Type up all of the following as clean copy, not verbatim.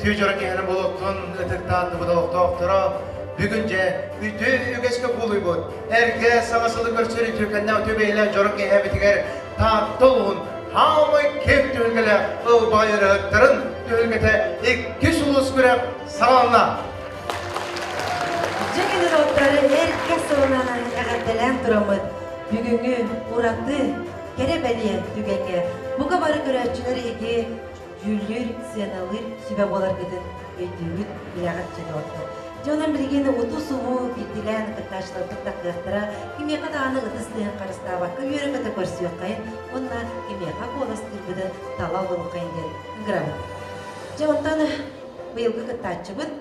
Үтүө дьоро киһини болуктун ытыктааттыбыт олохтоохторо бүгүн дьэ үтүө үгэскэ куулуйбут эргэ саҥа сылы көрсөр үтүөкэннээх үтүө бэйэлээх дьоро киэһэбитигэр Таатта улууһун хаамай киэҥ түһүлгэлээх ылбаҕай ырыаһыттарын түһүлгэтэ иккис улуус күрэх саҕаланна. Дьэ кинилэр эргэ сылынан эҕэрдэлээн тураммыт бүгүҥҥү ураты кэрэ бэлиэ түгэҥҥэ бука бары көрөөччүлэр эһиги дьүүллүүр, сыаналыыр сүбэ буоларгытын өйдүүгүт, билэҕит дьэ доҕоттор. Дьэ онон билигин утуу-субуу биирдилээн кыттааччыларбыт таххыахтара, кимиэхэ даҕаны ытыс тыаһын харыстаабакка үөрэ-көтө көрсүөххэйин уонна кимиэхэ куоластыырбытын тала олоруоххайын диэн ыҥырабыт. Дьэ онтон быйылгы кыттааччыбыт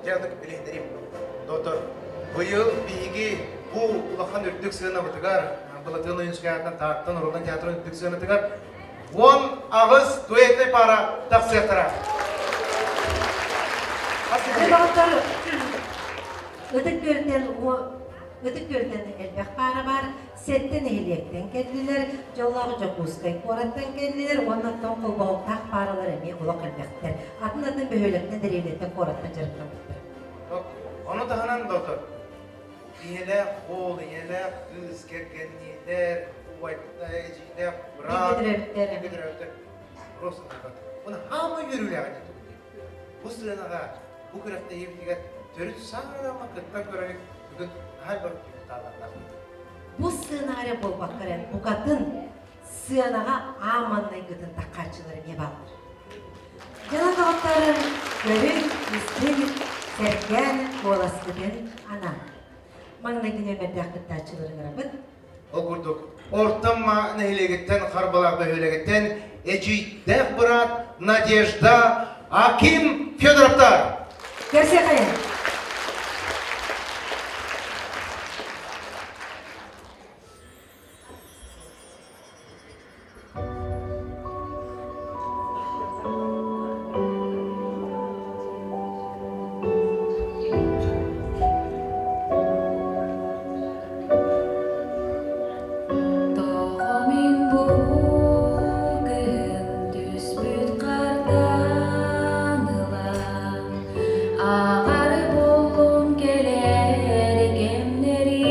Дьэ, билиһиннэриим. Доктор, быйыл биһиги бу улахан үрдүк сыанабытыгар, Былатыан Ойуунскайаатынан Тааттан Уралан театрын үрдүк сыанатыгар 18 дуэтнай пара тахсыахтара. Доҕоттор, Ытык Күөлтэн Ытык Күөлтэн элбэх паара баар. Сэттэ нэһилиэктэн кэллилэр, дьоллоох Дьокуускай куораттан кэллилэр уонна оттон холбоһуктаах пааралар эмиэ олох элбэхтэр. Атын-атын бөһүөлэктэн, дэриэбинэттэн, куораттан дьарыктаммыттар. Ону таһынан, доктор, ийэлээх уол, ийэлээх кыыс, кэргэнниилэр, убайда, эдьиийдээх быраат, бииргэ төрөөбүттэр просто Оны хаама үөрүүлээҕин бу сыанаҕа, бу күрэхтэһиибитигэр төрүт саама кыттан көрөрүк бүгүн наһаа элбэх тааланнар. Бу сыанаҕа эрэ буолбакка эрэ, букатын сыанаҕа ааманнайгытын таххааччылар эмиэ бааллар. Дьоно доҕотторун көрүҥ, истиҥ, сэргээн куоласкытын анаан. Маҥнайгы нүөмэрдээх кыттааччылары ыҥырабыт. Ол курдук, Орто Амма нэһилиэгиттэн Харбалаах бөһүөлэгиттэн эдьиийдээх быраат Надежда Аким Федоровтар. Көрсүөххэйин. Тоҕо мин бүгүн түспүт хартан ыла Ааҕар буоллум кэлэр кэмнэри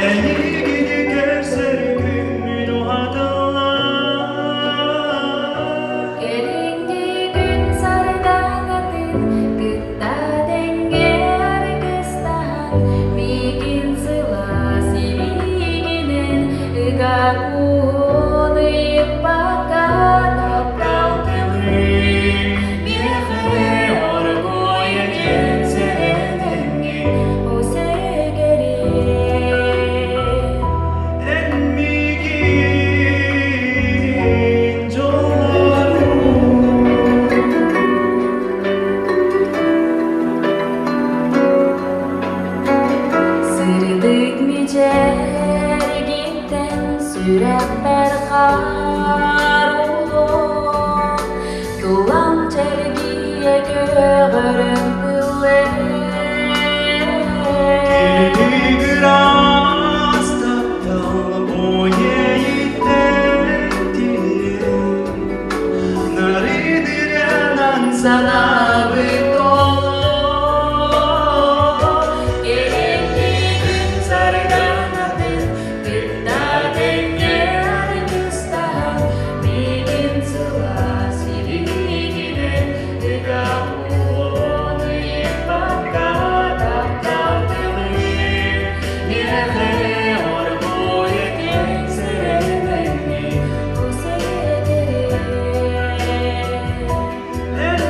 Эйигини көрсөр күммүн уһаталлар. Кэлиҥҥи күн сардаҥатын кытта тэҥҥэ аргыстаһан, миигин сылаас илиигинэн ыга кууһун ыйыппакка таптал тылын миэхэ оргууй диэн сэрэнэҥҥин Эн миигин дьоллорун. Сырдык мичээргиттэн сүрэхпэр хаар уулуон, тулам чэлгийэ көҕөрөн тыллыыр. Килигирэс таптал буойайыттан Нарыдырынан санаабыт толор. Кэлиҥҥи күн сардаҥатын кытта тэҥҥэ аргыстаһан, миигин сылаас илиигинэн ыга уон ыйыппакка таптал тылын миэхэ оргууй кэҥсэрэнэҥҥин Эн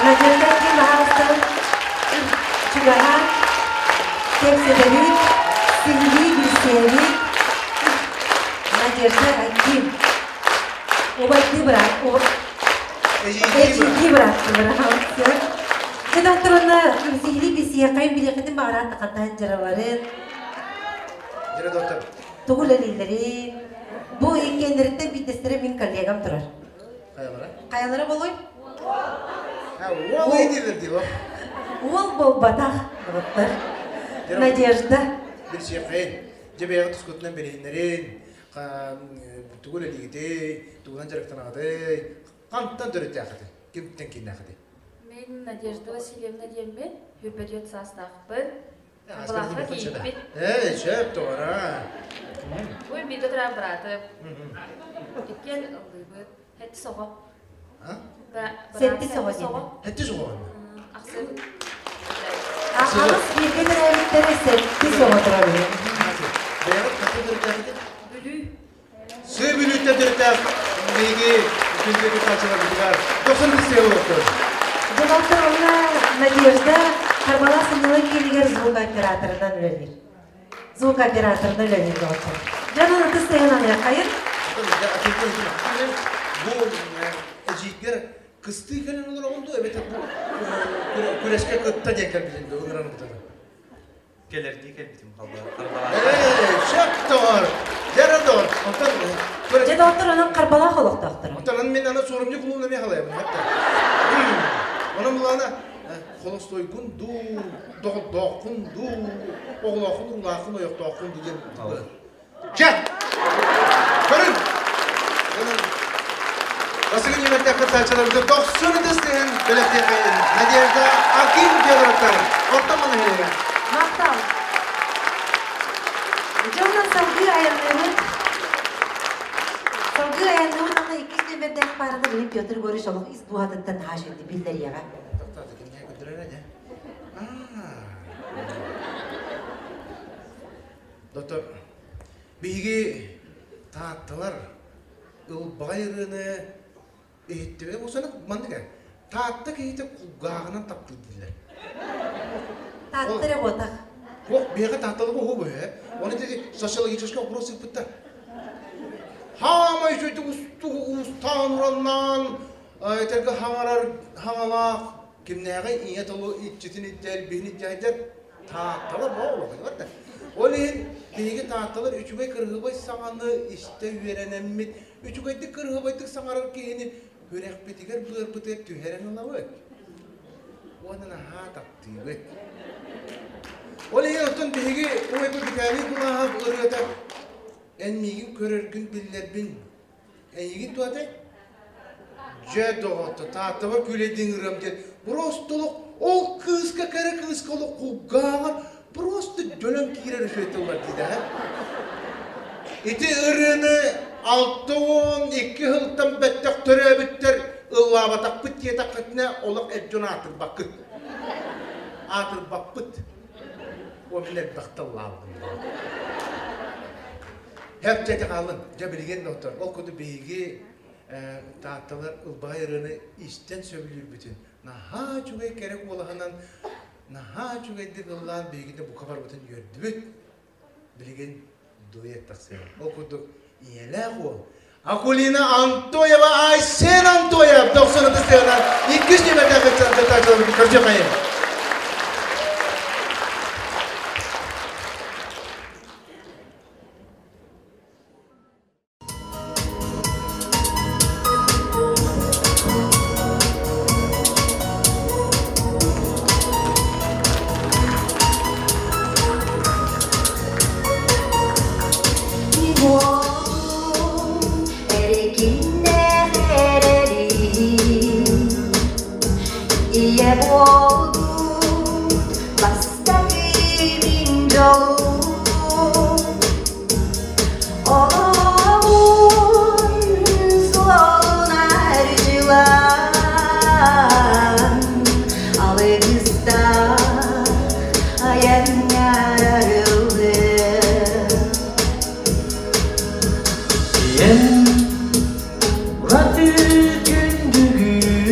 Надежда Аким баһаалыстан чугаһаан кэпсэтэбит, сиһилии билсиэбит. Надежда Аким. Убайдыы быраат, эдьиийдии бырааттыы быраат. Дьэ, доктор, онно сиһилии билсиэххэйин, билиэххитин баҕараат хантан дьараларын. Дьэ, доктор. Тугу үлэлииллэрин. Бу иккиэннэриттэн биирдэстэрэ мин коллегам турар. Хайалара? Хайалара болуй? Уол дииллэр дии. Уол буолбатах, доҕоттор. Надежда. Билсиэххэйин. Дьэ бэйэҕит тускутунан билиһиннэрин, тугу үлэлиигитий, тугунан дьарыктанаҕытый, хантан төрүттээххитий, кимтэн кииннээххитий? Мин Надежда Васильевна диэммин, 24 саастаахпын. Харбалаахха киирбит. Эй, сөп тоҕора. Бу бииргэ турар быраатым. Иккиэн ыллыыбыт. Хэттис оҕо. Сэттис оҕо диэн. Хэттис оҕо. Ахсын. Аҕыс бииргэ төрөөбүттэрэ сэттис оҕо турар үһү. Бэйэҕит хантан төрүттээххитий? Бүлүү. Сыы Бүлүүттэн төрүттээх биһиги күндү кыттааччыларбытыгар 90 сыа олохтор. Доктор онно Надежда Харбалаах сынньалаҥ киинигэр звукооператорынан үлэлиир. Звукооператорынан үлэлиир доҕоттор. Дьон ытыс тыаһын аныаххайын. Бу эдьиийгэр кыстыы кэлэн олороҕун дуу эбэтэр бу күрэскэ кытта диэн кэлбитин дуу ыҥыран ылбытын? Кэлэрдии кэлбитим Ээ, сөп доҕор. Дьэ доҕор. Онтон Дьэ доҕоттор, онон Харбалаах олохтоохторо. Онтон мин аны суорумньу кулуун эмиэ халайабын хатта. Онон булаана холостойгун дуу, доҕордооххун дуу, оҕолооххун, уруулааххын, ойохтооххун дуу диэн. Чэ! Көрүн! Бастакы нүөмэрдээх кыттааччыларбыт 90 ытыс тыһын бэлэхтиэххэйин Надежда Аким Федоровтар орто манаһыга. Махтал. Дьэ онон салгыы айанныыбыт. Салгыы айанныыбыт аны иккис нүөмэрдээх паараны билин Петр Егорович олох ис дууһатыттан хаашыйды биллэриэҕэ. Тоқтааты кимҥэ көрдөрөр дьэ. Доктор, биһиги таатталар ылбаҕай ырыаны иһиттибит. Осону маннык ээ. Таатта киһитэ кулгааҕынан таптыыр дииллэр. Таатта эрэ буотах. Суох, биһиэхэ таатталыга уһу бу ээ. Оны ити социологический вопрос ыыппыттар. Хаамай үчүгэй устаан ураннаан этэргэ хаҥарар хаҥалаах кимнээҕи ийэ тылы иччитин иттэл биһин иттэйдэр Таатталар боолохуйалар да. Ол иһин биһиги таатталар үчүгэй кырыһыбай саҥаны истэ үөрэнэммит, үчүгэйдик кырыһыбайдык саҥарар киһини күрэхпитигэр быарбытыгар түһэрэн ылабыт. Уонна наһаа таптыыбыт. Ол иһин оттон биһиги убайбыт Виталий Кулаһов ырыата «Эн миигин көрөргүн биллэрбин, эйигин туотай?» Дьэ, доҕотто, Тааттабар күүлэйдиин ырыам диэн просто олох ол кыыска кэрэ кыыска олох кулгааҕар просто дьөлөн киирэр үчүгэй тыллар дии да. Ити ырыаны 62 сылтан бэттэх төрөөбүттэр ыллаабатахпыт диэтэххитинэ олох эр дьон аатырбаккыт. Аатырбаппыт. О мин элбэх тыллаабытым. Хэп дьэ хаалын. Дьэ билигин доктор, ол курдук биһиги таатталар ылбаҕай ырыаны истэн сөбүлүүрбүтүн наһаа үчүгэй кэрэ куолаһынан наһаа үчүгэйдик ыллаан биһигини бука барбытын үөрдүбүт. Билигин дуэт тахсыа. Ол курдук ийэлээх уол Акулина Антоева, Айсен Антоев 90 сыана иккис нүөмэрдээх кыттааччыларбытын көрсүөххэйин. Ийэ буолбут бастакы мин дьолум Олоҕун суолун арчылаан алгыстаах айаҥҥар арыллыам. Ийэм ураты күндүгүн.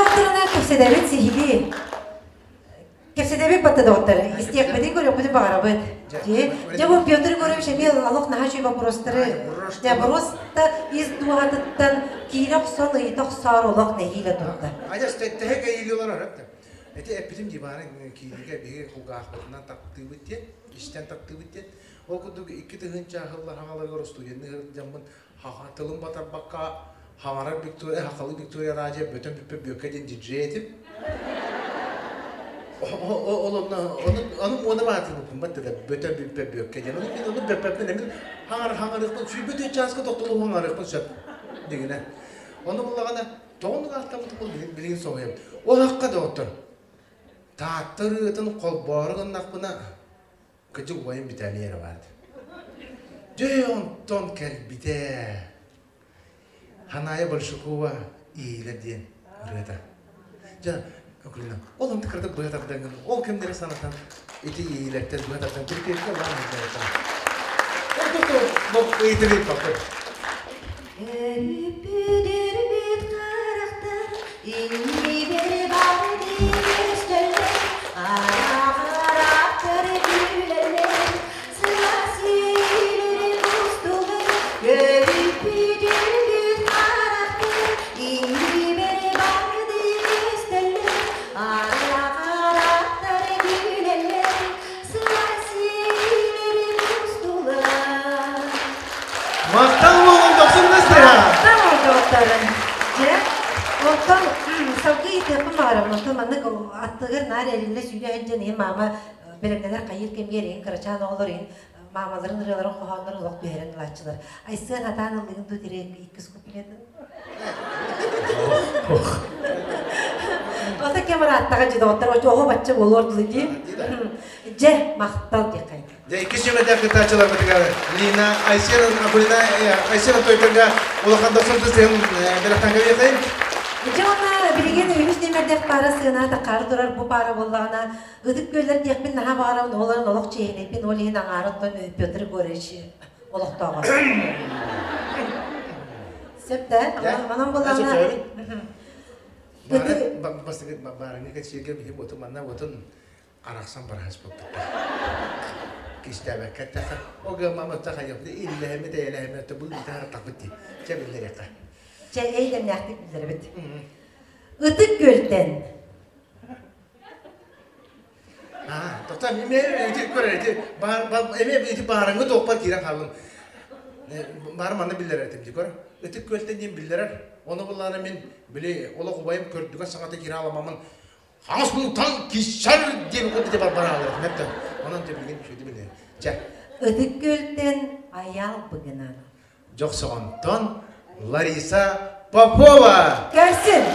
доҕотторуна кэпсэтэбит сиһилии. Кэпсэтэбит батта доҕоттор. Истиэхпитин көрүөхпүтүн баҕарабыт. Дьэ бу Петр Егорович эмиэ олох наһаа үчүгэй вопростары дьэ просто ис дууһатыттан киирэ охсон ыйыта охсоор олох нэһиилэ турда. Адьас тэһэ кэйиили олорор эптэ. Эти эппитим дии баары киинигэ биһиги кулгаахпытынан таптыыбыт диэн, истэн таптыыбыт диэн. Ол курдук 2000 сыллар хаҥаларыгар студенны сылдьаммын тылым батарбакка хаҥарар Виктория, хахалы Виктория Радио бөтөн бүппэ бүөккэ диэн диджей этим. Ол онно ону муона баатырбыппын баттыда бөтөн бүппэ бүөккэ диэн. Ону мин ону бөппөппүн эмин хаҥар хаҥарыахпын сүүрбэ чааска тохтолу хаҥарыахпын сөп дигинэ. Ону буллаҕына тоҕон ааттаммыт ол билигин соһуйам. Ол хакка доҕоттор Таатта ырыатын холбоору гыннахпына кыдьык убайым Виталий эрэ баар. Дьэ онтон кэлбитэ. Ханая Большакова Иилэ диэн ырыата. Дьэ, Акулина, ол онто кыратык быһа тардаҥҥын, ол кэмнэри санатан, ити иилэртэн быһа тардан түркиэккэ ылаан ыытан. Ол тото ыйытылый папы. Өрүппүт харахтар иннибэр бар көстөллөр, араҕараптар күлэллэр, сылаас иэйиилэри устулар. Өрүппүт харахтар иннибэр бар көстөллөр, араҕараптар күлэллэр, сылаас иэйиилэри устулар. Махтал буолун дохсун Настя! Махтал доҕотторун. Дьэ, онтон салгыы ыытыахпын баҕарабын. Онтон маннык аттыгар наар эриллэ сүүрэ сылдьан иһин маама бэлэмнэнэр хайыыр кэмигэр иһин кырачаан оҕолор иһин маамаларын ырыаларын хоһооннорун олох түһэрэн ылааччылар. Айсыан атаан ыллыгын дуу тире иккис куплетын. Ото кем ырааттаҕа дьэ доҕоттор оҕо бачча буолуор дылы дии. Дьэ, махтал диэххэй. Дьэ, иккис нүөмэрдээх кыттааччыларбытыгар Лина Айсен Акулина Айсен Тойканга улахан дохсун тыстыһын бэлэхтэн кэбиэхэй. Дьэ уонна билигин үһүс нүөмэрдээх паара сыана таххаары турар бу паара буоллаҕына Ытык Күөллэр диэхпин наһаа баҕарабын, олорон олох чиэһинэйбин, ол иһин аҥаарыттан Петр Егорович олохтооҕо. Сөп да? Онон буоллаҕына Бастакы баарыҥҥа кэпсииргэ биһи отун манна отун арахсан бараһыспыппыт. Кистээбэккэ эттэххэ, ол гыммам отта хайыахпыт иллэһэммит эйэлэһэммит отто бу ыытаһар дии. Чэ биллэриэххэ. Чэ эйдэмнээхтик биллэрэбит. Ытык Күөлтэн. Аа, тоқтаа, мен ити көрөр ити баар эме ити баарыңы тоқпар киирэн хааллым. Баар манна биллэрэр этим ди көр. Ытык Күөлтэн диэн биллэрэр. Оны буллаана мен били олох убайым көрдүгэн саҥата киирэ аламамын хаҥас мунтан киссар диэн курдук бар бараалар мэттэ. Онон те билген үчүгэй биле. Чэ. Ытык Күөлтэн Аял Быгынан. Дьохсоҕонтон Лариса Попова. Көрсүн.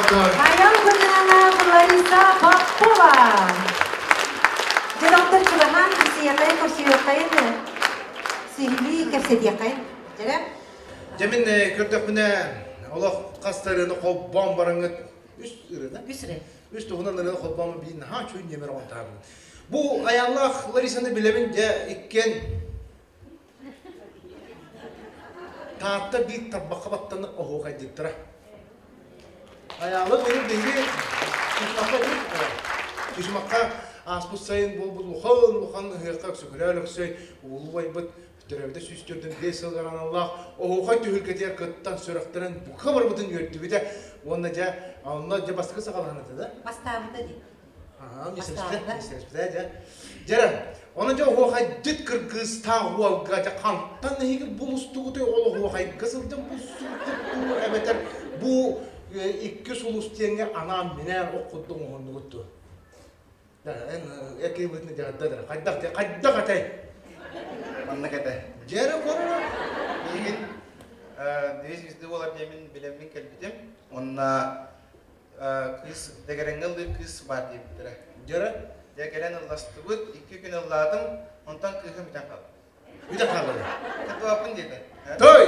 Айан Курнана Лариса Попова. Дьэ, чугаһаан кисийэхэй, көрсүөххэйин, сиһилии кэпсэтиэххэйин. Дьэ, Дьэ мин көрдөхпүнэ олох хастарыны холбоон бараҥыт үс ырына. Үс ыры. Үс туһунан ырыны холбоон биир наһаа үчүгэй ньэмэр оҥортаабын. Бу Аяллаах Ларисаны билэбин дьэ иккиэн Таатта биир тарбахха баттанар оһуохайдыттара. Айаалы быйыл биһиги Чычымахха Чычымахха ааспыт сайын буолбут улахан улахан ыһыахха Өксөкүлээх Өлөксөй улуу убайбыт төрөөбүтэ 145 сылыгар аналлаах оһуохай түһүлгэтигэр кыттан сүрэхтэрин бука барбытын үөрдүбүтэ уонна дьэ онно дьэ бастакы саҕалаһан этэ да Бастаабыта дии. Миэстэспитэ дьэ. Дьэрэ, ону дьэ оһуохайдьыт кыргыыстаах уолга дьэ хантан эһиги булустугутай ол оһуохайга сылдьан булсубуккут дуу эбэтэр бу икки сулус диэҥҥэ анаан-минээн ох курдук оҥоһуннугут дуо? Эн экиибитин дьаһадда дара. Хайдах хайдах этэй? Маннык этэ. Дьэрэ корро. Миигин две звезды буолар диэмин билэммин кэлбитим. Онна кыыс дэгэрэҥҥэ ыллыыр кыыс баар диэбиттэрэ. Дьэрэ? Дьэ кэлэн ылластыбыт, икки күн ыллаатым, онтон кыыһым бүтэн хаалла. Бүтэн хаалла. Кытылаппын диэтэ. Той!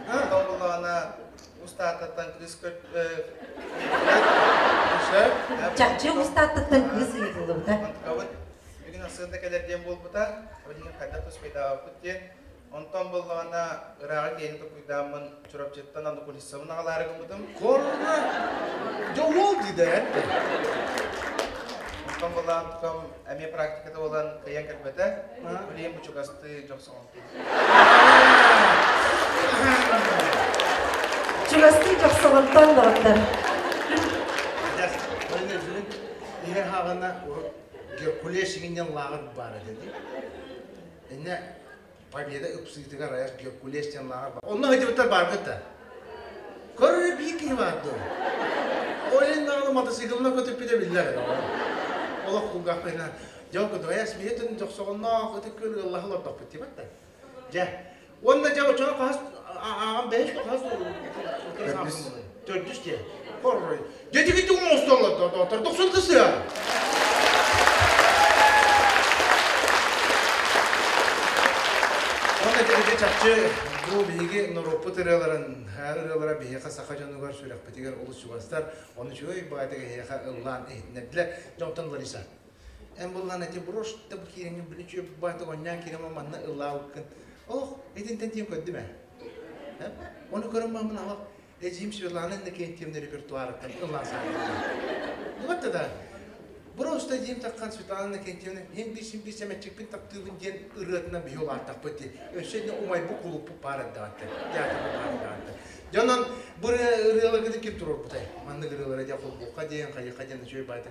Онтон буллаҕына устаататтан кыыс Чахчы устааттыттан кыыс ыйытыллыбыта. Онтукабыт бүгүн ассыында кэлэр диэн буолбута. Билигин хайдах туспайдаабыппыт диэн. Онтон буоллаҕына ырааҕы киэни токуйдааммын Чурапчыттан Анукулиссабын аҕалаары гыммытым. Корона дьэ уол дии да Онтон буоллаҕына тукам эмиэ практиката буолан кыайан кэлбэтэ. Билигин бу чугастыы дьохсоҕон. Чугастыы дьохсоҕонтон доҕоттор. Иһэ хаҕына Геркулес иҥинньэн лааҕыр баар этэ дии. Инне Победа ыпсыытыгар айар Геркулес диэн лааҕыр бар. Онно сылдьыбыттар бааргыт да. Көрөр биир киһи баар дуо? Ол иһин даҕаны мотоциклынан көтүппүтэ биллэр. Олох кулгаахпытынан дьэ ол курдук айас биһи дьохсоҕонноох ытык күөл ыаллаһа олордохпут диэбэт да. Дьэ уонна дьэ оччоҕо хаһыс ааҕан бэһис хаһыс төрдүс диэ. Хоррой. Дьэ тигити оҥостоллор доктор дохсун тысыа. Уонна дьэ чахчы бу биһиги норуоппут ырыаларын ырыалара биһиэхэ саха дьонугар сүрэхпитигэр олус чугастар. Ону үчүгэй баҕайытык эһиэхэ ыллаан иһитиннэрдилэр. Дьонтон Лариса, эн буллаан эти брошь да бу киирэҥҥин били үчүгэй баҕайытык оонньоон киирэн манна ыллаабыккын. Олох итинтэн тиийэн көрдүм ээ. Ону көрөн бараммын олох Эдьиийим Светлана Иннокентьевна репертуарыттан ыллаан саҕалыыр. да Просто эдьиийим таххан Светлана Иннокентьевна «Эн биир син биир сэмэччикпин таптыыбын» диэн ырыатынан биһи улааттахпыт дии. Өссө итиннэ умайбыт кулуппут баар эрдэҕиттэн, театрбыт баар эрдэҕиттэн. Дьэ онон бу ырыаларгытын ким туруорбутай? Маннык ырыалары дьэ холбуохха диэн, хайыахха диэн үчүгэй баайда.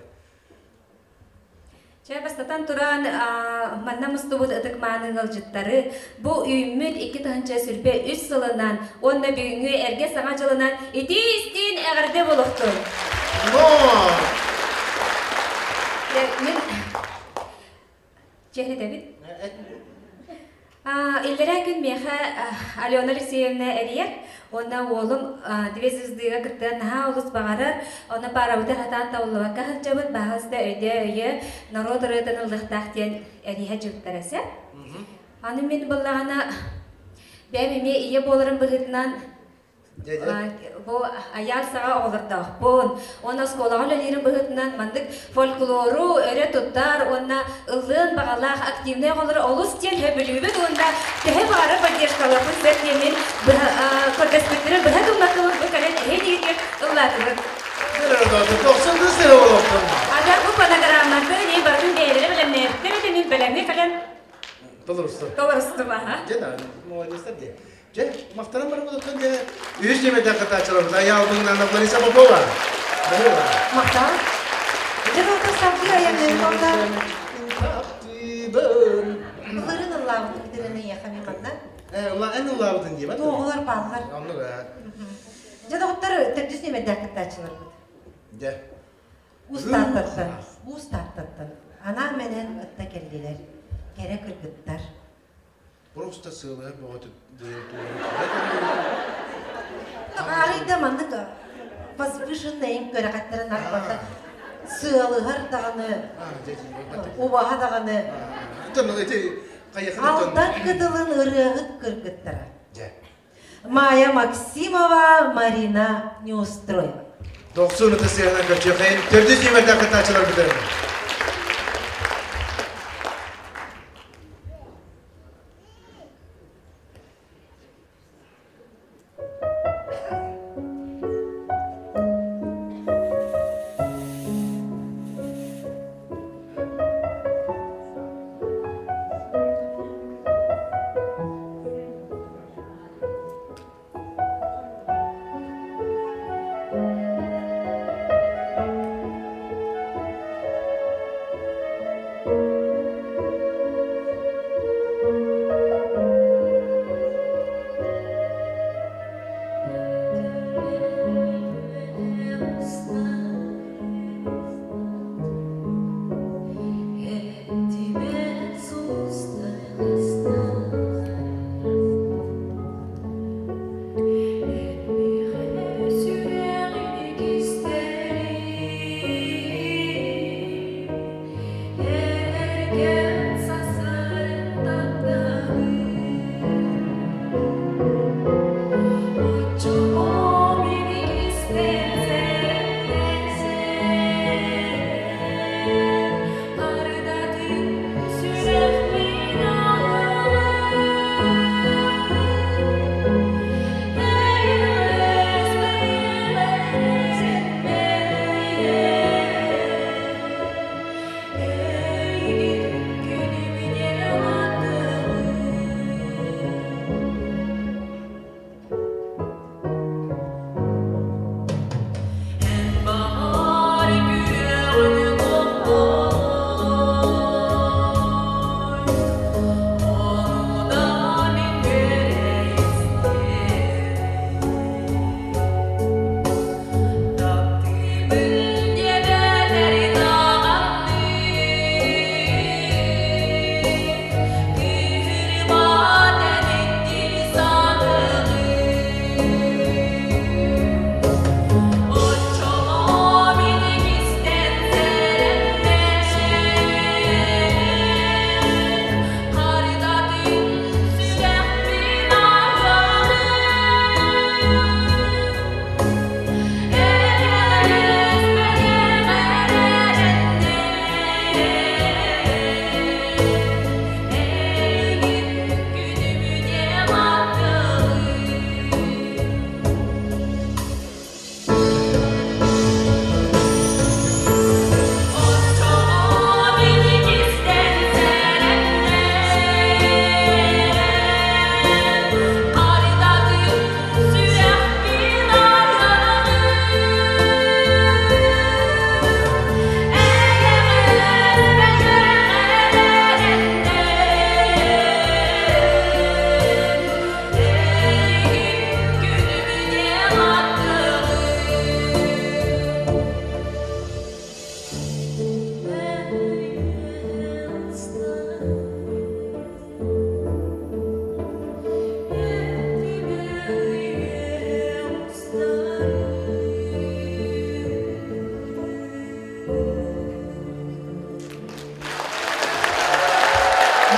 Чэ, бастатан туран, манна мустубут ытык-мааны ыалдьыттары бу үүммүт 2023 сылынан уонна бүгүҥҥү эргэ саҥа дьылынан итии-истиин эҕэрдэ буолуохтун! Мин чиэһитэбит. Иллэрээ күн миэхэ Алена Алексеевна эрийэр уонна уолум Две звездыга кыттыан наһаа олус баҕарар. Онно паарабытын сатаан табыллыбакка сылдьабыт, баһаалыста өйдөө-өйөө, норуот ырыатын ыллыахтаах диэн эрийэ дьылтар эсэ. Аны мин буоллаҕына бэйэм эмиэ ийэ буоларым быһыытынан Бу айаал саҕа оҕолордоохпун. Уонна оскуолаҕа үлэлиирим быһыытынан маннык фольклору өрө туттар уонна ыллыан баҕалаах активнай оҕолору олус диэн сөбүлүүбүт уонна төһө баҕарар поддержкалыахпын сөп диэммин көрдөспүттэрин быһа гыммаккабын бу кэлэн эһи диэки ыллаатыбыт. Ага бу фонограмматын барытын бэйэлэрэ бэлэмнээбиттэр этэ мин бэлэмҥэ кэлэн Толорустар. Олорустум аха. Дьэ да, молодецтар дии. Дьэ, махтанан барбыт оттон дьэ, үһүс ньэмэдээх кытааччыларбыт Айаал Быҥнаанов Лариса Попова. Баһыыба. Махтал. Дьэ, доҕоттор салгыы айанныыбыт онно. Таптыыбын. Былырыын ыллаабытын бүтэрэн эйиэхэ мин манна. Э, ылла, эн ыллаабытын дии, Туоҕулар бааллар. Оннук ээ. Дьэ, доҕоттор, төрдүс ньэмэдээх кыттааччыларбыт. Дьэ. Уус Тааттаттан, Уус Тааттаттан анаан-менээн ытта кэллилэр. Кэрэ кыргыттар. Просто сыалыһар бөҕөтүк диэн Арыйда маннык возвышенный көрөҕөттөрүн арбата сыалыһар даҕаны, убаһа даҕаны. Алдан кытылын ырыаһыт кыргыттара. Майя Максимова, Марина Неустроева. Дохсун ытыс сыанан көрсүөххэйин төрдүс нүөмэрдээх кыттааччыларбытын.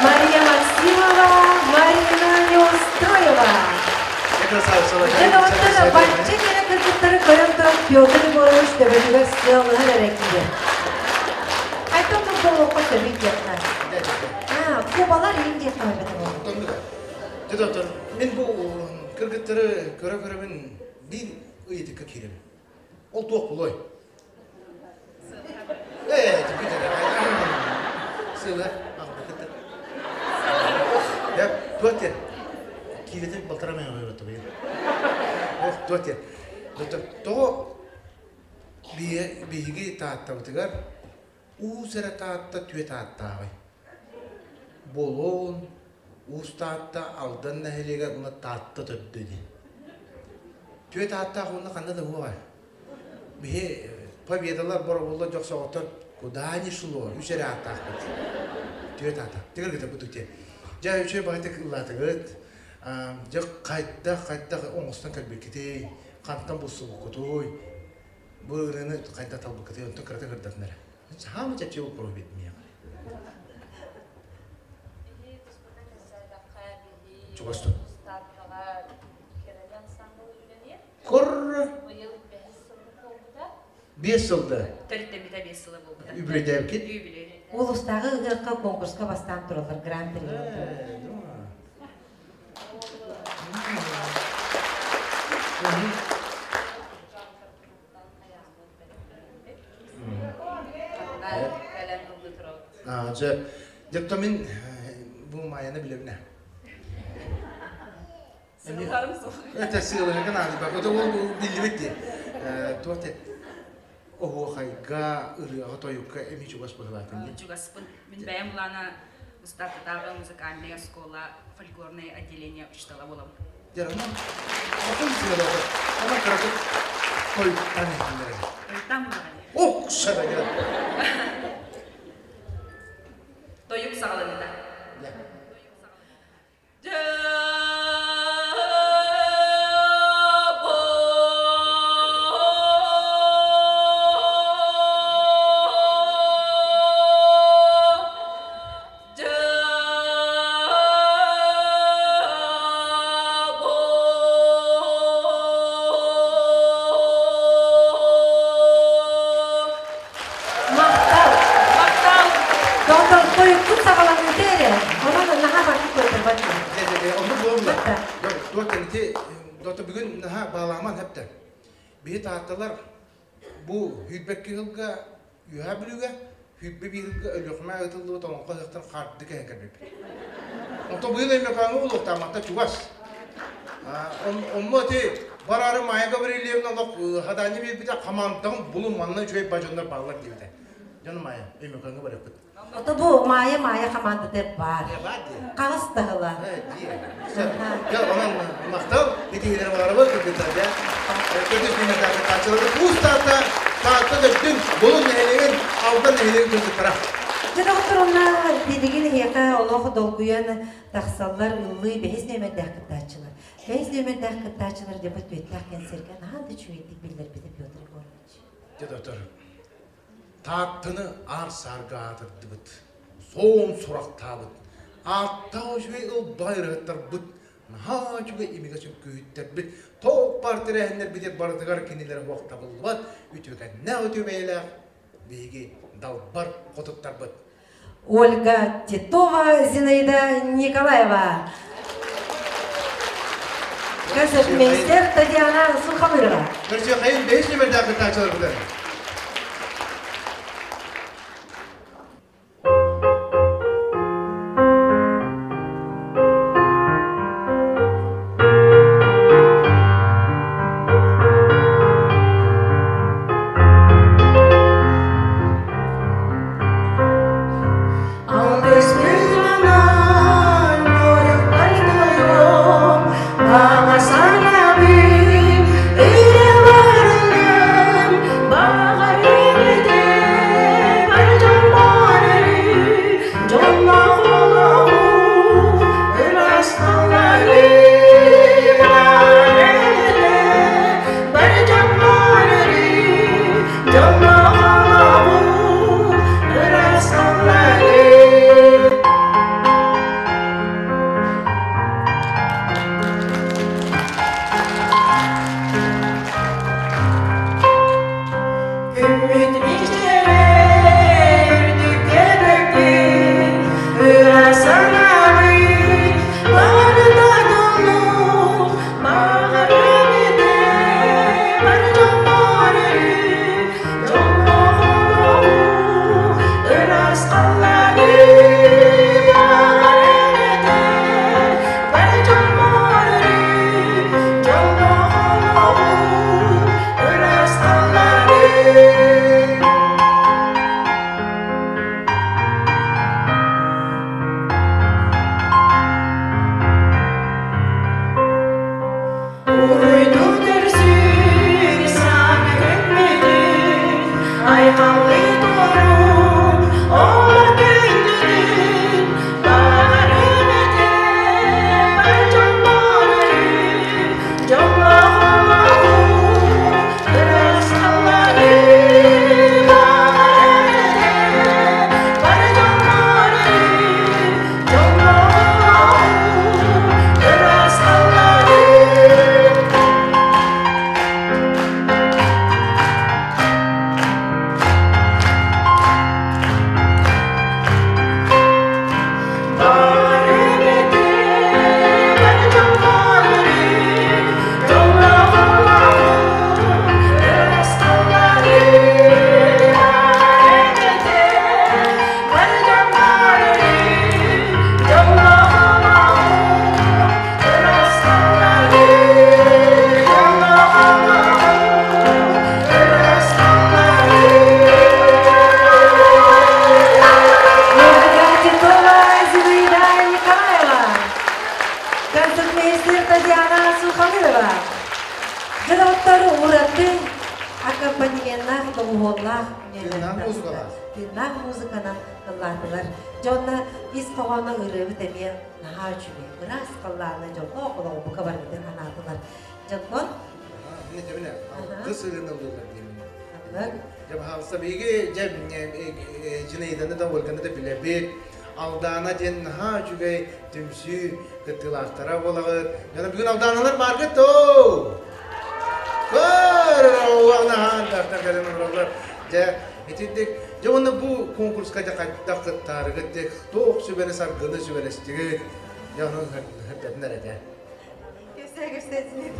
Мария Максимова, Марина Неустроева. Дьэ, доҕоттор, бачча кэрэ кыргыттары көрөн туран Петр Егорович төбөтүгэр сыалыһар эрэ киирэр. Хайдах да буолуохха сөбүй диэххэ. Аа, кубалар иһин диэххэ эбэтэ буолла. Дьэ, доктор, мин бу кыргыттары көрө-көрөбүн биир ыйытыкка киирэбин. Ол туох булуой? Ээ, түгү сыла. Сыла. Туох диэн? Киилэтин балтара мэ ойооту быйыл. Ох, туох диэн? Тоҕо биһиги Тааттабытыгар уус эрэ Таатта түөт ааттааҕый? Болон, Уус Таатта, Алдан нэһилиэгэр уонна Таатта төрдө диэн. Түөт ааттаах уонна ханна да уоҕа. Биһи победалар боробулла дьохсоҕоттор куда ни шло, үс эрэ ааттаахпыт. Түөт аата. Тигэр бу түтэ. Дьэ үчүгэй баҕайытык ыллаатыгыт. Дьэ хайдах хайдах оҥостон кэлбиккитий, хантан булсубуккутуй, бу ырыаны хайдах талбыккытый, онтон кырата кырдатын эрэ. Саамай чэпчэки вопрос миэхэ. Чугас тут. Кор Биэс сылда. Төрүттэммитэ биэс сыла буолбута. Үбүлүйдээбиккит? Үбүлүй. Улуустааҕы ыһыахха конкурска бастаан тураллар гран-при. Дьэ, дьэ мин бу Майяны билэбин ээ. Сыалларым суох. Это сыалыһыгын аадыба. Ото ол биллибит дии. Туох те оһуохайга, ырыаҕа, тойукка эми чугас быһылаатын дии. Чугаспын. Мин бэйэм улаана Устаататааҕы музыкальная оскуола фольклорное отделение учуутала буолабын. Дьэ, онон атын сыалаҕа онон кыратык тойуктаан иһиллэрэ. Тойтан булаҕын. Ох, сабайа. Тойук саҕаланыыта. Махтал! Махтал! Доҕоттор, тойуккут саҕаланыыта эрэ. Онон наһаа барбыт көрдөрбөт. Онну буолла. Туох ити дота бүгүн наһаа баалааман хэптэ. Биһи таатталар бу Хүүрбэкки сылга Үөһээ Бүлүүгэ Хүүрбэ биир сылга Өлүөхүмэ ыытыллыбыт олоҥхо ыһыахтан хаардыы кэһэн кэлбиппит. Онтон быйыл Өймөкөөҥҥө буолуохтаамматта чугас. Онно ити бараары Майя Гаврильевна олох хадаанньа биэрбитэ хамаандаҕын булун манна үчүгэй бадьоннор бааллар диэбитэ. Дьону Майя Өймөкөөҥҥө барыахпыт. Ото бу Майя Майя хамаандата баар. Баар дии. Хаҕыс таһыла. Дьэ, онон махтал итиһилэр баарабыт кыргыттарга. Көтүс күннэрдээхи тааччылары куус таата, таатта төрдүн, Булун нэһилиэгин, Алдан нэһилиэгин кыргыттара. Дьэ, доҕоттор, онно билигин эһиэхэ олох долгуйан тахсаллар ыллыы бэһис нүөмэрдээх кыттааччылар. Бэһис нүөмэрдээх кыттааччылар дьэ түөттээх кэнсиэргэ наһаа да үчүгэйдик биллэрбитэ Петр Егорович. Дьэ, доктор, Тааттаны аар-саарга аатырдыбыт, суон сурахтаабыт, ааттаах үчүгэй ылбаҕай ырыһыттарбыт, наһаа үчүгэй имигэс үҥкүүһүттэрбит, топ баар тэрээһиннэрбитигэр барытыгар кинилэр уохтабыллыбат үтүөкэннээх үтүө бэйэлээх биһиги далбар хотуттарбыт. Ольга Титова, Зинаида Николаева. Концертмейстер Татьяна Сухомырова. Көрсүөххэйин бэһис нүмердээх кыттааччыларбытын. Михайлова. Дьоноттор ураты аккомпанеменнаах, доҕуһуоллаах Тыыннаах музыкалаах. Тыыннаах музыканан ыллаатылар. Дьонно ис хоһооно ырыабыт эмиэ наһаа үчүгэй. Ыраас халлаана дьоллоох олоҕу бука барытын анаатылар. Дьонтон Міне міне алгыс ырыаны ыллыыллар диэмин. Дьэ баһаалыста биһиги дьэ Зинаиданы да Ольганы да билэбит. Алдаана диэн наһаа үчүгэй түмсүү кыттыылаахтара буолаҕыт. Дьоно бүгүн Алдааналар бааргыт доо! Наһаа кэлэн олороллор. Дьэ итинник дьэ уонна бу конкурска дьэ хайдах кыттаарыгыт дьэ туох сүбэни саргыны сүбэлэстигит дьэ ону хөрдөрүнэр этэ. Кэпсээ кэпсээтинин.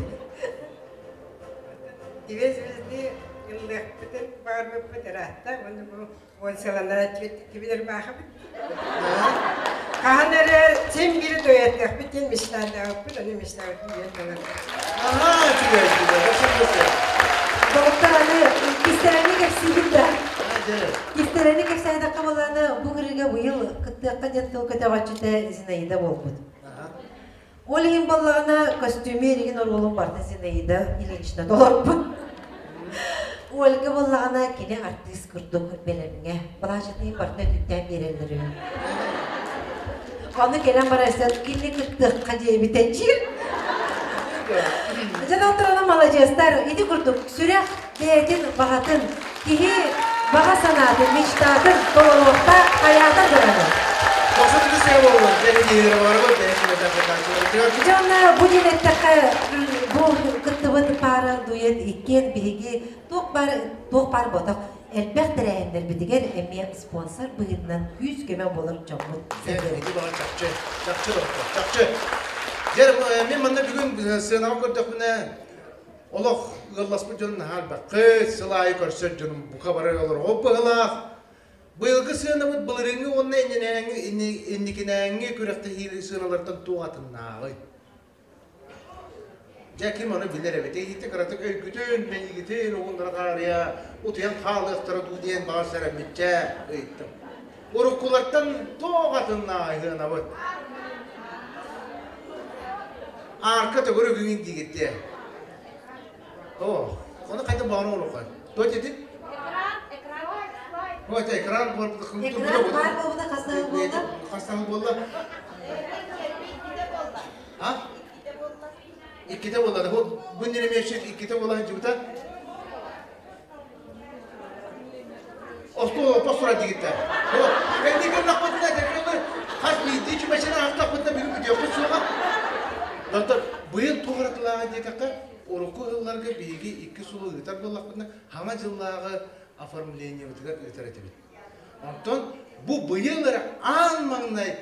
Две звезды ыллыахпытын баҕарбыппыт ыраатта уонна бу уон сыланара кибилэр баахабыт. Хаһан эрэ син бири дуэттыахпыт диэн мечтаабыппыт, ону мечтаабыппыт диэн тылын. Аhaa, үчүгэй, үчүгэй. Доҕоттор аны кистэлэҥи кэпсиибин да. Кистэлэҥи кэпсээтэххэ буоллаҕына, бу ырыга быйыл кыттыахха диэн тыл көтөҕөөччүтэ Зинаида буолбут. Ол иһин буоллаҕына, көстүүмү эригин оруолун барытын Зинаида Ильинична толорбут. Ольга буоллаҕына, кини артыыс курдук бэлэмҥэ, балаачатын барытын өтүктээн биэрэллэр үһү. Ону кэлэн барарсан кини кыттыахха диэбитэ чир. Дьон онтон маладьыастар, ити курдук сүрэх бэйэтин баҕатын, киһи баҕа санаатын, мечтатын толоруохтаах хайаатар даҕаны. Дьон бу диэн эттэххэ, бу кыттыбыт паара дуэт иккиэн биһиги туох баар туох баар ботох элбэх тэрээһиннэрбитигэр эмиэ спонсор быһыытынан күүс-көмө буолар дьоммут. Ити баҕар чахчы, чахчы доҕоттор, чахчы. Дьэ, мин манна бүгүн сыанаҕа көрдөхпүнэ, Олох ыалласпыт дьон наһаа элбэххит, сыл аайы көрсөр дьонум бука бары олорго быһылаах. Быйылгы сыанабыт былырыыҥҥы уонна инникинээҥҥи күрэхтэһии сыаналартан туох атыннааҕый? Дьэ, ким ону билэр эбит? Эйиитэ кыратык өйгүтүн, мэйиигитин угуннара таарыйа, утуйан хаалыахтара дуу диэн баҕар сэрэммиччэ ыйыттым. Уруккулартан туох атыннааҕый сыанабыт? Аарка төгүрүк үҥүн диигит дии. Оо, ону хайдах баҕар оҥоруохха? Туох диэтин? Экран, экран. Вот экран Экран баар буолбута хас сыл буолла? Хас сыл буолла? А? Иккитэ буолла. Бу бу ньиремиэчик иккитэ буола сылдьыбыта. Остуол оппос турар дигиттэр. Кэнники гыннахпытына тэкрелер хас биирдии чүмэчини аахтахпытына бүгүн бүтүөхпүт суоҕа. Доктор, быйыл туох ыратылааҕа диэтэххэ, урукку ыһылларга биһиги икки сылы ыытар буоллахпытына, хаҥа дьыллааҕы оформлениебытыгар ыытар этибит. Онтон бу быйыл эрэ аан маҥнай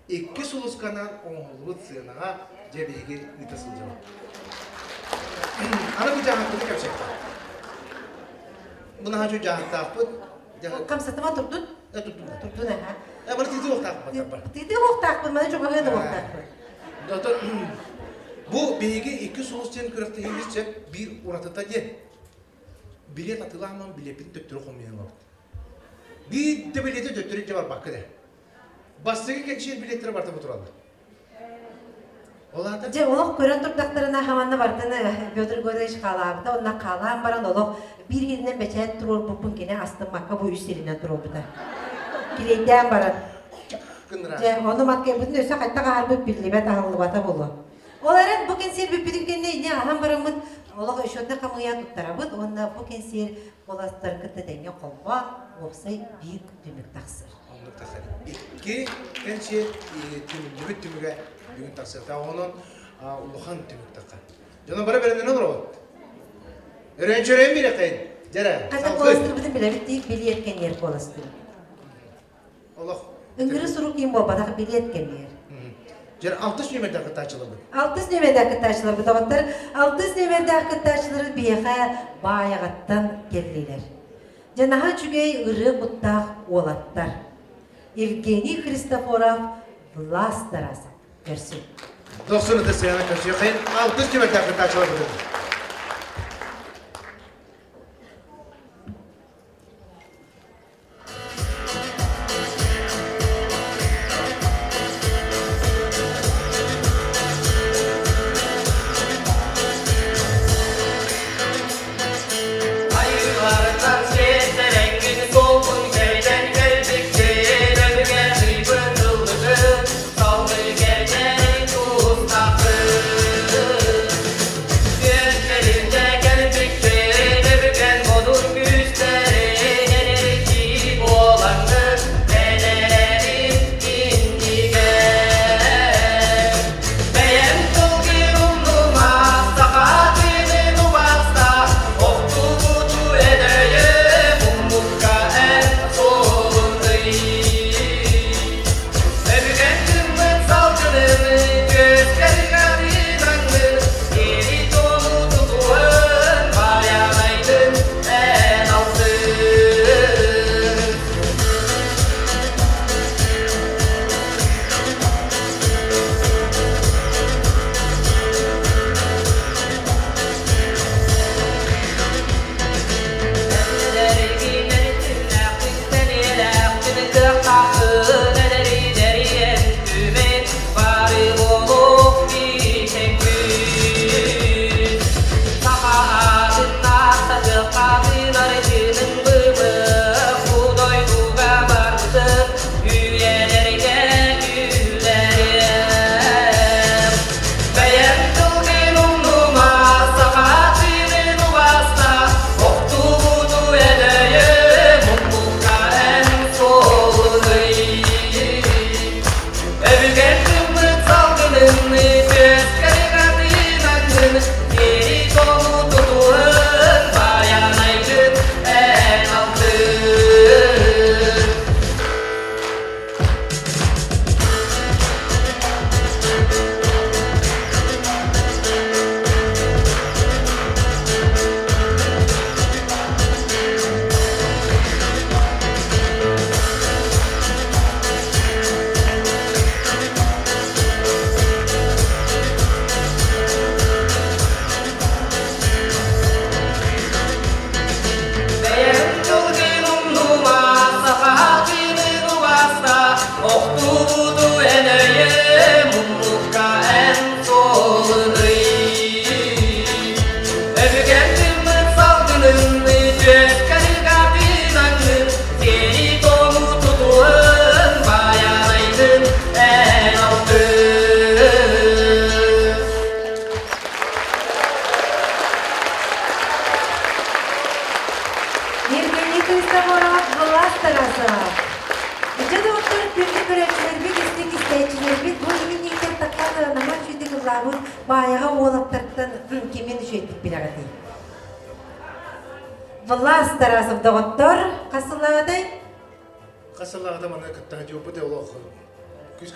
икки сулусканан оҥоһуллубут сыанаҕа дьэ биһиги ыыта сылдьабыт. Аны бу дьаһахпыты кэпсэттэ. Бу наһаа үчүгэй дьаһахтаахпыт. Хамсатыма турдун? Турдун. Турдун аха. Бары тыытыы уохтаахпыт бар. Тыытыы уохтаахпыт, маны чугаһыа да уохтаахпыт. Доктор, бу биһиги икки сулус диэн күрэхтэһиибит сөп биир уратыта диэн. Билет атыылааман билиэппитин төттөрү хомуйан ылабыт. Биир да билиэти төттөрү илдьэ барбакка да. Бастакы кэнсиэр билиэттэрэ барыта бу тураллар. Ол аата? Дьэ, олох көрөн турдахтарына хаманна бартын Петр Григорьевич хаалаабыта, онно хаалаан баран олох биир иһинэн бэчээт туруорбуппун кини астыммакка бу үс сиринэн туруорбута. Килиэйдээн баран. Дьэ, ону маткайбытын өссө хайтах аһарбыт биллибэт аһыллыбата буолуо. Ол эрэн бу кэнсиэр бүппүтүн кэннэ инньэ аһан бараммыт олох счетнай хамыыйа туттарабыт уонна бу кэнсиэр куоластарын кытта тэҥҥэ холбоон уопсай биир түмүк тахсар. Оннук тахсар. Икки кэнсиэр түмүллүбүт түмүгэ бүгүн тахсыахтаах. Онон улахан түмүк таххар. Дьоно бары бэлэмнэнэн олоробут. Өрөөнчөрөйөн биэрэххин. Дьэрэ. Хата куоластырбытын билэбит дии, билиэт кэнниэр куоластыр. Олох. Ыҥыры сурук ким буолбатах билиэт кэнниэр. Дьэр алтыс нүөмэрдээх кыттааччыларбыт. Алтыс нүөмэрдээх кыттааччыларбыт доҕоттор, алтыс нүөмэрдээх кыттааччылары биһиэхэ Баайаҕаттан кэллилэр. Дьэ наһаа үчүгэй ырыа куттаах уолаттар. Евгений Христофоров, Влас Тарасов көрсүн. Дохсун ытыс сыана көрсүөххин алтыс нүөмэрдээх кыттааччыларбытын. ыллаабыт Баайаҕа уолаттартан кимин үчүгэйдик билэҕитий? Влас Тарасов доҕоттор, хас сыллааҕытай? Хас сыллааҕыта манна кытта дьуоппут олох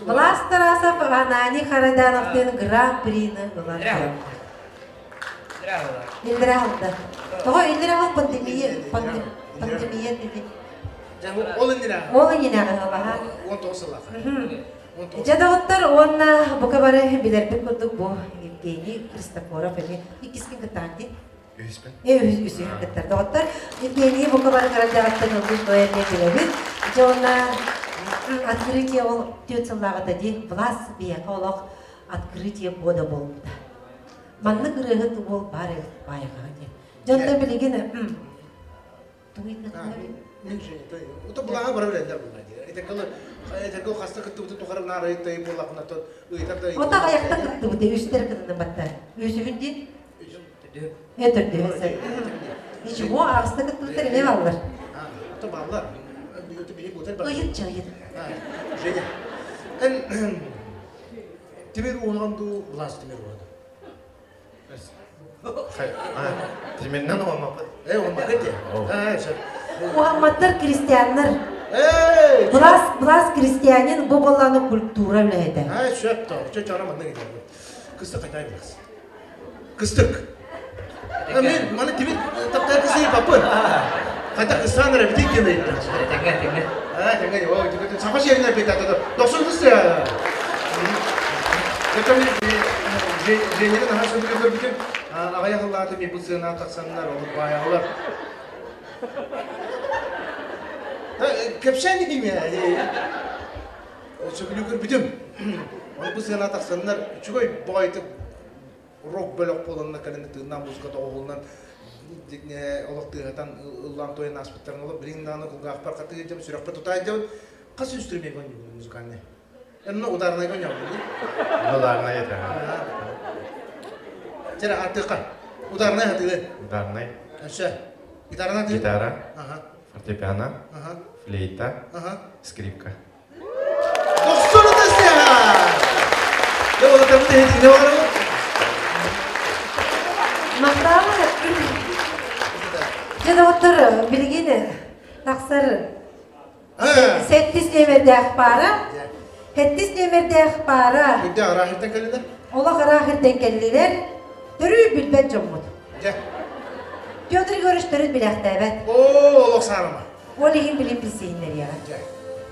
Влас Тарасов Ананий Харадановтыын Гран-прины ылан турар. Иллэрэ алта. Тоҕо иллэрэ ал пандемия пандемия dedi. Ол иннинэ. Ол иннинэ аҕалаһа. 19 сыллаах. Дьэ доҕоттор уонна бука бары билэрбит курдук бу Евгений Христофоров эмиэ иккискин кыттаан дии. Үһүспүн. Үһүн кыттар. Доҕоттор, Евгений бука бары кырадьаҕыттан ылбыт туойар диэн билэбит. Дьэ уонна открытие ол түөрт сыллааҕыта дии Влас биһиэхэ олох открытие года буолбута. Маннык ырыаһыт уол баар эбит баайаҕаҕа диэн. Дьонно билигин Ото булаҕа бара билэллэр була дии. Этэргэ хаста кыттыбытын тухары наар ыйыт буоллахына ыйтар да Ота аҕыйахта кыттыбыта, үстэр кытынны батта. Үсүһүн дии? Төрдүһүн сэр. Ничего, аҕыста кыттыбыттар эмиэ бааллар. Ото бааллар. Ыйыт чайыт. Женя, эн тимир уоһаҕын дуу, Влас тимир уоһаҕын? Тимирнэн уһаммаппыт. Э, уһаммаккыт дии. Уһамматтар крестьяннар. Влас, Влас крестьянин бу болланы культура үлэһитэ. Сөп то. Чө чара манна китер. Кыстык кайтай билас. Кыстык. Мен маны тимир таптар кысы папын. Хайта кыстан эрэ битик кеме. Тэҥҥэ, тэҥҥэ. Аа, тэҥҥэ, о, саха сиэринэ бит дохсун кысты. Это Женяны наһаа сөбүлүү көрбүтүм. Аҕыйах ыллаатым бу сыана тахсаннар, олук баайалар. Кэпсээн диме. Сөбүлүү көрбүтүм. Оны бу сыана тахсаннар, үчүгэй бойтык рок бөлөх буоланна кэлин тыыннаах музыка тоҕуһулунан олох тыаһатан ыллаан туойан ааспыттарын олох билин даҕаны кулгаахпар хатыы дьам сүрэхпэр тутаай дьам хас инструмент музыкальный Энно ударнайга ойньообут Ударнай это. Чера атыка. Ударнай атыгы. Ударнай. Өссө. Гитарана атыгы. Гитара. Ага. Фортепиано. Ага. Флейта. Ага. Скрипка. Дохсуну тасыа! Я вот это не барабы. Махтал. Дьэ доҕоттор, билигин тахсар Сэттис нүөмэрдээх паара. Сэттис нүөмэрдээх паара. Күндэ араахыртан кэллилэр? Олох араахыртан кэллилэр. Төрүү билбэт дьоммут. Дьэ. Петр Егорович төрүт билэхтээбэт. Оо, олох саарама. Ол иһин билин билсиһиннэриэҕэ. Дьэ.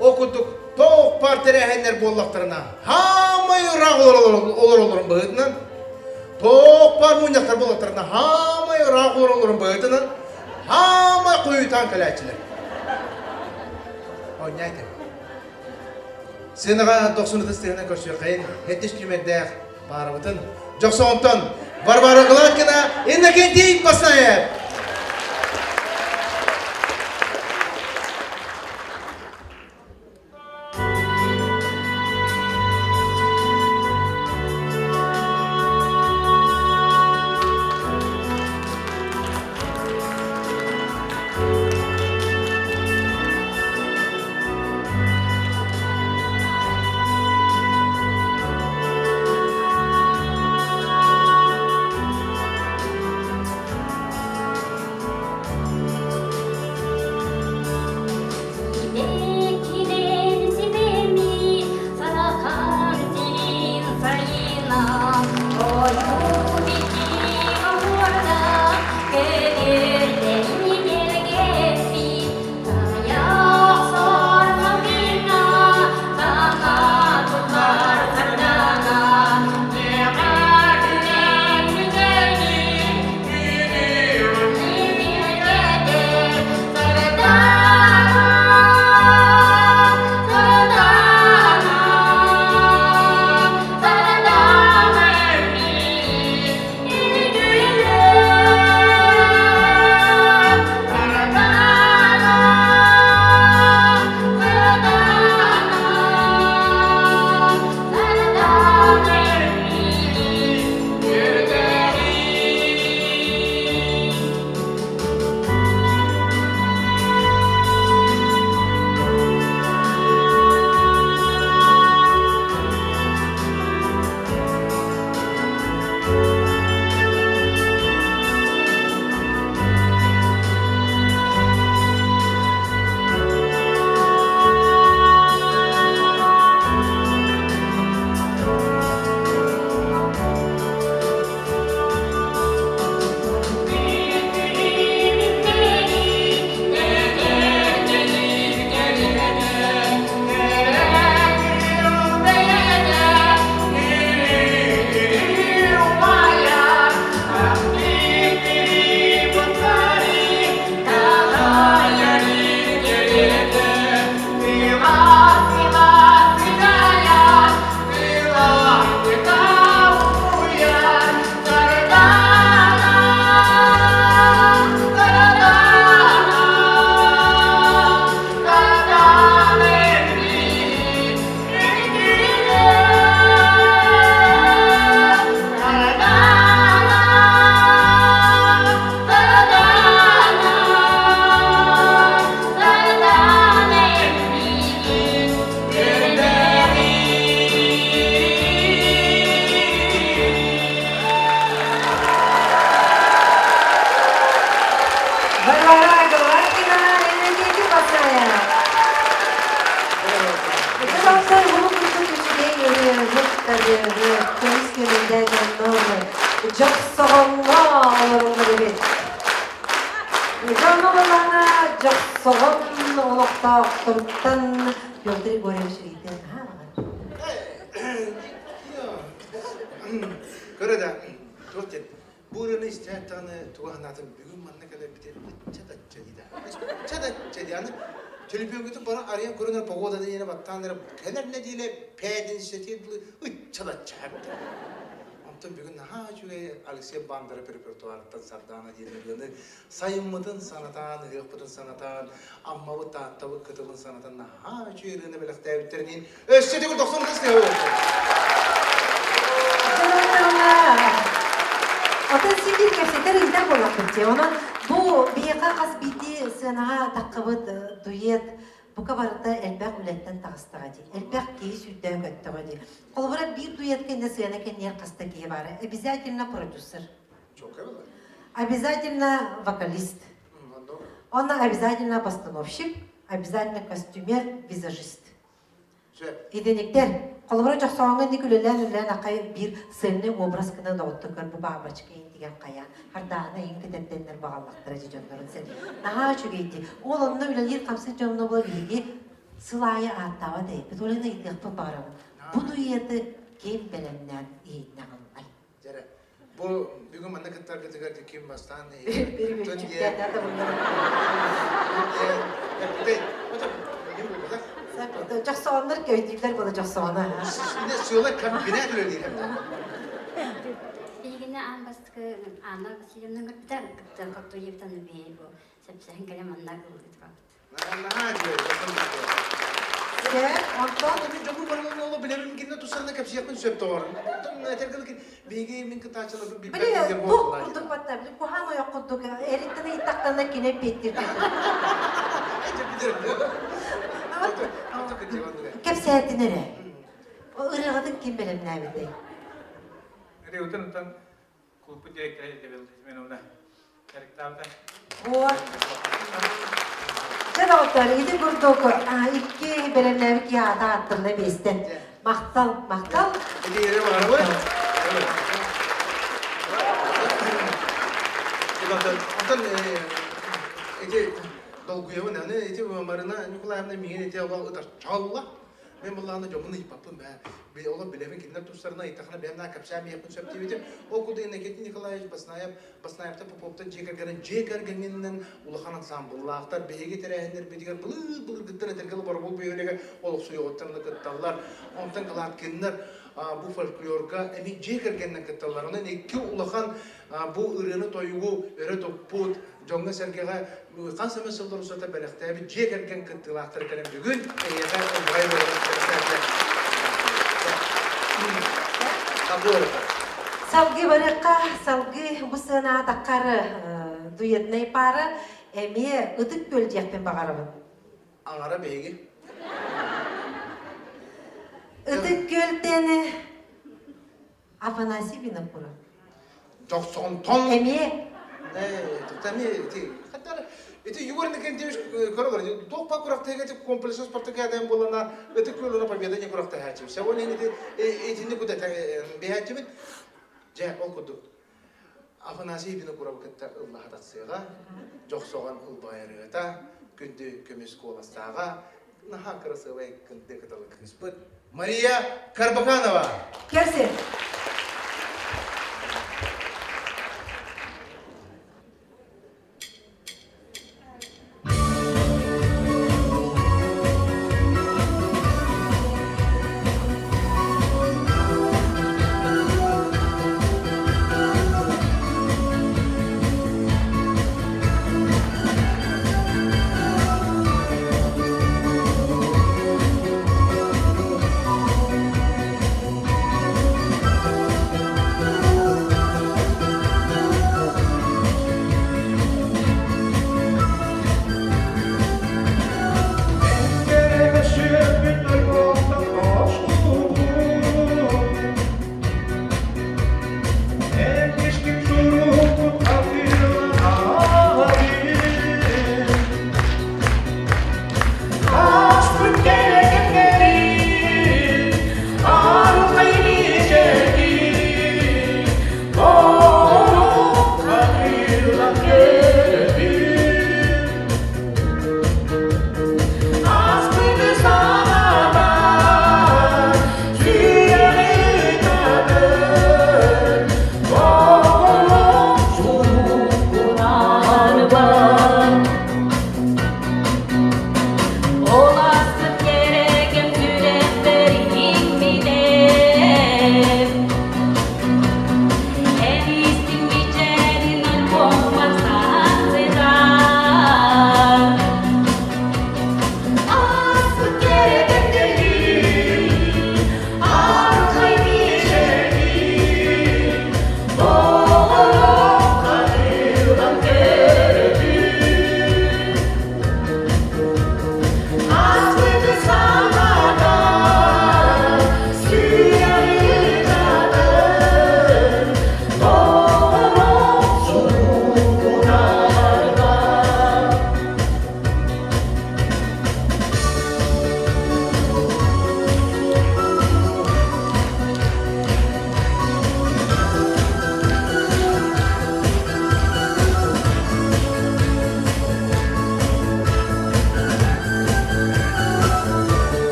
Ол курдук тоох паар тэрээһиннэр буоллахтарына, хаамай ыраах олороллорун быһыытынан, тоох паар мунньахтар буоллахтарына, хаамай ыраах олороллорун быһыытынан, хаамай хойутаан кэлээччилэр. Оонньоойте. Сыанаҕа дохсун ытыс тыаһынан көрсүөххэйин, хэттис түмэрдээх паарабытын Дьохсоҕонтон Варвара Гладкина, Иннокентий Баснаев. Дьохсоҕоҥҥо олороллор эбит. Дьоно буоллаҕына Дьохсоҕон олохтоохторуттан Петр Егорович ыйытыан наһаа баҕарар. Көрө да, туох диэн, бу ырыаны истээт даҕаны тугу санаатым бүгүн манна кэлэрбитин ычча-тачча дида. Ычча-тачча ди. Аны төлөпүөҥҥүтүн бары арыйан көрөнөр погоданы иэнэ баттаан эрэ кэлэр нэдиэлэ пээтинсэтигэр дылы ычча-тачча эбит. Онтон бүгүн наһаа үчүгэй Алексей Бандеров репертуарыттан Сардаана диэн ырыаны сайыммытын санатаан, ыһыахпытын санатаан, Аммабыт, Тааттабыт кытылын санатан наһаа үчүгэй ырыаны бэлэхтээбиттэрин өссө төгүл дохсун ытыс тыаһа буолуохтун. Атын син кэпсэтэр ыйдар буоллахпыт дии. Онон бу биһиэхэ хас биирдии сыанаҕа таххыбыт дуэт бука барыта элбэх үлэттэн таҕыстаҕа дии. Элбэх киһи сүүрдээх көттөҕө дии. Холобура, биир дуэт кэннэ сыана кэнниэр хаста киһи баара. Обязательно продюсер. Обязательно вокалист. Онно обязательно постановщик, обязательно костюмер, визажист. Идениктэр, холобура дьохсооҥҥо инник үлэлээн-үлэлээн акай биир сценный образ гына доҕоттор бу баабачка иин деген хайаан хардаана иин кэтэрдэннэр баҕаллахтара дьи дьоннорун сэн наһаа үчүгэйди. Ол онно үлэлиир хамсык дьонно була биһиги сыл аайы ааттаабат эйпит. Ол иһин ыйытыахпын баҕарабын. Бу дуэты ким бэлэмнээн иһиннэҕиннай? Дьэрэ, бу бүгүн манна кыттаргытыгар ким бастаан Дьохсооннор көйдүүлэр була дьохсооно. Сыала комбинат үлэлиир. Биһигини аан бастакы Анна Васильевна көрбүтэ, кыттан коттуйебытан бэйи бу сөпсөһөн кэлэн манна ыллыытыбабыт. Онтон дьону барылын билэбин кинини тусарына кэпсиэхпин сөп тоҕор. Биһиги мин кытааччыларбын билбэт Бу курдук батта, куһаан ойох курдук эриттэн ыйыттахтарына кини эппиэттир. Кэпсээтин эрэ. Ырыаҕытын ким бэлэмнээбитэй? Ырыабытын оттон клубпут директора Изабелла Семеновна дьарыктаабыта. Вот. Дьэ доҕоттор, ити курдук икки бэлэмнээбит киһи аата ааттанна биэстэн. Махтал, махтал. Онтон ити долгуйабын, аны ити Марина Николаевна миигин ити ол ытар чалла. Мен буллаҕына дьоммун ыйыппаппын бээ. Олор билэбин кинилэр тустарына ыйытахына бэйэм наа кэпсээн биэхпин сөп диэбитим. Ол курдук Иннокентий Николаевич Баснаев, Баснаевтар Поповтар дьиэ кэргэнин дьиэ кэргэҥҥинэн улахан ансаамбыллаахтар. Биһиги тэрээһиннэрбитигэр былыр-былыргыттан этэргэ Боробул бөһүөлэгэ олохсуйуоҕуттан кытталлар. Онтон Калаткиннар бу фольклорга эмиэ дьиэ кэргэнинэн кытталлар. Онон икки улахан бу ырыаны-тойугу өрө туппут, дьоҥҥо-сэргэҕэ хас эмэ сыллар устата бэлэхтээбит дьиэ кэргэн кыттыылаахтара кэлэн бүгүн эйиэхэ ылбаҕай буоларын бэлэхтээтилэр. Салгыы барыахха, салгыы бу сыанаатаххар дуэтнай пара эмиэ ытык күөл диэхпин баҕарабын. Аҥара биһиги. Ытык күөлтэн Афанасий Винокуров. Дьохсоҕонтон Эмиэ. Эмиэ ити хаттар ити Егор Иннокентьевич көрөлөр туох ба курахтыга ити комплекс спартакиадаан буолана ытык күөл победа не курахтаһааччы. Сегодня ити итини куда биһааччыбыт. Дьэ ол курдук Афанасий Винокуров кытта ыллаһа тахсыаҕа, дьохсоҕон ылбайарыата, күндү көмүс куоластааҕа, наһаа кырасыабай кындыы кыталы кыыспыт Мария Карбаканова. Кэлсин.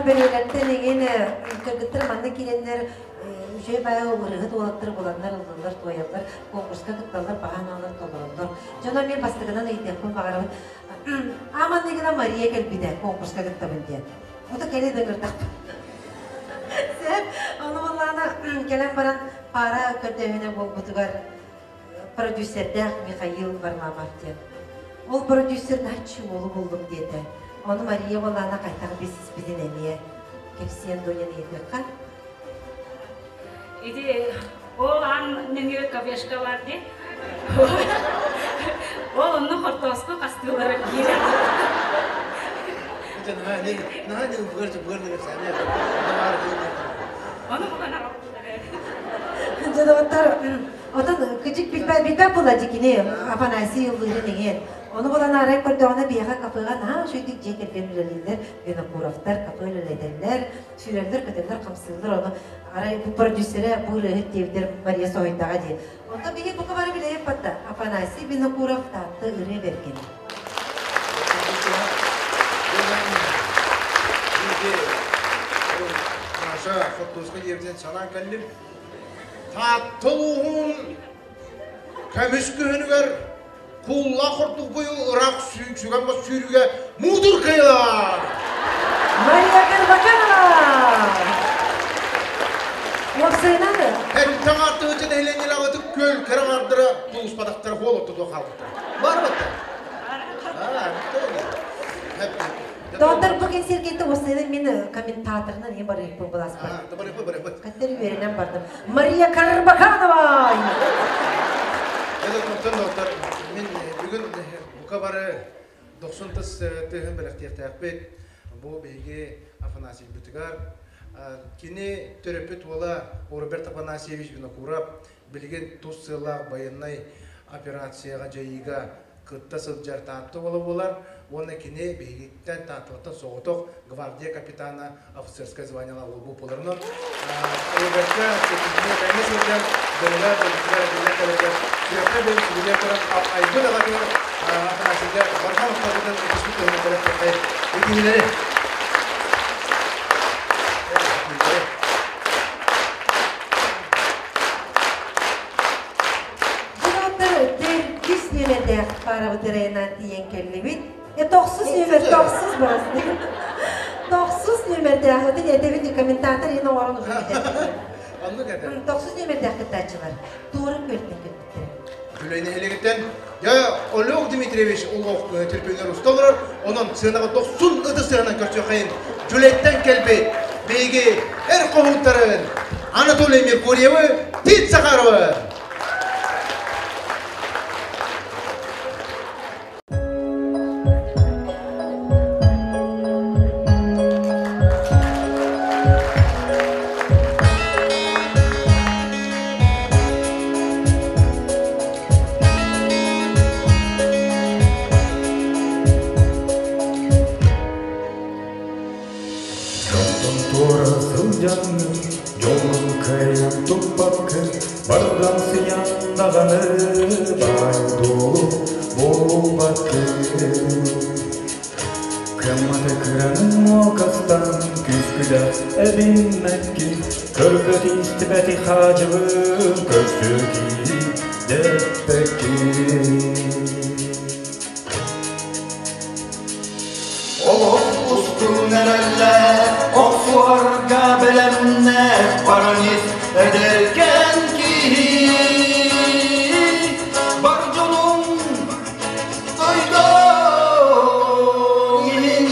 Бөлүөлэктэн эҥин кыргыттар манна киирэннэр үчүгэй баайы ырыһыт уолаттар буланнар ыллылар, туойаллар, конкурска кытталлар, баҕа толороллор. Дьоно мен бастакынан ыйытыахпын баҕарабын. Аманныгына Мария кэлбитэ конкурска кыттабын диэн. Ото кэле дыгырдах. Сеп, ону боллаана кэлэн баран пара көрдөһүнэ буолбутугар продюсердээх Михаил Варламов диэн. Ол продюсер наччы уолу буллум диэтэ. Ону Мария боллаана қайтақ бесіспеден әмие. Кепсиен донен етіққа. Иди, ол ан нөңүө кафешка бар ди. Ол онну хортооску кастыылары киирер. Ону булан Жадаваттар, отон кычык билбэ билбэ була дикини Афанасий ыллыырын иҥин. Ону булан арай көрдөҕүнэ биэхэ кафега наһаа үчүгдүк дьиэ кэргэн үлэлииллэр, Винокуровтар кафе үлэлэтэллэр, сүүрэллэр, көтөллөр, хамсыыллар, ону арай бу продюсере бу ырыаһыт диэбитэр Мария соһуйдаҕа дии. Онтон биһи бука бары билэйип батта Афанасий Винокуров таатты ырыа берген. Маша Хоттуска диэбитин санаан кэллим. Тааттылуһун көмүс күһүнүгэр кулла хордук бую ырак сүгэн бас сүүрүгэ муудур кыйылар. Мария Карбаканова! Уопсайынан Эттен артыгычы нехленгеле ытык көл кыраңардыра тууспатактара хуолотту туох хаалбыттар. Бар батта. Доктор бу кэнсиэргэнте уопсайынан мен комментаторынан ең барыппын буласпар. Каттер үөренен бардым. Мария Карбаканова! Это доктор, мен бүгүн бука бары 90 тыс тыһын белэхтиэхтээхпит. Бу биһиги Афанасий Бутыгар кини төрөппүт уола Роберт Афанасьевич Винокуров билигин тус сыалаах военнай операцияга жайыга кытта сылдьар таатты бола болар. Уонна кини биһигиттэн тааттылаттан соҕотох гвардия капитана офицерское званиела олбу боларынан. Робертка кэҥэ сылдьан дьоҥҥа дойдутугар эбиллэн кэлэргэ сүрэххэ бэл сүбүлэ туран айбыт аҕатыгар Афанасийга барҕа махталбытын ытыспыт туһунан бэлэхтэххэй итиилэри. Доктор төрдүс нүөмэрдээх парабытырайынан тиийэн кэллибит. Тохсус нүөмэр, тохсус барасты. Тохсус нүөмэрдээх, өтін этэбин комментатор ең оңорон уже Оннук этэ. Тохсус нүөмэрдээх кыттааччылар. Туорун көлтөн кэлбиттэр. Күләйне хелегиттен я Олег Дмитриевич улуох терпенер усталар, онон сынаға 90 ыты сыгынан көрсөкайын. Жүлеттен келбет, бейге эр кохуттарын Анатолий Меркурьевы, Тит Сахарова. Жолдон туора сылдьаҥҥын, дьолгун кыайан туппаккын, бардан сыйан даҕаны баай дуолу буолбаккын. Кымматы кыранын муокастан күскүдэх эбиммэккин, көрбөт истибэти хаажыбын көрсүки деппеккин. Олох устун эрэллэ, охсуарга бэлэмнэ, баранис эдэркэн киһи. Бар дьонум дойдум иһин.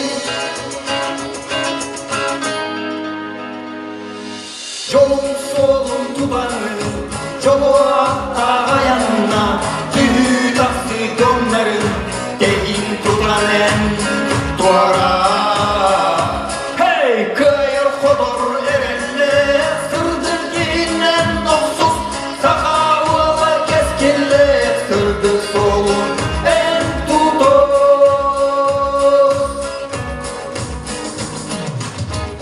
Жолун суолун тутанын, жолу аттаҕаянна, түһүү тахсы дьоннарын, тэһин тутан эн туора. Hey, кыайыр ходор эрэллэ, сырдык иһиннэн охсус, саха уола кэскиллэ, сырдык суолун эн тутус.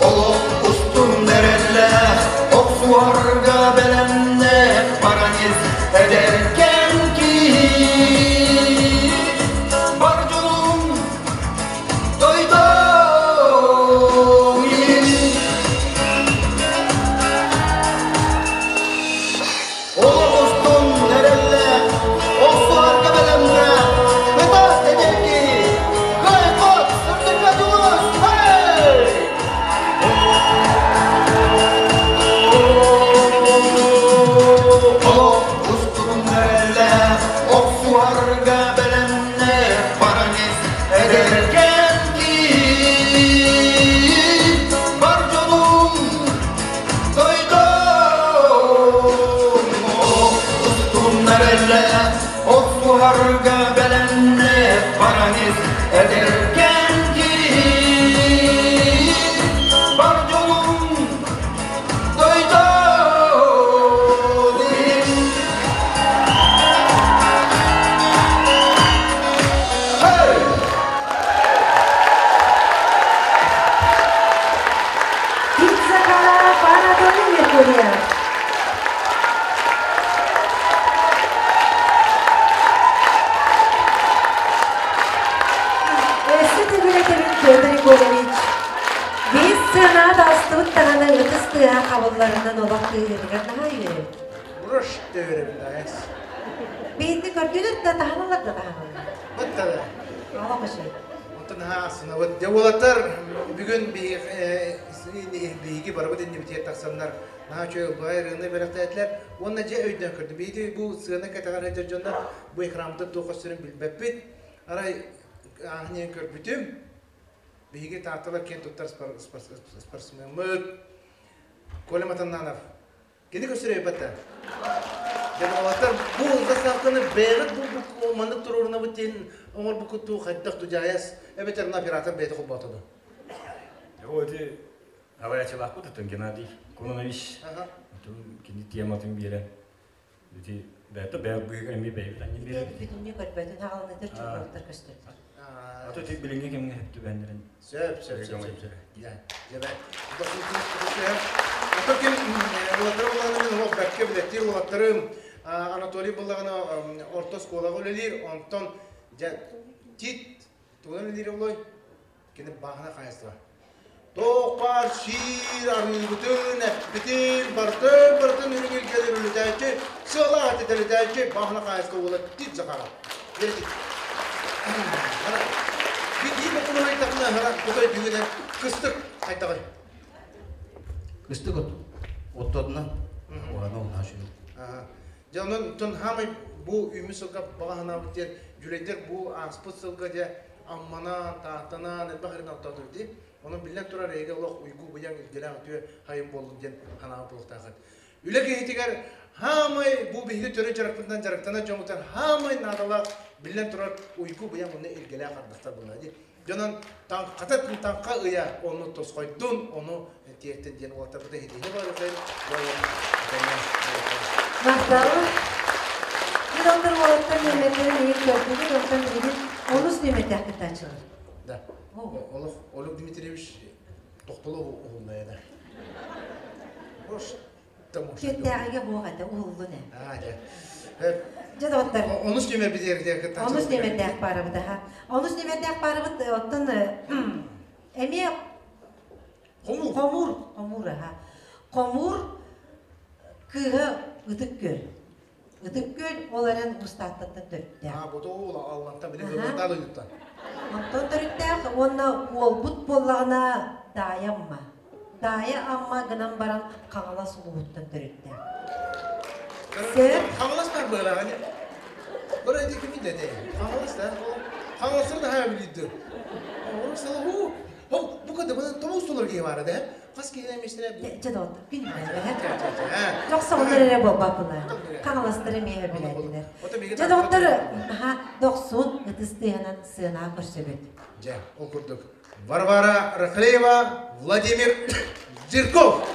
Олох устун эрэллээх, охсуарга бэлэмнээх, баранис Барга бэлэмнээх баран ис эдэркээн киһи бар дьолуҥ дойдун иһин. Hey! Пицца Захаров Анатолий Меркурьев. Өссө төгүл этэбин Петр Егорович. Биир сыанаҕа астыбыт даҕаны ытыс тыаһа хабылларынан олох тыаһыырыгар наһаа үөрэбит. Брош дөөрөбүн даайас. Биһинни көрдүлэр да таһаналар да таһаналар. Быттала. Олох үчүгэй. Онтон наһаа астынабыт. Дьэ уолаттар бүгүн биһиги барыбыт иннибитигэр тахсаннар наһаа үчүгэй ылбаҕай ырыаны бэлэхтээтилэр. Уонна дьэ өйдөөн көрдүм. Биһиги бу сыана кэтэҕэр сылдьар дьоннор бу экраммытын туох көстөрүн билбэппит. Арай ааһын иһэн көрбүтүм. Биһиги Таатталар киэн туттар спортсмеммыт Коля Матаннанов Кини көстөр өйбөттө. Дьэ, бу заставканы бэйэҕит бу маннык туруорунабыт диэн оҥорбуккут дуу, хайдах дуу дьаайас, эбэтэр мына оператор бэйэтэ холбоото дуу? Оо, ити авариячылаахпыт отон Геннадий Кононович кини тематын биэрэн ити бэйэтэ бэйэ быыгар эмиэ бэйэбит анньын биэрэбит. Бүтүннүү көрбөтүн хаҕаланытыр чугуруктар көстөр. Ато ити билиҥҥи кэмҥэ түбэһиннэрин Сөп, сөп, сөп, сөп, сөп. Дьэ, дьэ, Ото ким уолаттары буллаҕына мин олох бэркэ билэттиир уолаттарым Анатолий буллаҕына орто оскуолаҕа үлэлиир, онтон дьэ Тит тугунан үлэлиир олой? Кини бааһына хаһайыстыба. Тоқпар сиир арыыбытын, эппитин, бартын, бартын үрүҥүргэлэр үлэтээччи, сыалаах этитэлитээччи бааһына хаһайыстыба уола Тит Захаров. Битии боппуруоһу ыйдахына аһара кутай дүҥүнэн кыстык хайдаҕый? Кыстык от оттотунан уһана уһана сүрүн. Дьэ онон тон хаамай бу үүммүт сылга баҕа санаабыт диэн дьүлэйдэр бу ааспыт сылга дьэ Амманан, Тааттанан элбэх эрин оттоотур дии. Онон биллэн турар эһиги олох уйгу-быйаҥ илгэлээх үтүө хайым буоллун диэн санаабыт буолуохтааххыт. Үлэ киһитигэр хаамай бу биһиги төрүт дьарыкпытынан дьарыктанар дьоммутугар хаамай наадалаах биллэн турар уйгу-быйаҥ уонна илгэлээх ардахтар буолла дии. Дьонон таҥхата таҥха ыйа ону тосхойдун, ону тиэртин диэн уолаттарбыта иһитиһи барытын Махтал. Мин онтон уолаттар нүөмэрдэрин иһин көрдүгүт, онтон билигин онус нүөмэрдээх кыттааччылар. Да. Олох Олег Дмитриевич тохтоло уһуллая да. Күөттээҕигэ буох этэ, уһуллун ээ. Аа, дьэ. Дьэ, доҕоттор. Онус нүөмэр битиэрдиэр кыттааччы. Онус нүөмэрдээх паарабыт аха. Онус нүөмэрдээх паарабыт оттон эмиэ хомуур. Хомуур, хомуур аха. Хомуур кыыһа Ытык Күөл. Ытык Күөл ол эрэн Устааттаттан төрүттээх. Аа, бу тоҕу Аллантан били Ыллантаа дойдуттан. Онтон төрүттээх уонна уолбут буоллаҕына Даайа Амма. Даайа Амма гынан баран Хаҥалас улууһуттан төрүттээх. Сөп. Хаҥалас бар быалаҕа не? Бара ити кимин дэтэ? Хаҥалас да. Хаҥаластар да хаа билиддир. Оҕо сылы хуу. Бу бу кыды бу тому устулар киһи бара да. Хас киһинэн миэстэрэ бу. Чэ доҕоттор, күн билэр. Дьохсоҕолор эрэ буолбаппылар. Хаҥаластар эмиэ билэллэр. Дьэ доҕоттор, аха, дохсун ытыс тыаһынан сыанаҕа көрсөбүт. Дьэ, ол курдук. Варвара Рахлеева, Владимир Жирков.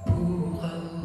Бу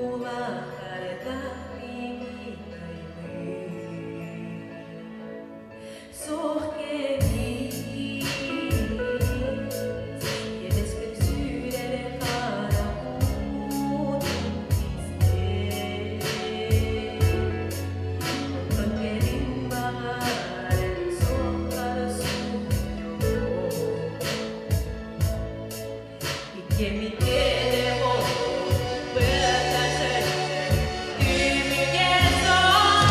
Улахардах миигин аймыыр Суох кэбиис Иэдэспин сүүрэр хара уутун истэр Оттон кэлин баҕар суоххар суруйуом Иккэммитэ быата сөргө Түмүгэ суох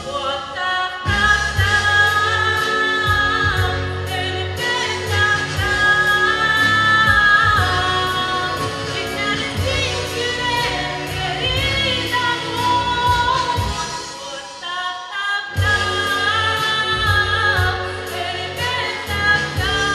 уоттаах таптал Өлбөт таптал Дьиҥнээхтик сүрэх көрүдэ буолбут Уоттаах таптал Өлбөт таптал Дьиҥнээхтик сүрэх көрүдэ буолбут Дьиҥнээх таптал.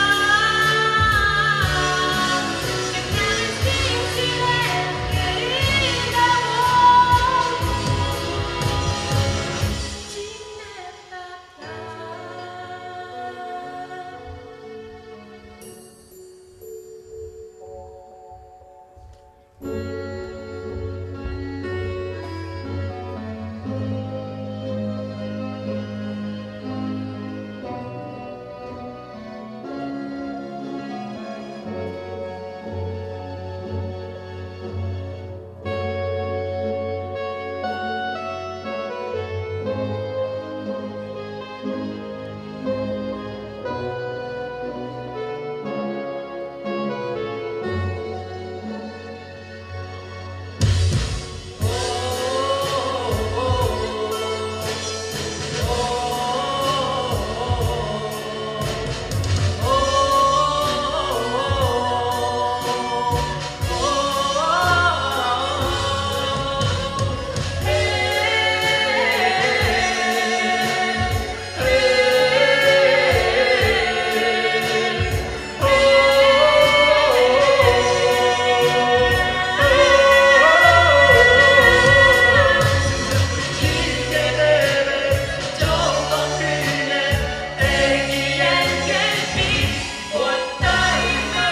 Эргийэн кэлбит уоттарга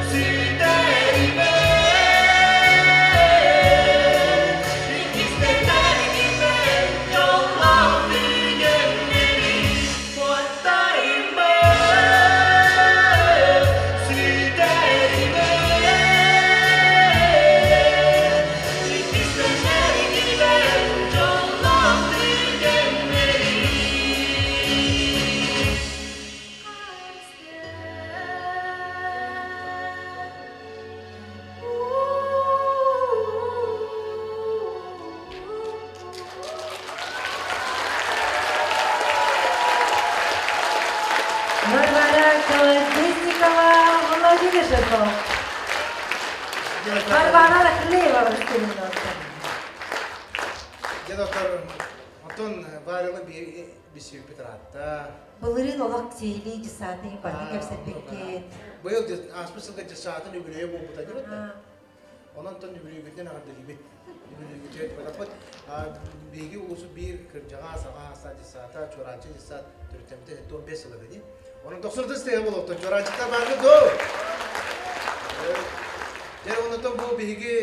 сүтэримэ Иккистэн дьоллоох түгэннэри уоттарыма сүтэримэ Иккистэн дьоллоох түгэннэри. Варвара Колодезникова, Владимир Жирков. Варвара Рахлеева Васильевна. Дьэ доктор, онтон Варяны бисүүппүт ыраатта. Былырыын олох сиһилии дьыссаатын барытын кэпсэппиккит. Быйыл ааспыт сылга дьыссаатын үбүлүөйэ буолбута диэбит да. Онон тон үбүлүөйгүтүнэн эҕэрдэлиибит. Үбүлүөйгүтүгэр тупатахпыт. Биһиги улуусу биир кырдьаҕас аҕа аастаах дьыссаата Чуораанчы дьыссаат төрүттэммитэ 75 сыла дии. Онон 90 тыһа буолуохтун Чуораанчыттар бааргыт дуо? Дьэ, онтон бу биһиги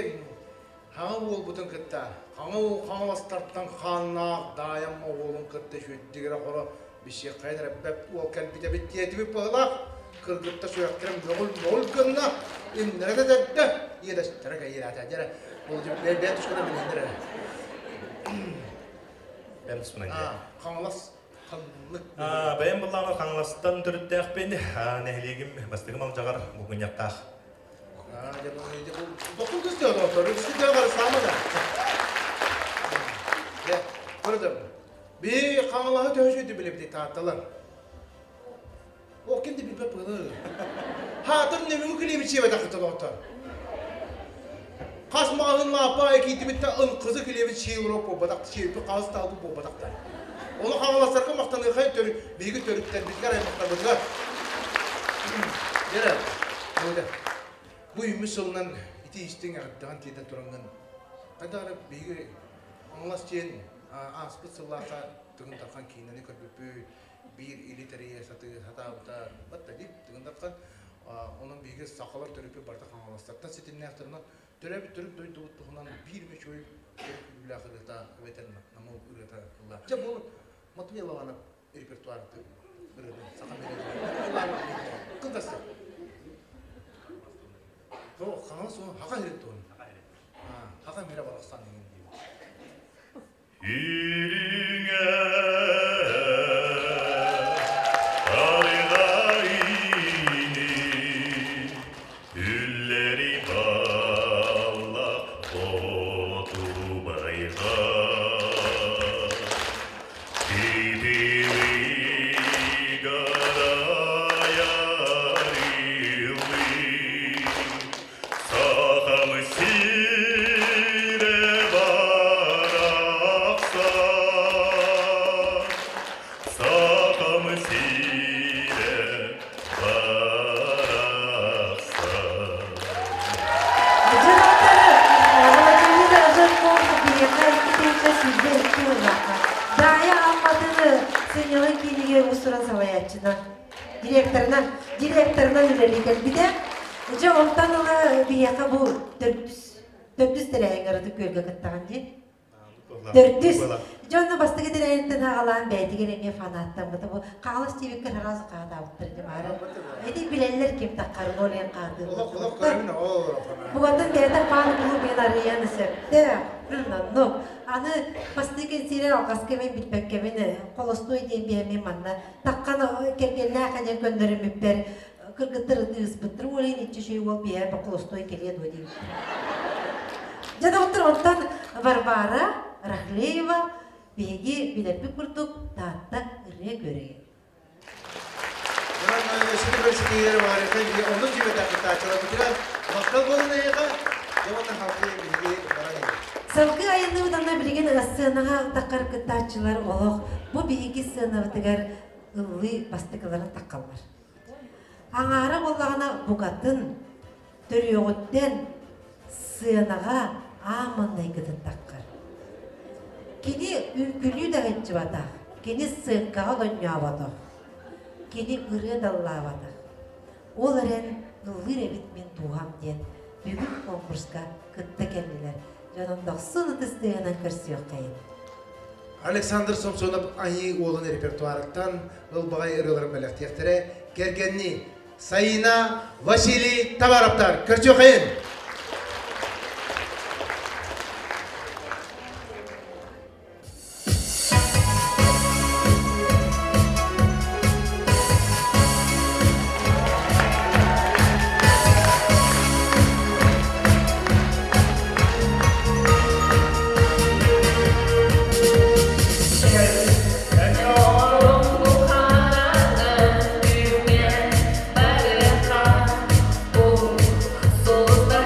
хаҥа уолбутун кытта, хаҥа хаҥаластартан хааннаах Даайамма уолун кытта үчүгэйдик хоро бисиэххэйин эрэббэт уол кэлбит эбит диэтибит быһылаах. Кыргытта сүрэхтэрин мөҕүл-мөҕүл гынна, иннэрэ да дэрдэ, иэдэстэрэ кэйиэрээтэ. Дьэрэ, ол бэйэ тускуна билиһиннэр эрэ. Бэйэм туспунан Хаҥалас ханнык? Бэйэм былаана Хаҥаластан төрүттээхпин, нэһилиэгим бастакы Малдьаҕар Булгунньахтаах. Тохтуу көстүө доҕоттор, үксүтэ саама да. Дьэ, көрөтөм. Би Хаҥалаһы төһө билебит таатталар. О, ким да билбэт быһылы. Хаатыр нөмүгү килиэби чиэбэтэх доҕоттор. Хас маҕаһын лааппа киитибиттэ ынкызы килиэби чиэбиро буолбатах, чиэби хаас таалбы буолбатахтар. Ону хаҥаластарга махтаныахай төрү, биһиги төрүттэрбитигэр аймахтарбытыгар. Дьэрэ, бу бу үүммүт сылынан ити истиҥ эҕэрдэҕин тиэтэн тураҥҥын хайдах эрэ биһиги Хаҥалас диэн ааспыт сыллаахха Тыгын Дархан киинэни көрбүппүт, биир или тэрийэ сатыы сатаабыта батта дии Тыгын Дархан. Онон биһиги сахалар төрүппүт барыта Хаҥаластартан ситимнээхтэр. Төрөбүт төрүт дойдубут туһунан биир эмэ үчүгэй үбүлээх ырыата эбэтэр намыл ырыата ылла. Дьэ бу Матвей Лаванов репертуарты ырыатын саха мелодия. Кылгастык. То хаҥас хака хирет туһун. Хака мире барахсан деген диир. Ириҥэ арыгайни үллэри балла отубайга Титили Сахам сире барахсан, Сахам сире барахсан. Дьонтары Владимир Жирков биһиэхэ 2022 сыллаахха Даайа Амматын сынньалаҥ киинигэр уус-уран салайааччынан, директорынан, директорынан үлэлии кэлбитэ. Дьэ, онтон ыла биһиэхэ бу төрдүс төрдүс тэрээһиҥ Ытык Күөлгэ кыттаҕын дии. Төрдүс. Дьонно бастакы тэрээһинтэн аҕалаан бэйэтигэр эмиэ фанаттаммыта. Бу Хаҥалас тиибиккэ сразу хаатаабыттар дии баара. Ити билэллэр ким таххарын, ол иһин хаатыыллар. Олох көрөбүн, ол Бугатын бэйэтэ фан клубун арыйан сөптөөх. Оннук. Аны бастакы кэнсиэрэ алҕаска мин билбэккэбин холостуой диэн биһэмин манна таххан кэргэннээх эдэр көннөрүмүппэр кыргыттар ытыыспыттар. Ол иһин иччи шүй уол биһэ холостуой кэлиэ дуо диэбиттэр. Дьэ доҕоттор, онтон Варвара Рахлеева биһиги билэрбит курдук Таатта ырыа күөрэйэ. Оннук дьүөтэ кыттааччыларбытыгар махтал буолун эйиэхэ, дьэ уонна халқы биһиги баран иһэр. Салгыы айанныыбыт онно билигин сценаҕа таххар кыттааччылар олох бу биһиги сценабытыгар ыллыы бастакыларын таххаллар. Аҥаара буоллаҕына букатын төрүөҕүттэн сыанаҕа аан маҥнайгытын таххар. Кини үҥкүлүү да сылдьыбатах, кини сценкаҕа олонньооботох, кини ырыа да ыллаабатах. Ол эрэн ыллыыр эбит мин дууһам диэн бүгүн конкурска кытта кэллилэр. Дьонум дохсун ытыс тыаһынан көрсүөххэйин. Александр Сомсонов Айыы уолун репертуарыттан ылбаҕай ырыаларын бэлэхтиэхтэрэ. Кэргэнни Саина, Василий Товаровтар. Көрсүөххэйин! Барыха,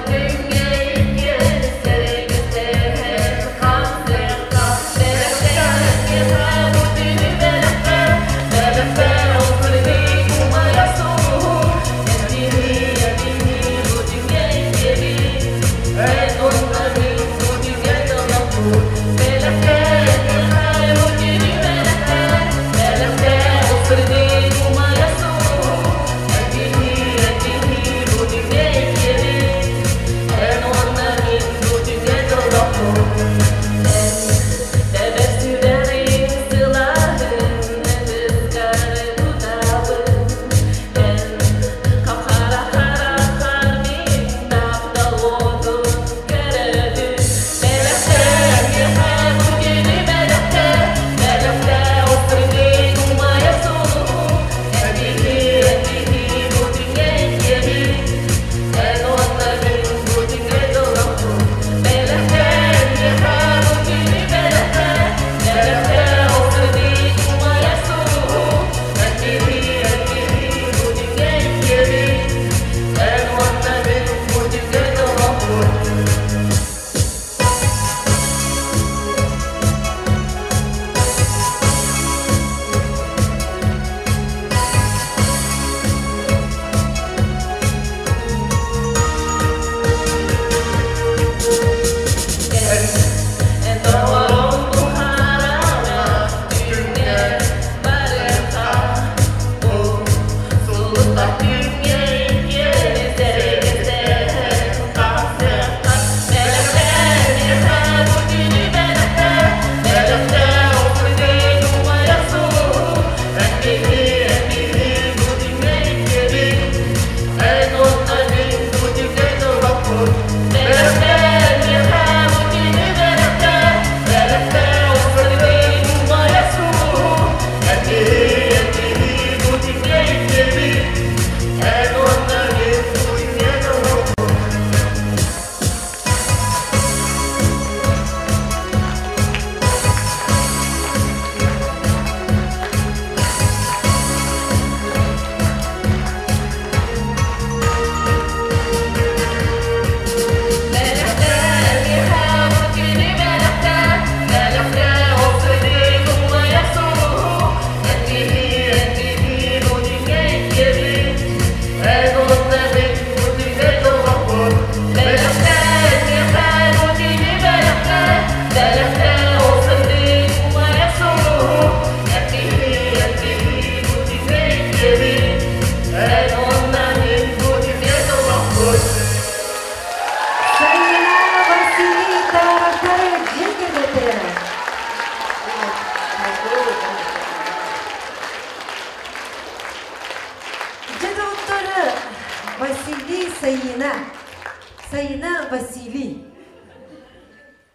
Василий.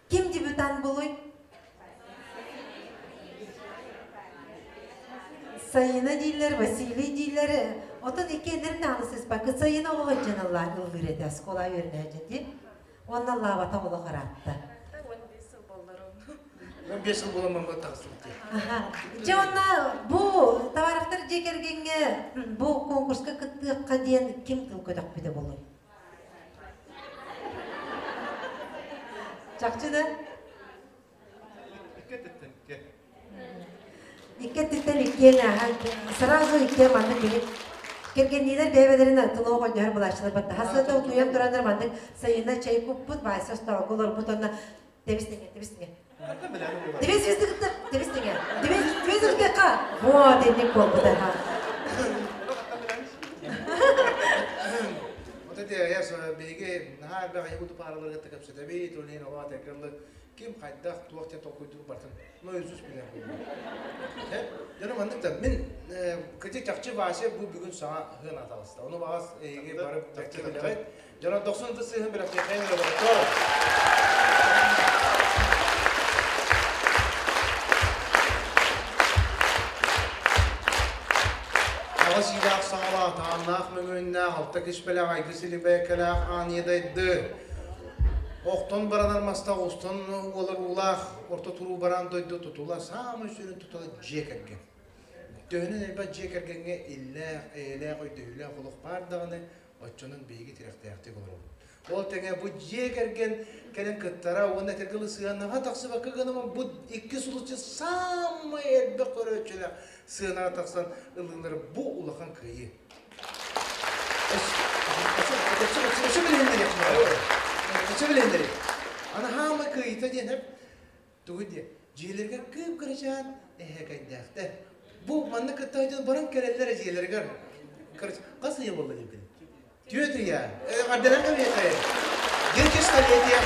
Ким дебютант буолуой? Сайына дииллэр, Василий дииллэр. Отон иккиэннэрин даҕаны сыыспакка Сайына оҕо дьон ыллыыр этэ, оскуола үөрэнээччи дии. Уонна ыллаабата олох ыраатта. 15 сыл буолан мамма тахсыбыт. Дьэ онно бу Товаровтар дьиэ кэргэҥҥэ бу конкурска кыттыахха диэн ким тыл көтөхпүтэ буолуой? Чахчы да? Икки өттүттэн икки. Икки өттүттэн иккиэн сразу иккиэн маннык били кэргэнниилэр бэйэ-бэйэлэрин тылы оҕонньоһор булааччылар баттаһа сыата утуйан тураннар маннык сайына чэй куппут Вася остолго олорбут онно тэбис тэҥэ тэбис тэҥэ тэбис тэбис кытта тэбис тэҥэ тэбис тэбис кытта вот инник буолбута Вот это я биһиги наһаа элбэх айыбыт паараларга кэпсэтэбит, ол иһин олоо атекерлы ким хайдах туох диэн толкуйдуур бартын нойусус билэр буолла. Дьоно маннык да мин кыдьык чахчы Вася бу бүгүн саҥа ыһыан атаҕаста. Ону баҕас эһиги бары бэркэ билэҕит. Дьоно дохсун ытыс сыыһын бэлэхтиэххэйин өрөбөтөр. Аҕыс иилээх саҥалаах, тааннаах мөҥүөннээх, алта киспэлээх айгыс илибэкэлээх аан иэдэйды. Охтон баранар мастах устан уолар уулаах орто туруу бараан дойду тутула саамай сүрүн тутула дьиэ кэргэн. Төһөнөн элбэх дьиэ кэргэҥҥэ иллээх, эйэлээх, өйдөһүүлээх олох баар даҕаны, оччонон биһиги тирэхтээхтик олоробут. Ол тэҥэ бу дьиэ кэргэн кэлэн кыттара уонна этэргэ дылы сыанаҕа тахсыбакка гынаман бу икки сулусча саамай элбэх көрөөччүлээх сыанаҕа тахсан ылыылара бу улахан кыайыы. Өссө билиһиннэри. Аны хаама кыайыыта диэн эп тугу диэ дьиэлэригэр кыып-кырачаан эһэкэйдээхтэр. Бу манна кытта дьон баран кэлэллэр дьиэлэригэр. Хас ыйа буолла диэбитин? Түөрт ыйа. Эҕэрдэлэн кэбиһиэхэ. Дети столетия.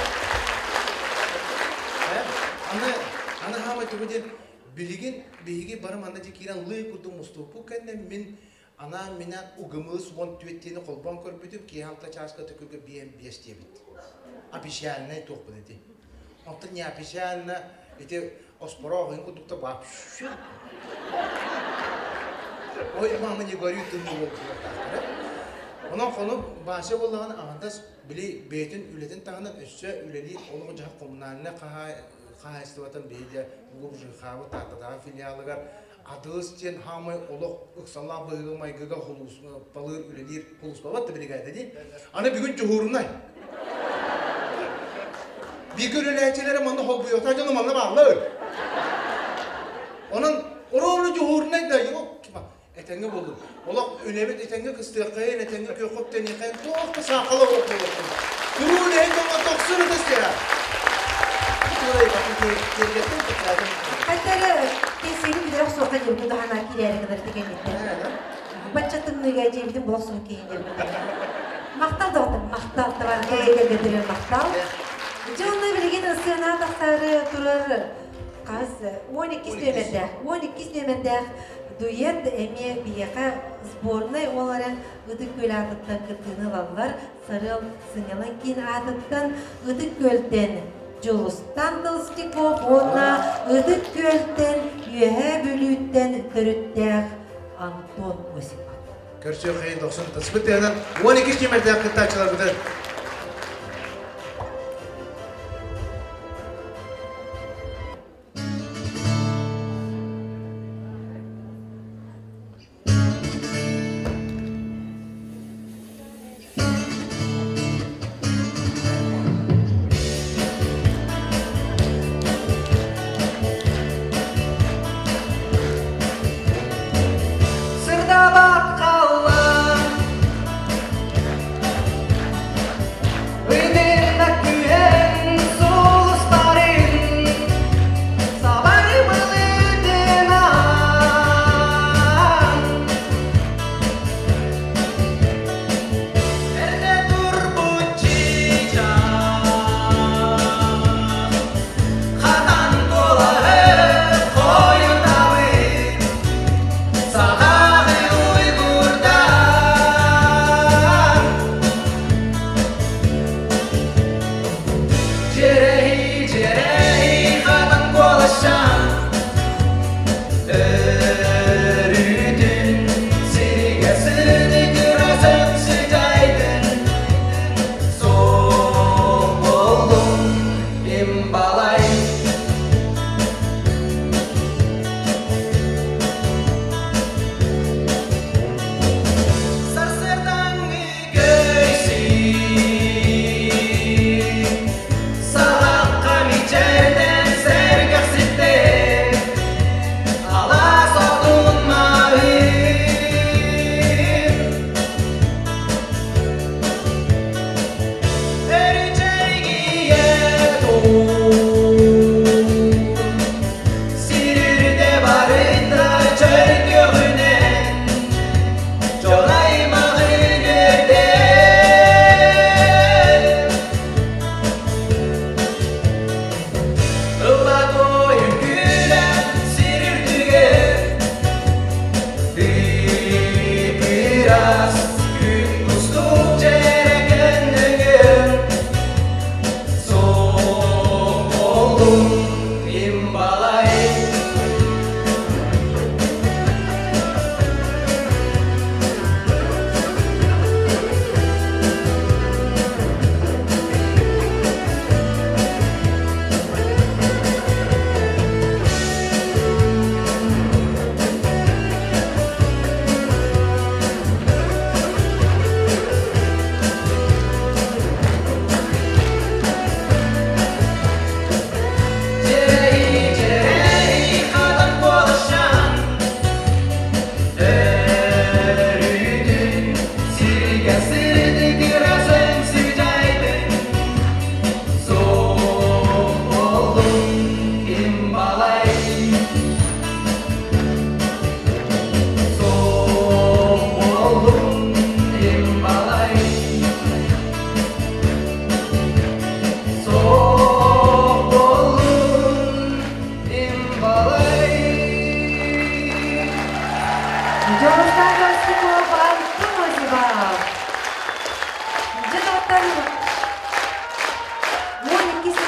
Аны аны хаамай тугу диэн билигин биһиги бары манна дьэ киирэн лыы курдук мустубуппут кэннэ мин анаан-минээн угымыыс уон түөттиини холбоон көрбүтүм киэһэ алта чааска төкүргэ биэн биэс диэбит. Официальнай туохпун ити. Онтон неофициально ити оспороох ыйын курдук да вообще. Ой, мама, не горюй, ты не буолуохтаахтара. Онон хону Вася буоллаҕына аҥардас били бэйэтин үлэтин таһынан өссө үлэлиир олох-дьаһах коммунальнай хаһаайыстыбатын биһиги Лубжихабы Тааттатааҕы филиалыгар Адылыс диэн хаамай олох ыксаллаах быһыыга-майгыга холууспалыыр үлэлиир холууспабат да биригээдэ дии. Аны бүгүн дьуһуурунай. Бииргэ үлэлээччилэрэ манна холбуйуохтаах дьоно манна бааллар. Онон оруолу дьуһуурунай да этэҥҥэ буоллун. Олох үлэбит этэҥҥэ кыстыаххайын, этэҥҥэ күөххэ үктэниэххэйин, туох да саахала суох буолуохтун. Туруу үлэһит дьоҥҥо тохсун ытыс түһэ. Хаттары кэсиэни билэр охсуохха диэн кудаһана киирээри гынар тигэнниттэр. Бачча тымныыга дьиэбитин була охсун киһи диэн. Махтал доҕоттор, махтал табаарга кэлбэтэрэ махтал. Дьэ онно билигин сыана тахсаары турар хас 12 нүөмэрдээх, 12 нүөмэрдээх дуэт эмиэ биһиэхэ сборнай ол эрэн Ытык Күөл аатыттан кыттыыны ылаллар. Сарыал сынньалаҥ киин аатыттан Ытык Күөлтэн Дьулустан Толстяков уонна Ытык Күөлтэн Үөһээ Бүлүүттэн төрүттээх Антон Осипов. Көрсүөххэйин дохсун тасбыт тыһынан 12 нүөмэрдээх кыттааччыларбытын Сырдабат қаллар.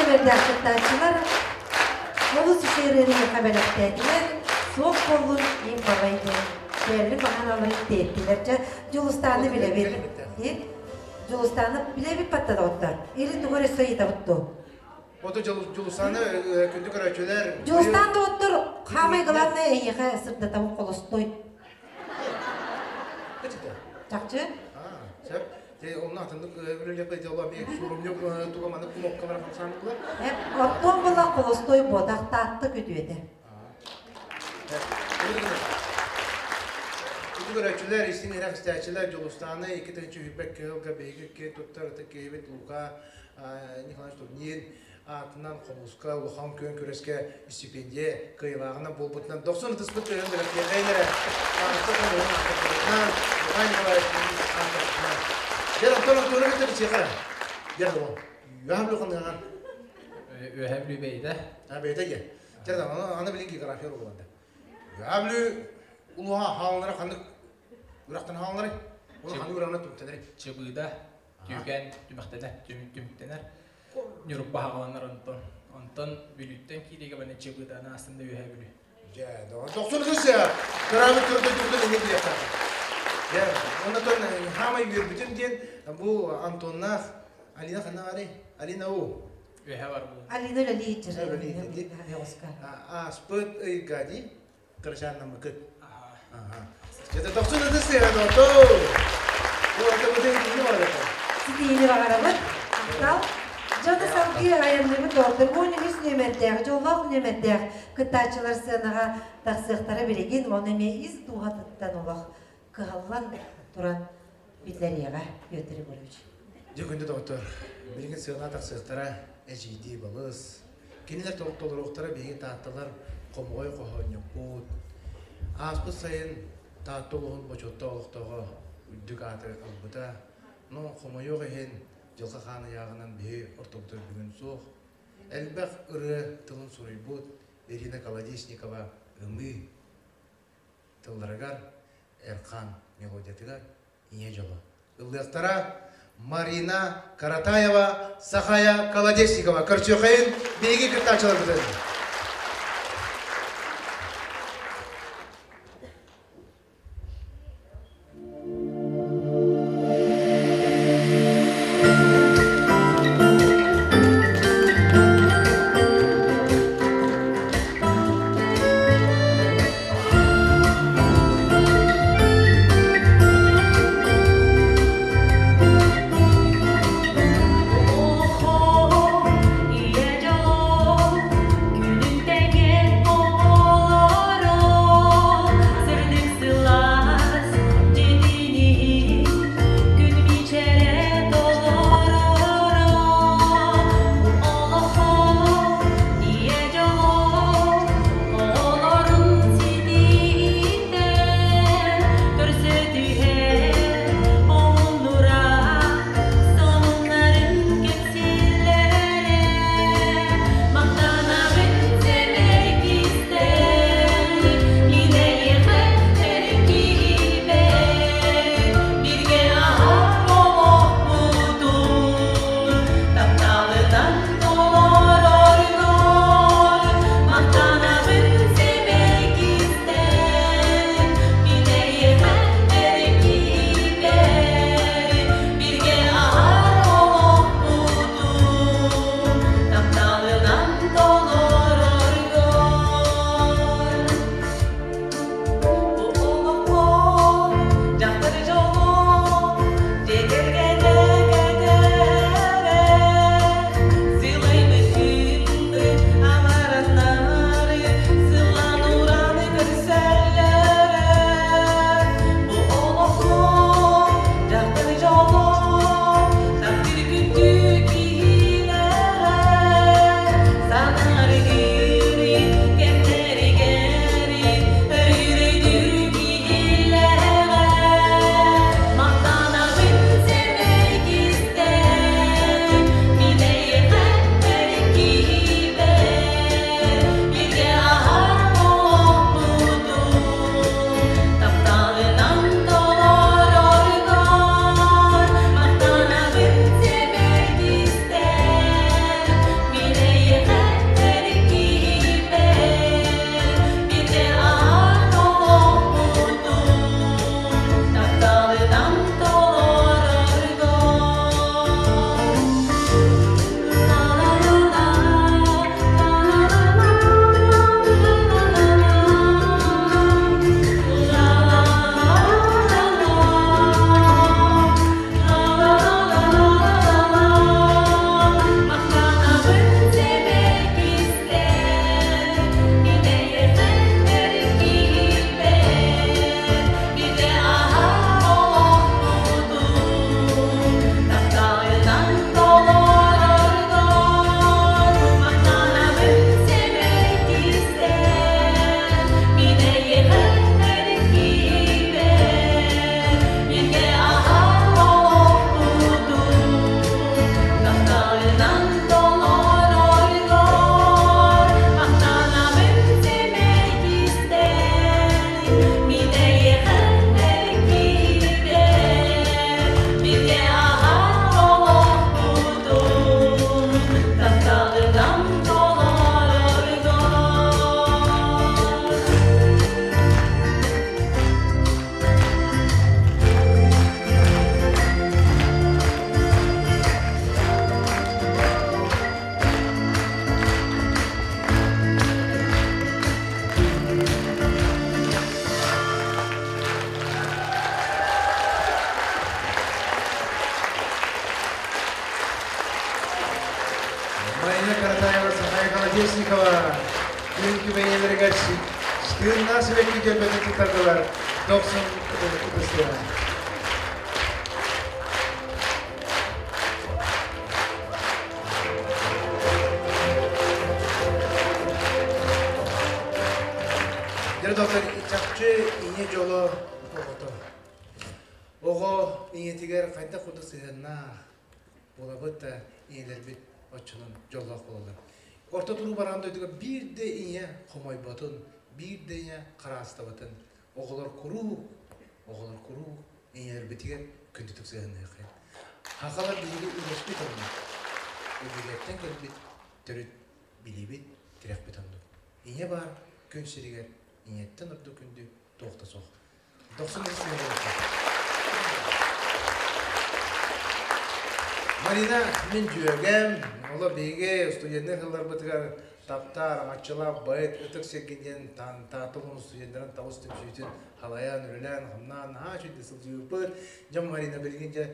нөмердээх кыттааччылар олус үчүгэй ырыаны миэхэ бэлэхтээтилэр. Суох буоллун им балай диэн бэйэлэрин баҕаналарын тиэртилэр. Дьэ, Дьулустааны билэбит. Дьулустааны билэбит батта доҕоттор. Или тугу эрэ өссө ыйытабыт дуу? Ото Дьулустааны күндү көрөөччүлэр. Дьулустаан доҕоттор, хаамай главное эйиэхэ сырдатабын холостой. Чахчы? Сөп. Те онно атыннык үлэлиэхпэ дьоло ми суурумньук туга маннык кнопкалара хамсаан булар. Оттон була холостой буотах таатта күтүөтэ. Күндү көрөөччүлэр, истиҥ иһирэх истээччилэр, Дьулустааны 2 тыһыынча кыһылга биһиги киэн туттар ытык киһибит Лука Николаевич Турнин аатынан хомуска улахан күөн күрэскэ стипендия кыайыылааҕынан буолбутунан дохсун ытыспыт тыаһын бэлэхтиэхэйин эрэ Таатта хомуһун аатырбытынан Лука Николаевич аатырбытынан. Дьэ, онтон Антона кытта бичиэхэ. Дьэ, үөһэ Бүлүү ханныгынан? Үөһэ Бүлүү бэйдэ. А, бэйдэ дьэ. Дьэ, аны билин география уруогунда. Үөһэ Бүлүү улууһа хааллара ханнык үрахтан хааллары? Оны ханнык үрахтан түмтэнэри? Чыбыыда, Түүкэн, түмэхтэнэр, түмүктэнэр. Ньурба хааланар онтон. Онтон Бүлүүттэн киириигэ баны Чыбыыданы астында Үөһэ Бүлүү. Дьэ, дохсун кыыс кыраабыт көрдө түргэн инник диэххэ. Дьэ, оннотон хаамай үөрбүтүм диэн бу Антоннаах Алина ханна барый? Алина у. Үөһэ бар бу. Алина үлэлии Үлэлии Ааспыт ыйга ди кырачааннаммыкыт. Дьэ, дохсун ытыс сыһа доото. Бу ата бутын кини бар это. Ситиини баҕарабыт. Махтал. Дьону салгыы айанныыбыт доҕоттор. 13 нүөмэрдээх, дьоллоох нүөмэрдээх кыттааччылар сыанаҕа тахсыахтара билигин. Оны эмиэ ис дууһатыттан олох кыһаллан туран биллэриэҕэ Петр Егорович. Дьэ, күндү доҕоттор, билигин сыана тахсыахтара эдьиийдии балыс. Кинилэр толоруохтара биһиги таатталар хомоҕой хоһоонньукпут. Ааспыт сайын Таатта улууһун бочуоттаах олохтооҕо үрдүк ааты ылбыта. Но хомойуох иһин дьылҕа хаан ыйааҕынан биһи ортобутугар бүгүн суох. Элбэх ырыа тылын суруйбут Ирина Колодезникова ымыы тылларыгар Эрхан мелодиятыгар Ийэ дьоло. Ыллыахтара Марина Каратаева, Сахая Колодезникова. Көрсүөххэйин биһиги кыттааччыларбытын. Олохом, ийэ дьоло, Марина Каратаева, Сахая Колодезникова күн күбэйэлэригэр тыыннаах сибэкки дьөрбөтүн туттардылар. Дохсун ытыстыа. Дьэ, доктор, чахчы ийэ дьоло оҕото. Оҕо ийэтигэр хайдах курдук сыһыаннаах буолабыт да ийэлэрбит оччонон дьоллоох буолаллар. Орто туруу бараан дойдуга биир да ийэ хомойботун, биир да ийэ хараастабатын. Оҕолор куруук, оҕолор куруук ийэлэрбитигэр күндүтүк сыһыанныаххайын. Хахалар биһиги үлэспит оннук. Өбүгэттэн кэлбит төрүт билиибит, тирэхпит оннук. Ийэ баар күн сиригэр ийэттэн ордук күндү туох да суох. Дохсун Марина, мин дьүөгэм, олор биһиги студеннар сылларбытыгар таптаар, аҥаччылаах поэт ытык сиргэ диэн Таатта улууһун студеннарын табыс түмсүүтүн халайан, үлэлээн, хамнаан наһаа үчүгэй сылдьыбыппыт. Дьон Марина билигин дьэ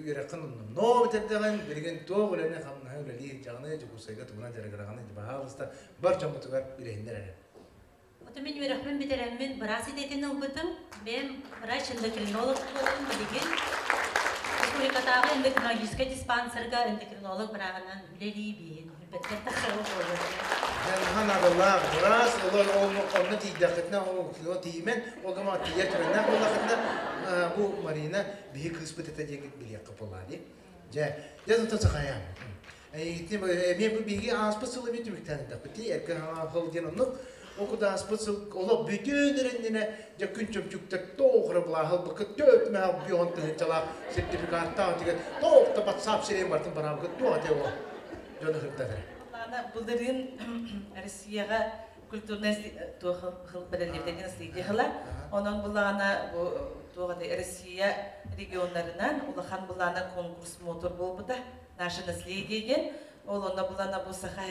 үөрэххин онно бүтэрдэҕин, билигин туох үлэни хамнаһы үлэлиир дьаҕаны Дьокуускайга тугунан дьарыгыраҕыный, баһаалыста бар дьоммутугар билиһиннэр эрэ. Ото мин үөрэхпин бүтэрэммин быраас идэтин ылбытым. Бэйэм врач-эндокринолог буолабын билигин. Республикатааҕы эндокринологическай диспансерга эндокринолог бырааһынан үлэлиибин. Билбэттэр тахсара буолуо. Наһаа наадалаах быраас, олор онно тиийдэххитинэ, ол тиийимэн, ол гама тиийэр түгэннээх буоллаххытына, бу Марина биһи кыыспыт этэ диэҥҥит билиэххэ буоллаа дии. Дьэ, дьэ онтон сахайаам. Эмиэ бу биһиги ааспыт сыл эмиэ түмүктээн эрдэхпит дии, эргэ хаҥаахыл диэн оннук. Ол курдук ааспыт сыл олох бүтүн эрэннинэ дьэ күн чөмчүктэр тоох эрэ былааһылбыкка төрт мэһэл бион тыһыынчалаах сертификаттаах тигэн тоох да батсаап сирэйин бартын бараабыкыт туох этэ ол дьону хырдатар. Лана былырыын Россияҕа культурнай туох бэлэлиирдэрин наследие Онон былаана бу туох Россия регионнарынан улахан былаана конкурс мотор буолбута. Наше наследие диэн. Ол онно булана бу саха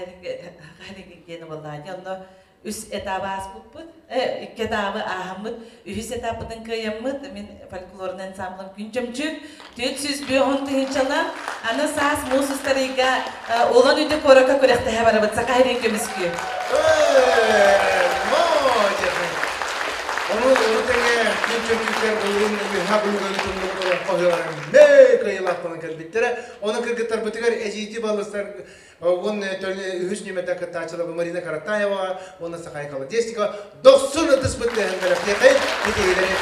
диэн буоллаа Онно үс этабы ааспыппыт, икки этабы ааһаммыт, үһүс этаппытын кыайаммыт, мин фольклорный ансамблым Күн Чөмчүк, 450 тыһыынчалаах, аны саас муус устарыйга Улан Үдэ куоракка күрэхтэһэ барабыт, Саха сирин көмүскүү. Ону ону тэҥэ Күн Чөмчүктэр былырыын үһэ быһыгын тумнубут олоҥхо ыһыаҕар мэй кыайыылаахтанан кэлбиттэрэ. Ону кыргыттарбытыгар эдьиийди балыстар уонна үһүс нүмердэ кыттааччылар Марина Каратаева уонна Сахая Колодезникова дохсун ытыспыт тыаһын бэлэхтиэхэй ситиһиилэри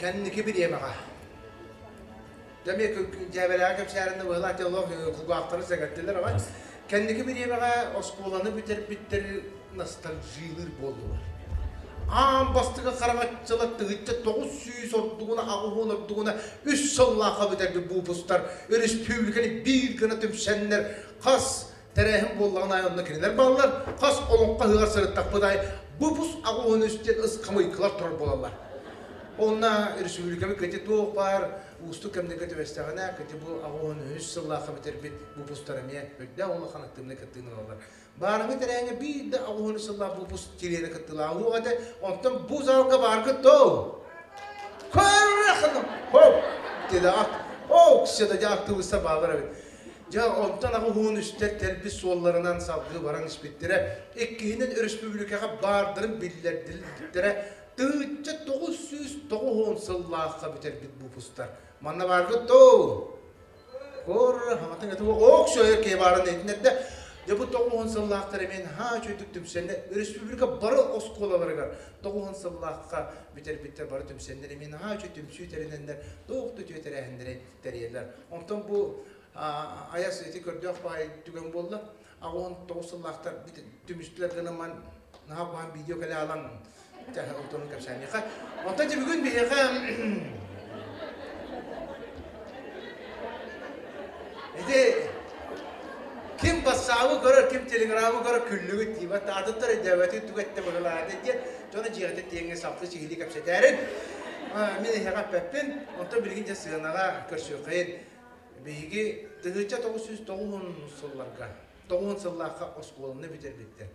Кэнники бириэмэҕэ Дьэ дьээбэлээҕи кэпсээринэ быһылаах олох кулгаахтары сэгэртилэр аҕай. Кэнники бириэмэҕэ оскуоланы бүтэрбиттэр ностальжилыыр буоллулар. Аан бастакы хараҥаччылар тыһыынча 900 ордугуна, 80 ордугуна үс сыллаахха бүтэрбит буупустар өрөспүүбүлүкэни биир гына түмсэннэр хас тэрээһин буоллаҕына аайы онно кинилэр бааллар, хас олоҥхо ыһыаҕар сырыттахпыт аайы бупус 83 диэн ыскамыйкалар турар буолаллар. Онно республикабыт кэти туох баар уустук кэмнэргэ түбэстэҕинэ, кэти бу 83 сыллаахха бүтэрбит бупустар эмиэ үрдээх улахан активнай кыттыыны ылаллар. Баарыҥы тэрээһиҥҥэ биир да 83 сыллаах бупус чилиэнэ кыттыылаах уох этэ, онтон бу залга бааргыт доо? Көррөххүн! Хоп! Диэдэ О, ксета дьэ актыбыыстар бааллар эбит. Дьэ, онтон аҕыс үстэр тэлбит суолларынан салгыы баран испиттэрэ. Иккиһинэн өрөспүүбүлүкэҕэ баардарын биллэрдилбиттэрэ. 1990 сыллаахха бүтэрбит выпустар. Манна бааргыт доо? Кор, хаҥатын этэ ок сөйөр киһи баарын этинэрдэ. Дьэ бу 90 сыллаахтар эмиэ наһаа үчүгүйдүк түмсэннэр республика бары оскуолаларыгар 90 сыллаахха бүтэрбиттэр бары түмсэннэр эмиэ наһаа үчүгэй түмсүү тэринэннэр туох да үтүө тэрээһиннэри тэрийэллэр. Онтон бу айас ити көрдөөх баай түгэн буолла. 89 сыллаахтар түмүстүлэр гынан наһаа куһаҕан видео кэлэ алан онтон кэпсээниэхэ. Онтон дьэ бүгүн биһиэхэ ити ким бассаабы көрөр, ким телеграмы көрөр күллүгүт диибэт, атыттар өйдөөбөтү түгэттэ быһылаата диэн дьоно дьиэҕитэ тиэҥҥэ салты сиһилии кэпсэтээрин мин эһиэхэ эппэппин, онтон билигин дьэ сыанаҕа көрсүөххэйин. Биһиги 1990 сылларга, 90 сыллаахха оскуоланы бүтэрбиттэр.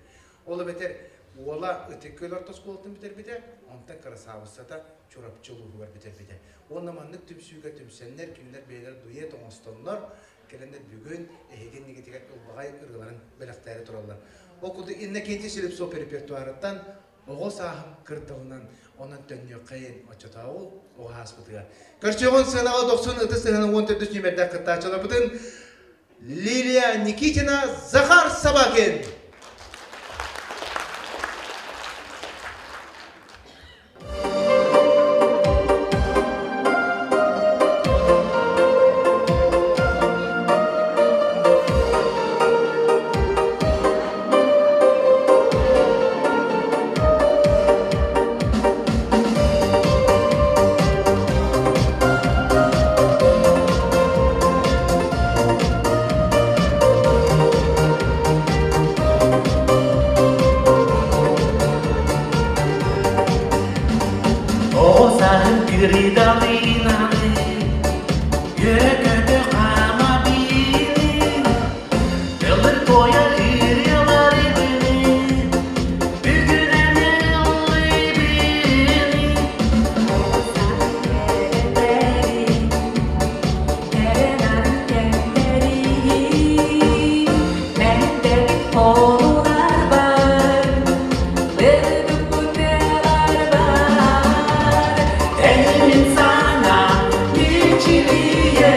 Ол эбэтэр Уола Ытык Күөл орто оскуолатын бүтэрбитэ, онтон кырасаабыссата Чурапчы улууһугар бүтэрбитэ. Уонна маннык түмсүүгэ түмсэннэр, кинилэр бэйэлэрэ дуэт оҥостоннор, кэлэннэр бүгүн эһиги иннигитигэр ылбаҕай ырыаларын бэлэхтээри тураллар. Ол курдук Иннокентий Слепцов репертуарыттан оҕо сааһым кырдалынан онон төннүөххэйин оччотооҕу оҕо ааспытыгар. Көрсүөҕүн сыанаҕа дохсун ытыс тыһына 14 нүмердээх кыттааччыларбытын Лилия Никитина, Захар Собакин. Оҕо сааһым кырыдалыынаны, Үөрэ-көтө хаама биирин, Ылыр туойар ырыаларыбыны, Бүгүн эмэ ыллыыбын. Эн сана мичилийэ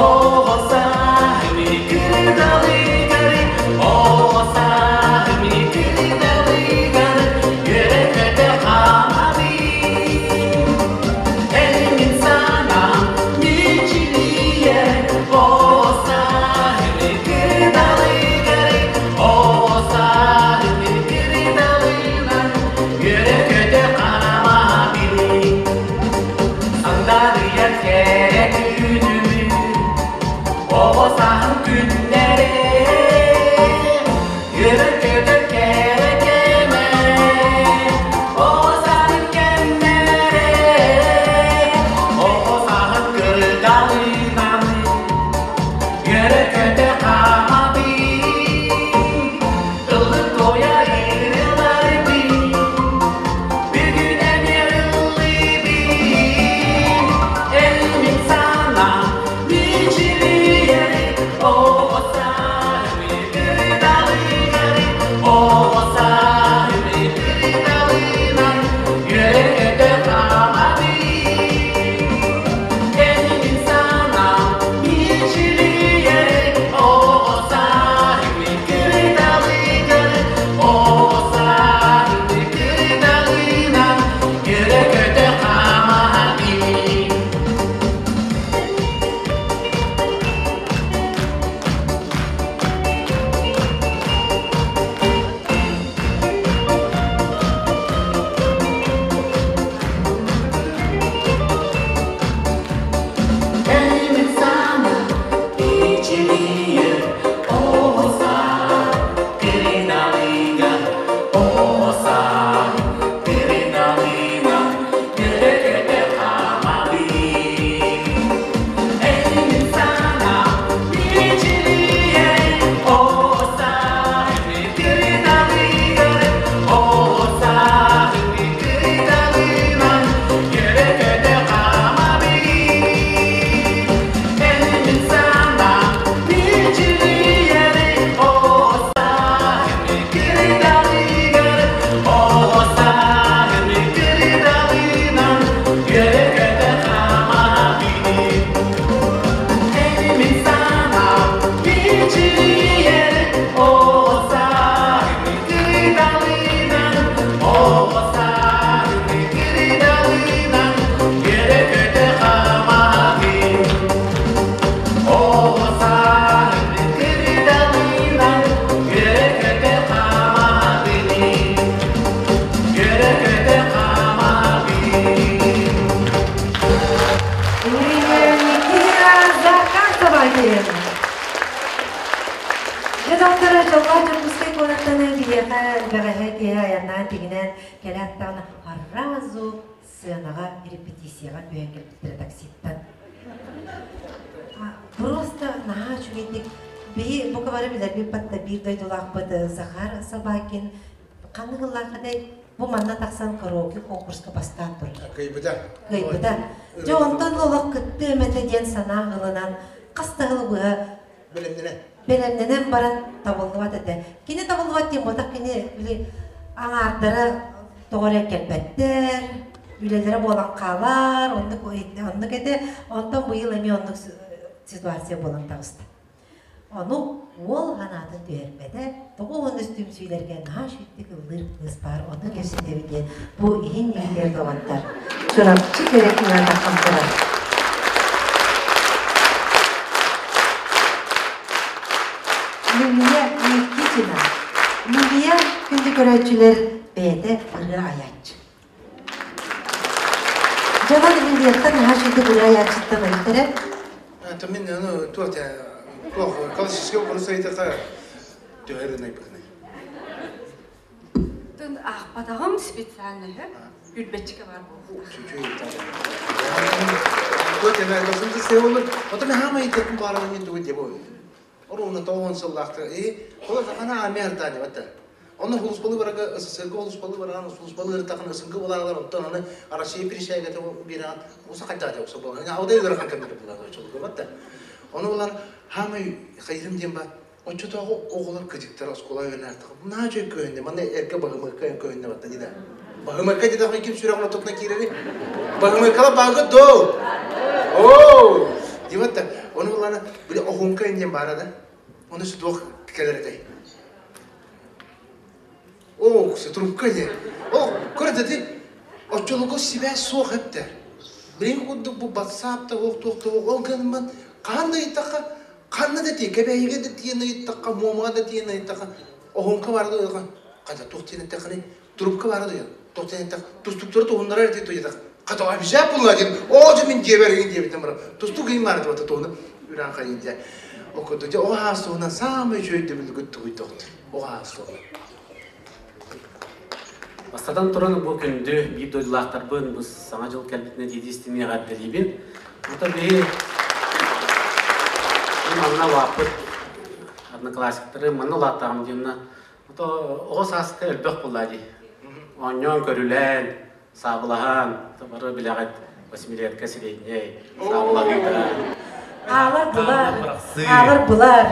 оҕо сааһым кырдалыгар, оҕо сааһым кырдалыгар үөрэ-көтө хаамабын. Эн сана мичилийэ оҕо сааһым кырдалыгар, оҕо сааһым кырдалыгар үөрэ-көтө хаамабын. Сандаарыйар кэрэ күнүмүн, оҕо сааһым күннэрэ, үөрэр-көтөр кэрэ кэмэ, оҕо сааһым кэмнэрэ, оҕо сааһым кырдалынан, үөрэ-көтө хаамабын, ыллык туойа ырыаларбын, бүгүн эмиэ ыллыыбын. Эн мин санаам мичилийэр, оҕо сааһым кырдалыгар, оҕо сааһым кырдалынан үөрэ-көтө хаамабын. Эн мин санаам мичилийэр, оҕо сааһым кырдалыгар, оҕо сааһым кырдалынан үөрэ-көтө хаамабын. Эн сана мичилийэр, оҕо сааһым кырдалыгар, оҕо сааһым кырдалынан үөрэ-көтө хаамабын. Эн сана мичилийэр, оҕо сааһым кырдалыгар, оҕо сааһым кырдалынан үөрэ-көтө хаамабын. Эн сана мичилийэр, оҕо сааһым кырдалыгар, оҕо сааһым кырдалынан үөрэ-көтө хаамабын. Эн сана мичилийэр, оҕо сааһым кырдалынан, оҕо сааһым кырдалынан үөрэ-көтө хаамабын. Оҕо сааһым кырдалынан үөрэ-көтө хаамабын. Үөрэ-көтө хаамабын. Лилия Никитина, Захар Собакин. Дьэ, доктора, дьоллоох Дьокуускай куораттан биһиэхэ бэҕэһээ киэһэ айаннаан тигинэн кэлэн даҕаны сразу сценаҕа репетицияҕа түһэн кэлбиттэрэ такситтан. Просто наһаа үчүгэйдик биһи бука бары билэрбит батта биир дойдулаахпыт Захар Собакин. Ханнык ыллаахадай бу манна тахсан караоке конкурска бастаан турар. Кыйбыта. Кыйбыта. Дьэ онтон олох кыттыам этэ диэн санаа ылынан хас да сыл быһа бэлэмнэнэн бэлэмнэнэн баран табыллыбат этэ. Кини табыллыбат диэн буолтах кини били аҥаардара тоҕо эрэ кэлбэттэр, үлэлэрэ буолан хаалар, оннук оннук этэ. Онтон быйыл эмиэ оннук ситуация буолан таҕыста. Ону уол санаатын түһэрбэтэ, тоҕо уонус түмсүүлэргэ наһаа үчүгдүк ыллыыр кыыс баар, ону кэпсэтэбит диэн бу иһин иһигэр доҕоттор. Чурапчы кэрэ кыыһа тахсан турар. Лилия Никитина. Лилия күндү көрөөччүлэр бэйэтэ ырыа айааччы. Дьонон Лилияттан наһаа үчүгдүк ырыа айааччыттан ыйыттар Это мен аны туох туох классический образ ыйытыка төһөр ынайбытын. Тын аахпатаҕым специальноһы үрбэччикэ бар буолуохтаах. Туох эме досунта сеолу, отон хаама ыйытыкын бааран мен тугу дебо. Оруна тоҕон сыллаахтар. И холор хана амер тани бата. Онно хулуспалы барага СССР хулуспалы бараган хулуспалы ыртакын СНГ булалар оттон аны Россия перешайгата биран уса кайда жок болған. Ауда ырахан кемдер булар чолго батта. Оны булар хамай хайрым диэн ба. Оччотоҕу оҕолор кыдьыктар оскуола үөрэнэр Наачой көһүннэ, манна эргэ баһымыкка көһүннэ батта дида. Баһымыкка дида ким сүрэҕин отутна киирэри? Баһымыккала багы до. Оо! Дибатта, оны булана биле оһунка инден бара да. Оны сүтуох келер этэй. О, трубка де. О, көрдө оччолугу сибээс суох эптер. Билин курдук бу WhatsApp-та оқ ол гынман қандай ыйттаққа қанна да тие, кэбэйиге да тиен ыйттаққа, муомаға да тиен ыйттаққа, оһунка барды ойға, қада тух тиен ыйттаққаны, трубка барды ойға, тух тиен ыйттақ, тустуктары туһуннара эрти туйдақ. Қата обижап була ден, о же мен деберген дебитен бара. Тустук ыйм барды бата туһуна үран хайын дя. Окото же оға суына самый жөйді білгүт туйдоқты. Оға суына. Бастадан туран бу күндү биир дойдулаахтарбын бу саҥа дьыл кэлбитинэ диэдистими эҕэрдэлиибин. Ота биһи манна улааппыт одноклассниктары манна улааттаҕым диэнна ото оҕо сааска элбэх буолла дии. Оонньоон көрүлээн, саабылаһаан, бары билэҕит восьмилетка средняй, саабылаһыыта. Аалар булар, аалар булар.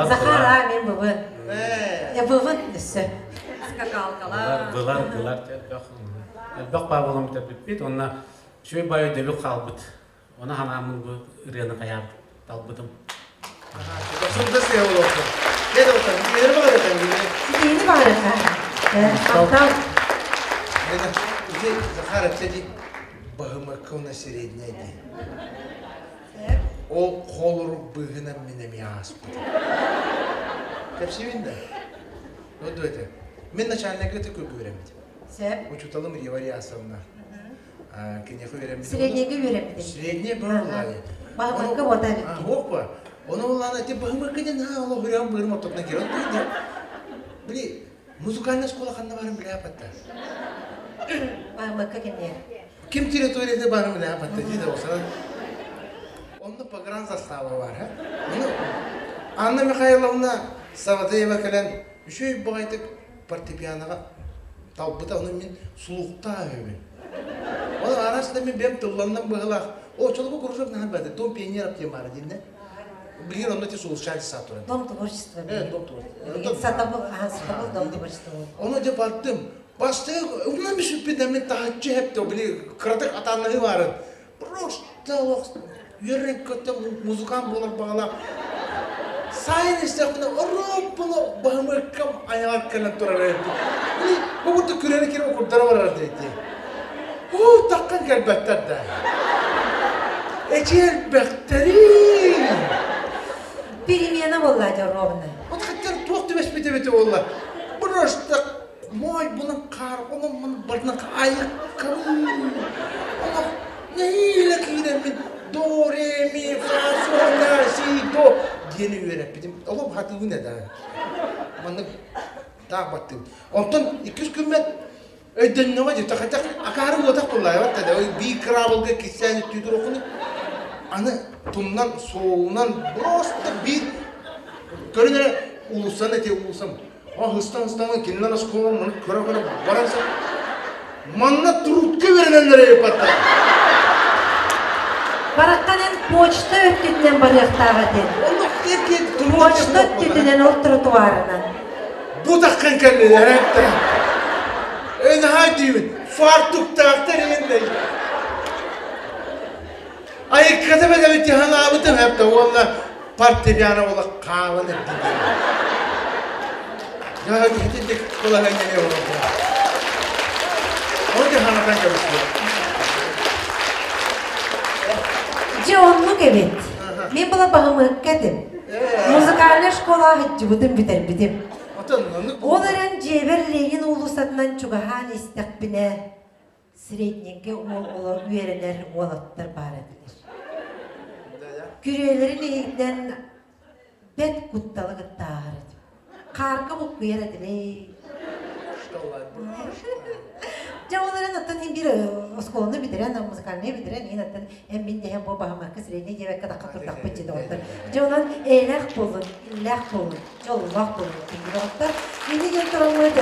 Захар аа мен быбын. Я быбын өссө. Скакалкалар. Былар, былар, элбэх элбэх баабылым тэппиппит, онна үчүгэй баай өйдөбүл хаалбыт. Оны ханааммын бу ырыаны хайаан талбытым. Ситиини баарыха. Алтан. Захар эпседи баһымакка уна средняя ди. Ол холорук быһынан мен эми ааспыт. Кэпсибин да. Вот это. Мен начальникы ты көкү беремит. Сеп. Учуталым Рева Рясовна. Кинеху беремит. Среднеге беремит. Средний бар Баһымакка бота бит. Опа. Оны улана ти баһымакка ден ha ола хүрәм бырым ототна кирен туйды. Били музыкальная школа ханна барым биле апатта. Баһымакка кеннер. Ким территорияда барым биле апатта диде осана. Онда погран застава бар, ha? Оны Анна Михайловна Саватеева кэлэн үшөй бағайтык фортепианоға талбыта оны мен сулукта өбүн. Оны арасында мен бем тылланнан быгылах. О, чолбу кружок на бады, дом пионеров тем бары динне. Билген онда те сулушан сатуран. Дом творчества. Дом творчества. Сатабыл, аха, сатабыл дом творчества. Оны деп аттым. Басты, умна мишүппен мен тахатчы хепте, били кыратык атанныгы барын. Просто үйреніп көттім музыкант болар бағала. Сайын истеп ороппуну баһымыккам аяғар кэлэн турар эбит. Бу бурду күрени кире курдара барар дейти. О, таккан келбеттер да. Эчел бэхтери. Перемена болла ровно. Вот хаттар туох түбэспите бете болла. Просто мой бунун кар, onun мун барнак айыккам. Оны неyle киирен до ре ми фа соль ла си до диэни үөрэппитим. Олом хатыгын да. Маннык таах баттым. Онтон 200 күммет өйдөннөҕө дьэ тахатах акаары уотах буллаабат да бии кыраабылга киссээн үттүүдүр окуну аны тумнан суолунан просто биир көрүнэрэ улусан эти улусам О хыстан-хыстан кинилэр оскуола маны көрө-көрө баран Манна трудка үөрэнэллэр эппаттар. Баракканан почта өттүтүнэн барыахтаах этин. Почта өттүтүнэн ол тротуарынан. Бу таххан кэллилэр эптэ. Эн деймин, фартуктаахтар иһиннэй. Айыкката бэлэбит ханаабытым эпте уонна партияна ола хаалан эрдин. Я хитинник кулаһанньане олорду. Ол ханатан кэбистэ. Дьэ оннук эбит. Мен була баһымыкка этим. Музыкальная школа хытчыбытым бүтэрбитим. Ол эрэн дьиэбэр Ленин уулуссатынан чугаһаан истэхпинэ среднекке уол үөрэнэр уолаттар баар этилэр. Күрүөлэрин иһинэн бэт кутталы кыттааһар этим. Хаарга буккуйар этилей. Дьэ ол эрэн оттон иһин биир оскуоланы бүтэрэн, музыкальнай бүтэрэн, иһин оттон эн мин дэһэн бу баһымакка средний диэбэккэ тахха турдахпыт дьэ доҕоттор. Дьэ онон эйэлээх буоллун, иллээх буоллун, дьоллоох буоллун күндү доҕоттор. Ини диэн тураммыт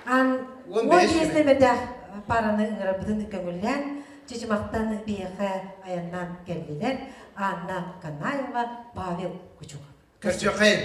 ан 15 нөмердээх параны ыҥырарбытын көҥүллээн Чычымахтан биһиэхэ айаннаан кэллилэр Анна Канаева, Павел Кучуков. Көрсүөххэйин.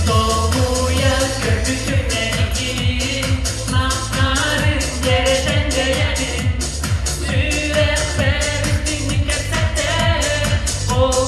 Долгуя көпүтүнэки, махтарын дережен бэйэбин, сүрэхпэр истиҥник кэпсэттэр, ол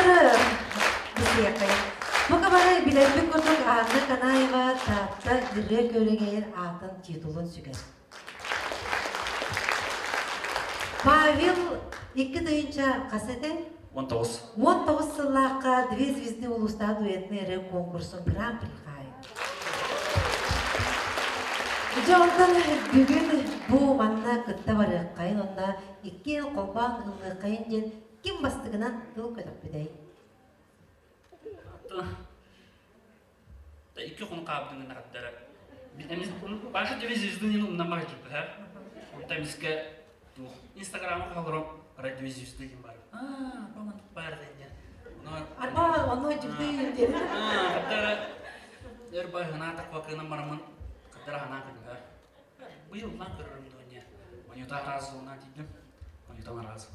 Доҕоттору бисиэхэй. Бу кабары билэрбит курдук Анна Канаева Таатта ырыа күөрэгэйин аатын титулун сүгэр. Павел 2000 хас этэ? 19. 19 сыллаахха «Две звезды улуустаах дуэтный ырыа конкурсун гран-при хаайын. Дьэ онтон бүгүн бу манна кытта барыаххайын онно иккиэн холбоон ыллыаххайын диэн ким бастыгынан тыл көтөхпүтэй? Икки хонук хаабытын гыннахаттара. Паша две звезды не умнан баһыйдырбыта. Онтон эмискэ Инстаграмы хаалырым арай две звезды диэн баар. Аа, баман баар диэн. Арба ону дьүлдүй диэн. Хаттара өр бай ханаа таквакынан барамын хаттара ханаа кыдыгар. Быйыл лан көрөрүм дуоня. Онюта разы дейдім. Онютан разы.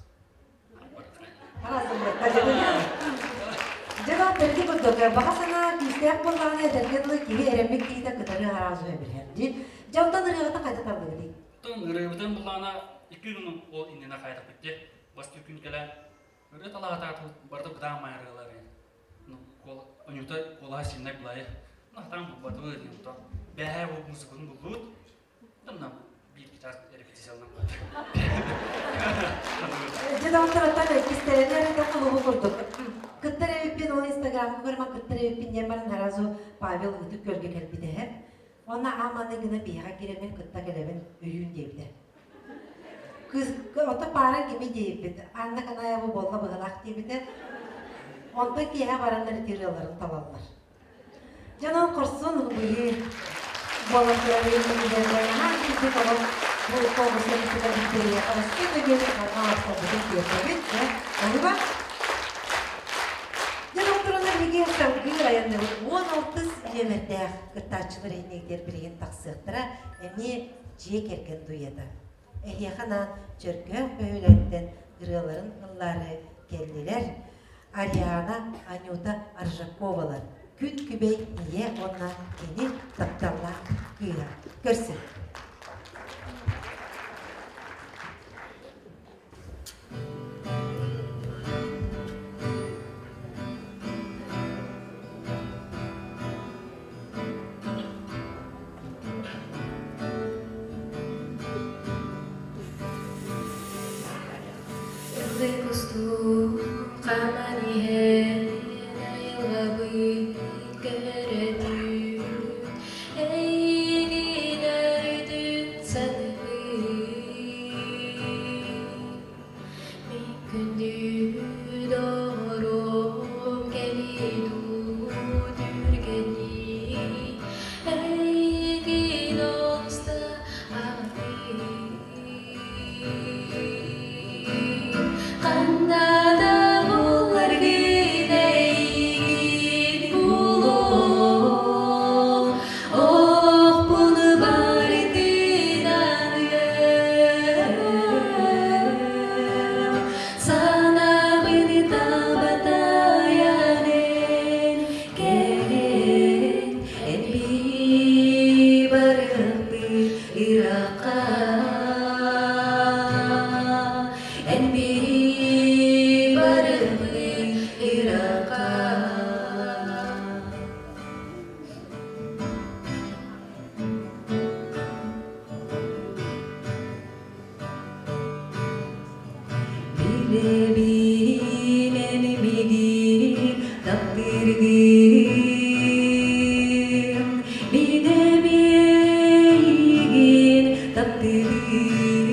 Дьэ бэрди курдук баҕа санаа күүстээх буоллаҕына этэргэ дылы киһи эрэммит киһитэ кытары араазы билэр дии. Дьэ онтон ырыаҕытын хайда таллыгытый? Онтон ырыабытын буллаҕына икки күн ол иннинэ хайдах битти. Бастыы күн кэлэн ырыа талаата барыта бытаан майарыалар. Онюта куолаһа сильнай булайы. Нахтан булбатыбы диэн бэһэ бу музыкатын буллут. Тымна биир гитар репетициялынан барды. Дьэ доҕоттор оттон иккистэринэ эрэ холобу курдук. Кыттар эбиппин ол инстаграмҥа көрүмэ кыттар эбиппин диэн баран сразу Павел Ытык Күөлгэ кэлбитэ. Уонна ааманы гына биһиэхэ киирэммин кытта кэлэбин өйүүн диэбитэ. Кыыс ото пааран кими диэбиппит Анна Канаева буолла быһалаах диэбитэ. Онтон киэһэ бараннар ити ырыаларын талаллар. Дьонон хорсун быһыы буолан турар наһаа киирбит олох бу конкурска кыттар өссө төгүл барҕа махталбытын тиэрдэбит. Оһуба Дьэ докторунар биһиги салгыы айанныбыт 16 нүөмэрдээх кыттааччылар иһинигдэр билигин тахсыахтара эмиэ дьиэ кэргэн дуета. Эһиэхэ анаан Чөркөөх бөһүөлэгиттэн ырыаларын ыллаары кэллилэр Ариана, Анюта Аржаковалар, Күн Күбэй ийэ уонна кини тапталлаах кыыһа. Көрсүн. Ыллык устуу хааман иһэн айылҕабыт көрөтүн эйигин өрүтүн саныыбын Мин күндү доҕорум кэлии дуу түргэнник эйигин олуста Ханна да булларгын эйигин булуом, олохпун барытын аныам. Санаабын табатайан кэлин, эн барыахпын ырахха. Эн барыахпын ырахха. Билэбин эн миигин таптыыргын, мин эмиэ эйигин таптыыбын.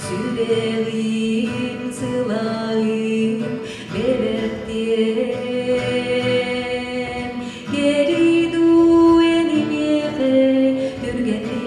Сүрэҕим сылааһын бэлэхтиэм, кэлии дуу эн миэхэ түргэнник.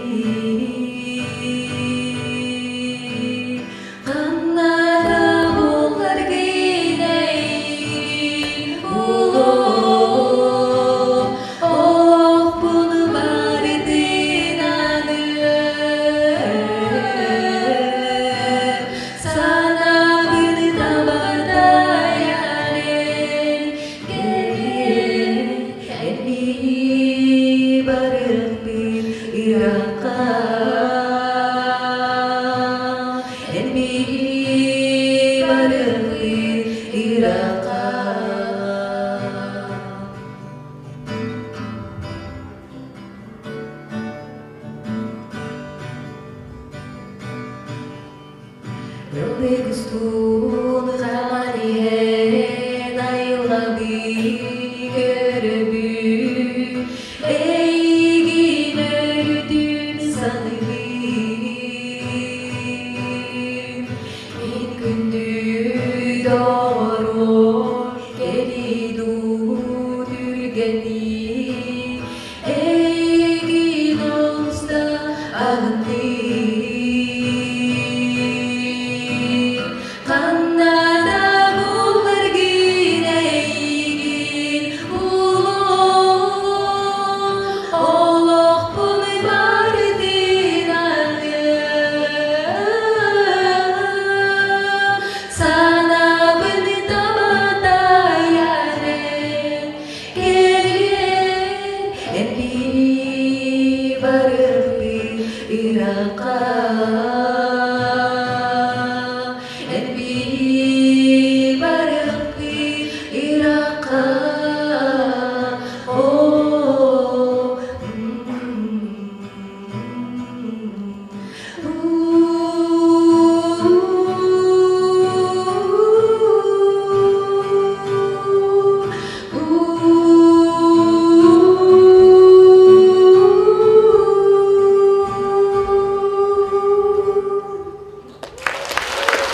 Ыллыгыстуун хааман иһэн айылҕабыы көрөбүн, Эйигин өрүтүн саныыбын. Мин күндү доҕорум, кэлиий дуу түргэнник, Эйигин олус да аҕынным. Ханна да булларгын эйигин булуом, Олохпун барытын аныам. Санаабын таба тайарен, кэлиэн, эн биһи барыахпыт ырахха. Эн биһи барыахпыт ырахха. Оо,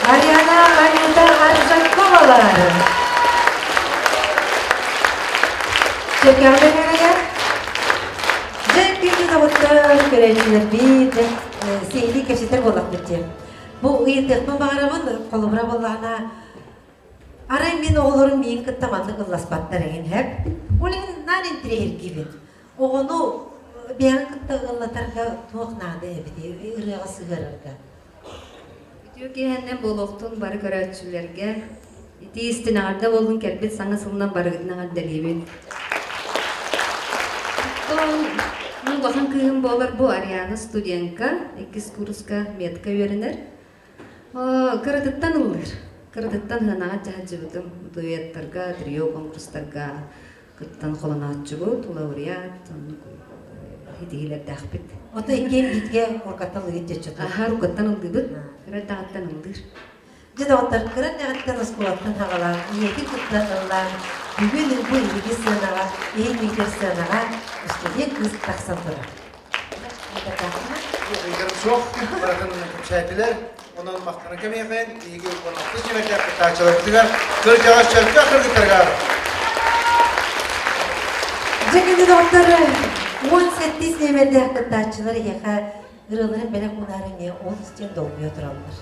Ариана Анюта Аржаковалар. Чөкөҕлөргө дьэ күндү доҕоттор, көрөөччүлэрбит, сиһилии кэпсэтэр буоллахпыт дии. Бу ыйытыахпын баҕарабын, холобура буоллаҕына, арай мин оҕолорум миигин кытта маннык ылласпаттар эҥин һэп. Ол иһин наан интириэһиргиибин. Оҕону бэйэҕин кытта ыллатарга туох наада эбитий, ырыаҕа сыһыарарга? Үтүө киэһэннэн буолуохтун бары көрөөччүлэргэ. Ити истин эҕэрдэ буоллун кэлбит саҥа сылынан барыгытын эҕэрдэлиибин. Оттон мин улахан кыыһым буолар бу Ариана студентка, иккис курска медка үөрэнэр. Кыратыттан ыллыыр. Кыратыттан сыанаҕа дьаһадьыбытым. Дуэттарга, трио конкурстарга кыттан холонооччубут, лауреат, оннук итиһиилэрдээхпит. Ото иккиэн бииргэ уруккаттан ыллыгыт дьэччэ Аха, уруккаттан ыллыыбыт. Кыра эрдэҕиттэн ыллыыр. Дьэ доҕоттор, кыра эрдэҕиттэн оскуолаттан саҕалаан, ийэтин кытта ыллаан, бүгүн бу иһиги сыанаҕа, иһин миитэр сыанаҕа студент кыыс тахсан турар. Ыйдарым суох, барытын кэпсээтилэр. Онон махтана кэмиэхин, биһиги 16 симэрдээх кыттааччыларбытыгар, кырдьаҕас чөркөөх кыргыттарыгар. Дьэ күндү доҕоттор, 18 нүөмэрдээх кыттааччылар эһиэхэ ырыаларын бэлэх уунаар эмиэ олус диэн долгуйа тураллар.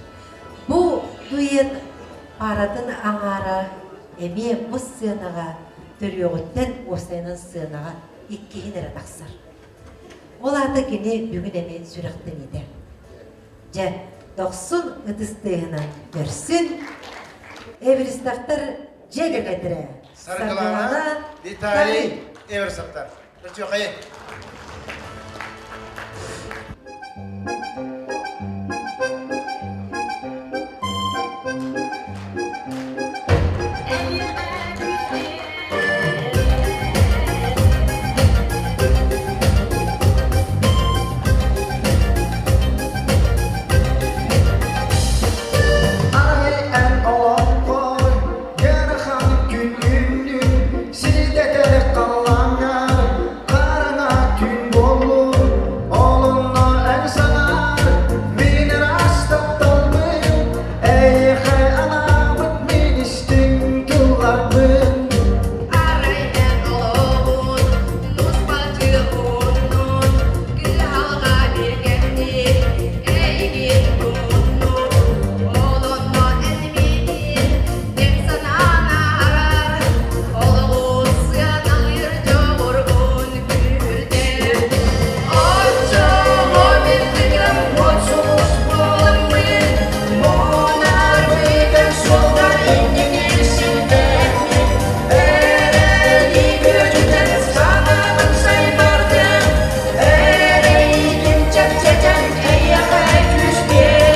Бу дуэт паратын аҥаара эмиэ бу сценаҕа төрүөҕүттэн уопсайынан сценаҕа иккиһин эрэ тахсар. Ол аата кини бүгүн эмиэ сүрэхтэниитэ. Дьэ, дохсун ытыс тыаһынан көрсүн, Эверестовтар дьиэ кэргэттэрэ Саргылана, Виталий Эверестовтар. Көрсүөххэйин. Арай эн олоххор ыарахан күн үүннүн, сирдэтэр халлааҥҥар хараҥа күн буоллун, ол онно эн санаар мин ыраас тапталбын, эйиэхэ анаабыт мин истиҥ тылларбын. Арай эн олоҕун нуспачы ууннун, кыһалҕа бир кэмник эйигин муннун, ол онно эн миигин диэн санаан аарар, олоҕу сыаналыыр дьоҕургун күүһүрдэр. Оччоҕо мин тыгым уот сулус буоламмын, мунар бүтэр суоллар инники сирдэрмин, эрэли күөдьүтэн санаабын сайбардым, эрэйгин чэпчэтэн эйиэхэ күүс биэриэм.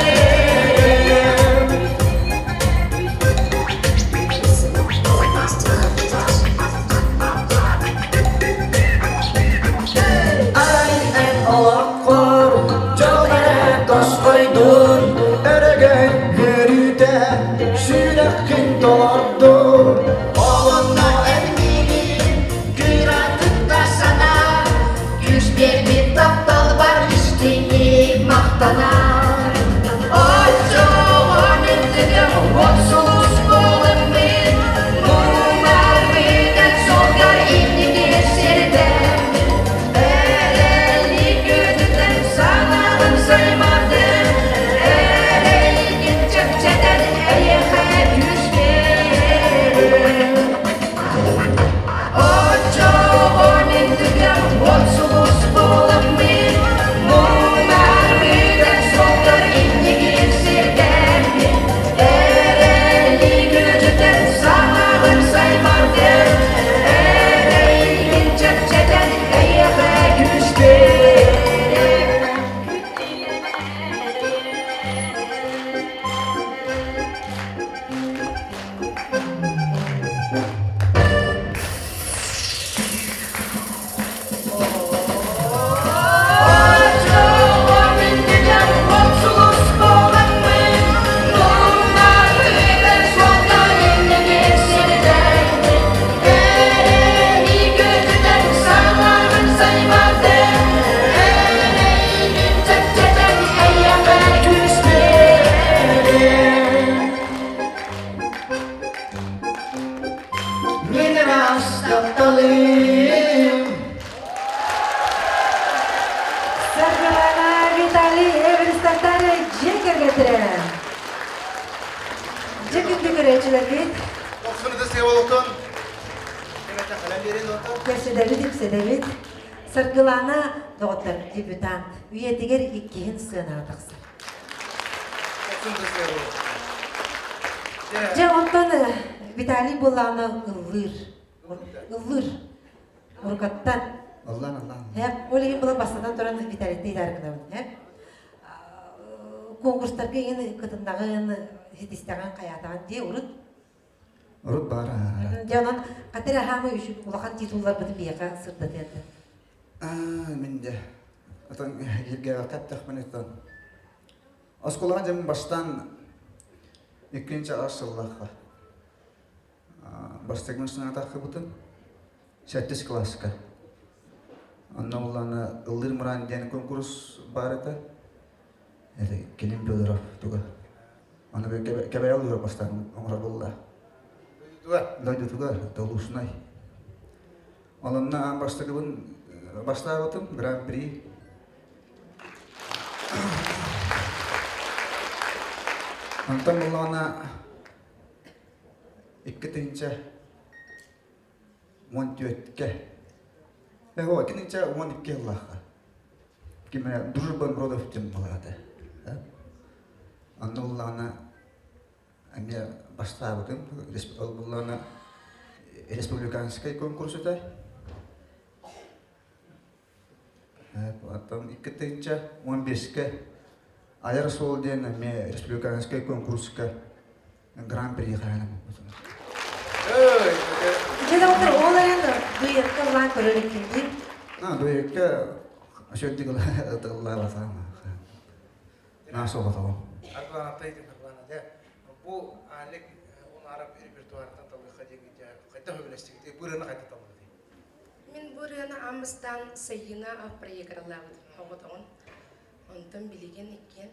Арай эн олоххор дьол эрэ тосхойдун, өрөгөй махтанар Оччоҕо мин түгэх уот сулус буоламмын Муҥар бүтэн суолгар инники сирдэммин Эрэли күтүтэн санаабын саймардым Эрэйгин чэпчэтэн эйиэхэ күүс биэрим Оччоҕо мин түгэх уот сулус буоламмын Муҥар бүтэн суолгар инники сирдэммин Эрэли күтүтэн санаабын саймардым Эрэйгин чэпчэтэн эйиэхэ күүс биэрим Оччоҕо мин түгэх уот сулус буоламмын Муҥар бүтэн суолгар инники сирдэммин Эрэли көтүтэн санаабын саймардым Эрэйгин чэпчэтэн эйиэхэ күүс биэрим Мин ыраас тапталым Саргылана Виталий Эверстаттар дьиэ кэргэттэрэ. Дьэ күндү көрөөччүлэрбит. Дохсун ытыс олохтон. Көрсөдөбүт, ипсэдэбит. Саргылана доҕоттор дебютант. Үйэтигэр иккиһин сыанаҕа тахсар. Дьэ онтон Виталий буоллаҕына ыллыыр. Ыллыыр. Урукаттан. Аллан, аллан. Һэп, ол иһин була бастатан туран Виталийты ыйдаары гынабын. Һэп. Конкурстарга иҥин кытыннаҕын, ситистэҕин, хайаатаҕын дии урут. Урут баара. Дьэ онон хатыр аһаамы үчүг улахан титулларбытын биһиэхэ сырдатыа Аа, мин де. Отон киргээҕэ таптахпын отон. Оскуолаҕа дьэ бастаан иккинчи аас сыллаахха бастакы саҥатаххыбытын сэттис кылааска. Онно улаана ыллыыр мыраан диэн конкурс баар этэ. Это Клим Федоров туга. Аны кэбэйэл ыллыыр бастаан оҥорор буолла. Дойдутугар, Долушнай. Онно аан бастакыбын бастаабытым Гран-при. Онтон буллаҕына 2014-кэ 2012 сыллаахха ким эрэ Дружба народов диэн буолар этэ. Онно буллаҕына эмиэ бастаабытым. Ол буллаҕына республиканскай конкурс этэ. Оттон 2015-кэ Айар суол диэн эмиэ республиканскай конкурска гран-при хаһаанаммыт. Дьэ доҕоттор, ол эрэн дуэтка ыллаан көрөр иккинди. А, дуэтка сөддик ыллаабатаҕым. Наас оҕотоҕум. Бу Алик Унаров репертуартан талыахха диэҥҥитэ хайдах сөбүлэстигит? Бу ырыаны хайдах таллыгытый? Мин бу ырыаны аан Сайыына проигралаабытым оҕотоҕун. Онтон билигин иккиэн.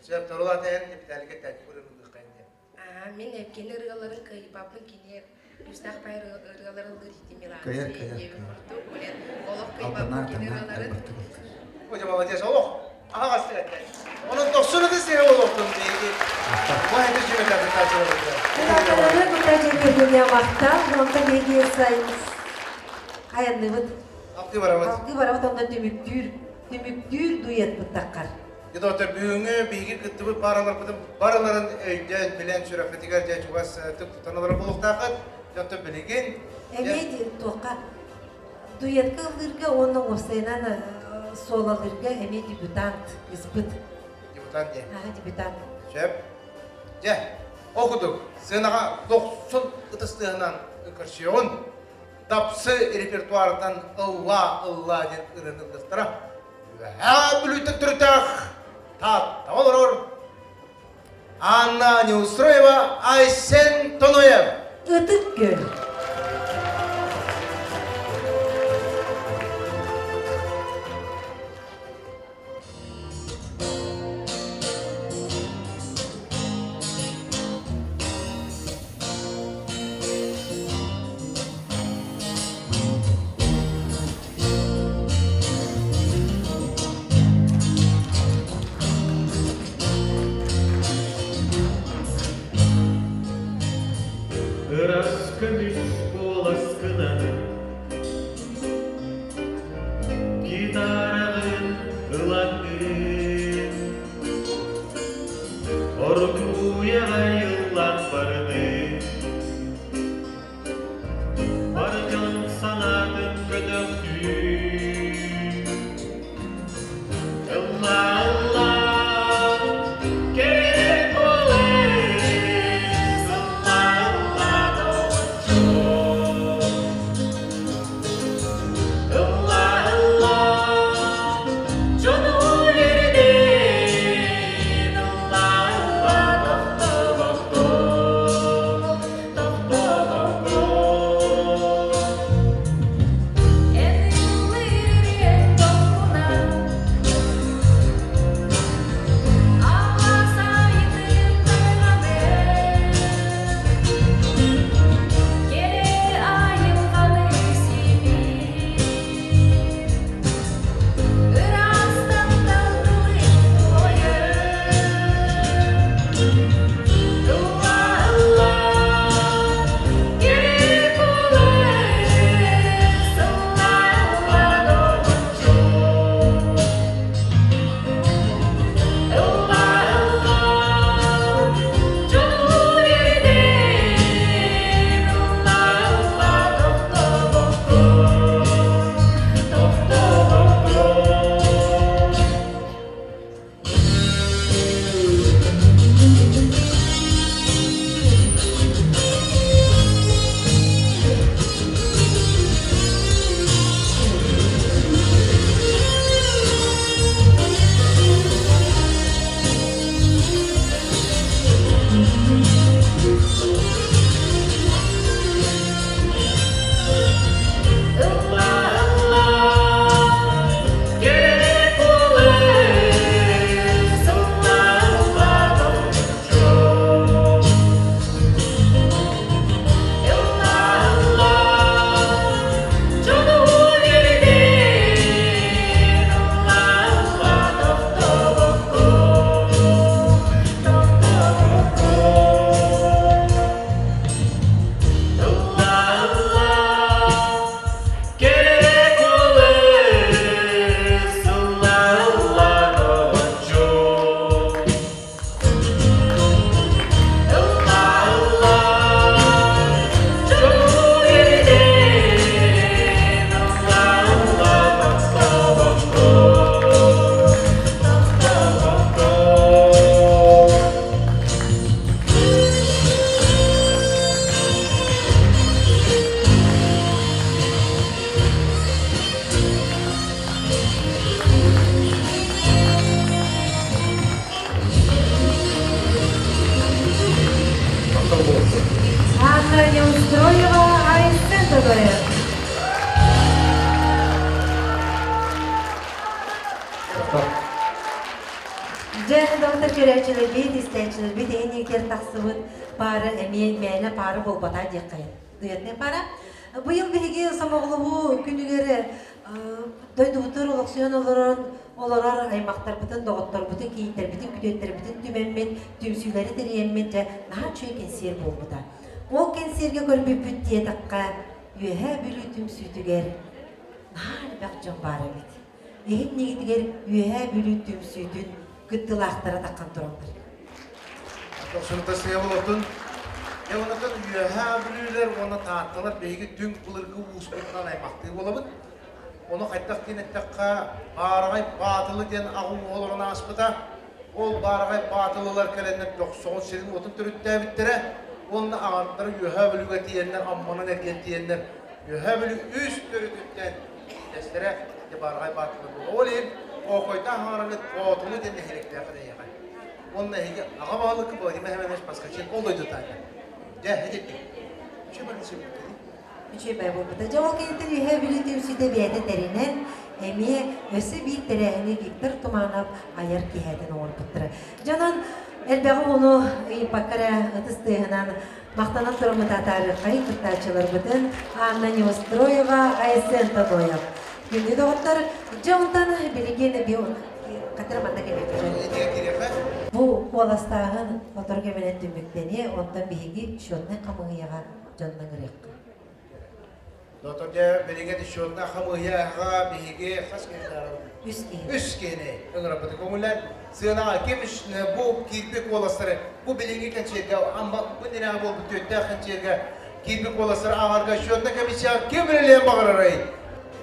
Сөп, торулаата эн Виталийга тәти ырыаны ылыахха диэн. Аа, мин кини ырыаларын кыайбаппын кини күүстээх бай ырыалары ыллыыр итимилаан. Кыайар, кыайар. Олох кыайбаппын кини ырыаларын. Ой, молодец, олох. Аһаҕастык этэ. Онон тохсун ытыс сиһэ олохтун диэки. Бу эти сүмэтэ Кураторы кута дьиҥкиргине махтал, онтон биһиги айанныбыт. Алгыы барабыт. Алгыы барабыт онно түмүктүүр, түмүктүүр дуетпыт таххар. Доктор, бүгүҥҥү биһиги кыттыбыт параларбытын барыларын өйдөөн, билэн, сүрэхпитигэр дьэ чугас түк тутан олорор буолуохтааххыт. Дьонтон билигин Эмиэ туохха дуэтка ыллыырга уонна уопсайынан суолалыырга эмиэ дебютант ыспыт. Дебютант диэн. Аха, дебютант. Сөп. Дьэ, ол курдук, сценаҕа дохсун ытыс тыаһынан көрсүөҕүн. Тапсы репертуартан ыллаа, ыллаа диэн ырыаны ылластара. Үөһээ Бүлүүттэн төрүттээх Тааттаҕа олорор Анна Неустроева, Айсен Тоноев. Ытык күн. Дьэ, доҕоттор көрөөччүлэрбит, истээччилэрбит эһиниигэр тахсыбыт паара эмиэ мээнэ паара буолбата диэххэйин. Дуэтнай паара. Быйыл биһиги сомоҕолоһуу күнүгэр дойдубутугар олохсуйан олорон олорор аймахтарбытын, доҕотторбутун, кийииттэрбитин, күтүөттэрбитин түмэммит, түмсүүлэри тэрийэммит, дьэ, наһаа үчүгэй кэнсиэр буолбута. Ол кэнсиэргэ көрбүппүт диэтэххэ, Үөһээ Бүлүү түмсүүтүгэр наһаа элбэх дьон баар эбит. Иһит-нигитигэр Үөһээ Бүлүү түмсүүтүн кыттыылаахтара таххан тураллар. Дохсунута Сыабылотун Дьэ онотон Үөһээ Бүлүүлэр уонна Таатталар биһиги түҥ былыргы ууспутунан аймахтыы буолабыт. Ону хайдах диэн эттэххэ, Баараҕай Баатылы диэн аҕа ууһа олорон ааспыта. Ол Баараҕай Баатылылар кэлэннэр Дьохсоҕон сирин-уотун төрүттээбиттэрэ уонна аҕардара Үөһээ Бүлүүгэ тиийэннэр, Амманан эргийэн тиийэннэр Үөһээ Бүлүү үс төрүтүттэн дэстэрэ дьэ Баараҕай Баатылы буолла. Ол иһин Оокойдоох Хаҥараҥыт Боотулу диэн нэһилиэктээх эйиэхэ. Уонна эһиги аҕа баһылыкка Владимир Семенович Поскачин ол дойдутааҕы. Дьэ, этиттик. Үчүгэй барыны сөбүлүүр. Үчүгэй буолбута. Дьэ ол кэнниттэн Үөһээ Бүлүү түмсүүтэ бэйэтэ тэринэн, эмиэ өссө биир тэрээһини Виктор Туманов айар киэһэтин оҥорбуттара. Дьэ онон элбэҕи ону ыйыппакка эрэ ытыс тыаһынан махтанан тураммыт атаарыаххайын кыттааччыларбытын Анна Неустроева, Айсен Тоноев. Күндү доҕоттор, дьэ онтон билигин хатыр манна кэлиэххэ. Бу куоластааһын сотору кэминэн түмүктэниэ, онтон биһиги счетнай хамыыһыйаҕа дьонно ыҥырыахха. Доктор дьэ билигин счетнай хамыыһыйаҕа биһиги хас киһи Үс киһи. Үс киһини ыҥырабыт. Көҥүллэн сыанаҕа ким бу киирбит куоластары бу билиҥҥи кэнчиэргэ амма бу нинэҕэ буолбут түөттээх кэнчиэргэ киирбит куоластары ааҕарга счетнай комиссияҕа ким үлэлиэн баҕарарый?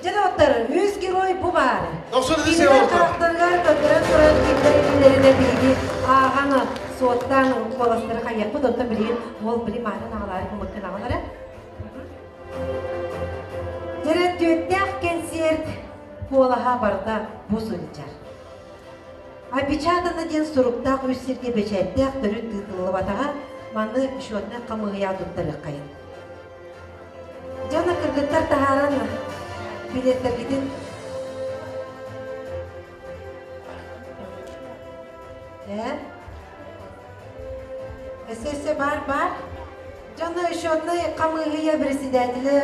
Дьэ доҕоттор, үс герой бу баар. Дохсун Кинилэр харахтарыгар көрдөрөн туран кимдэр илиилэринэ биһиги ааҕан, суоттаан куоластары хайыахпыт, оттон билигин ол били маатын аҕалаары кымыккын аҕалара. Төрөттүөттээх кэнсиэрт куолаһа барыта бу сылдьар. Опечатано диэн суруктаах үс сиргэ бэчээттээх төрүт тыытыллыбатаҕа маны счетнай хамыыһыйаҕа туттарыаххайын. Дьоно кыргыттар таһааран билиэттэргитин Ээ? Өссө бар бар. Дьоно счетнай хамыыһыйа председателэ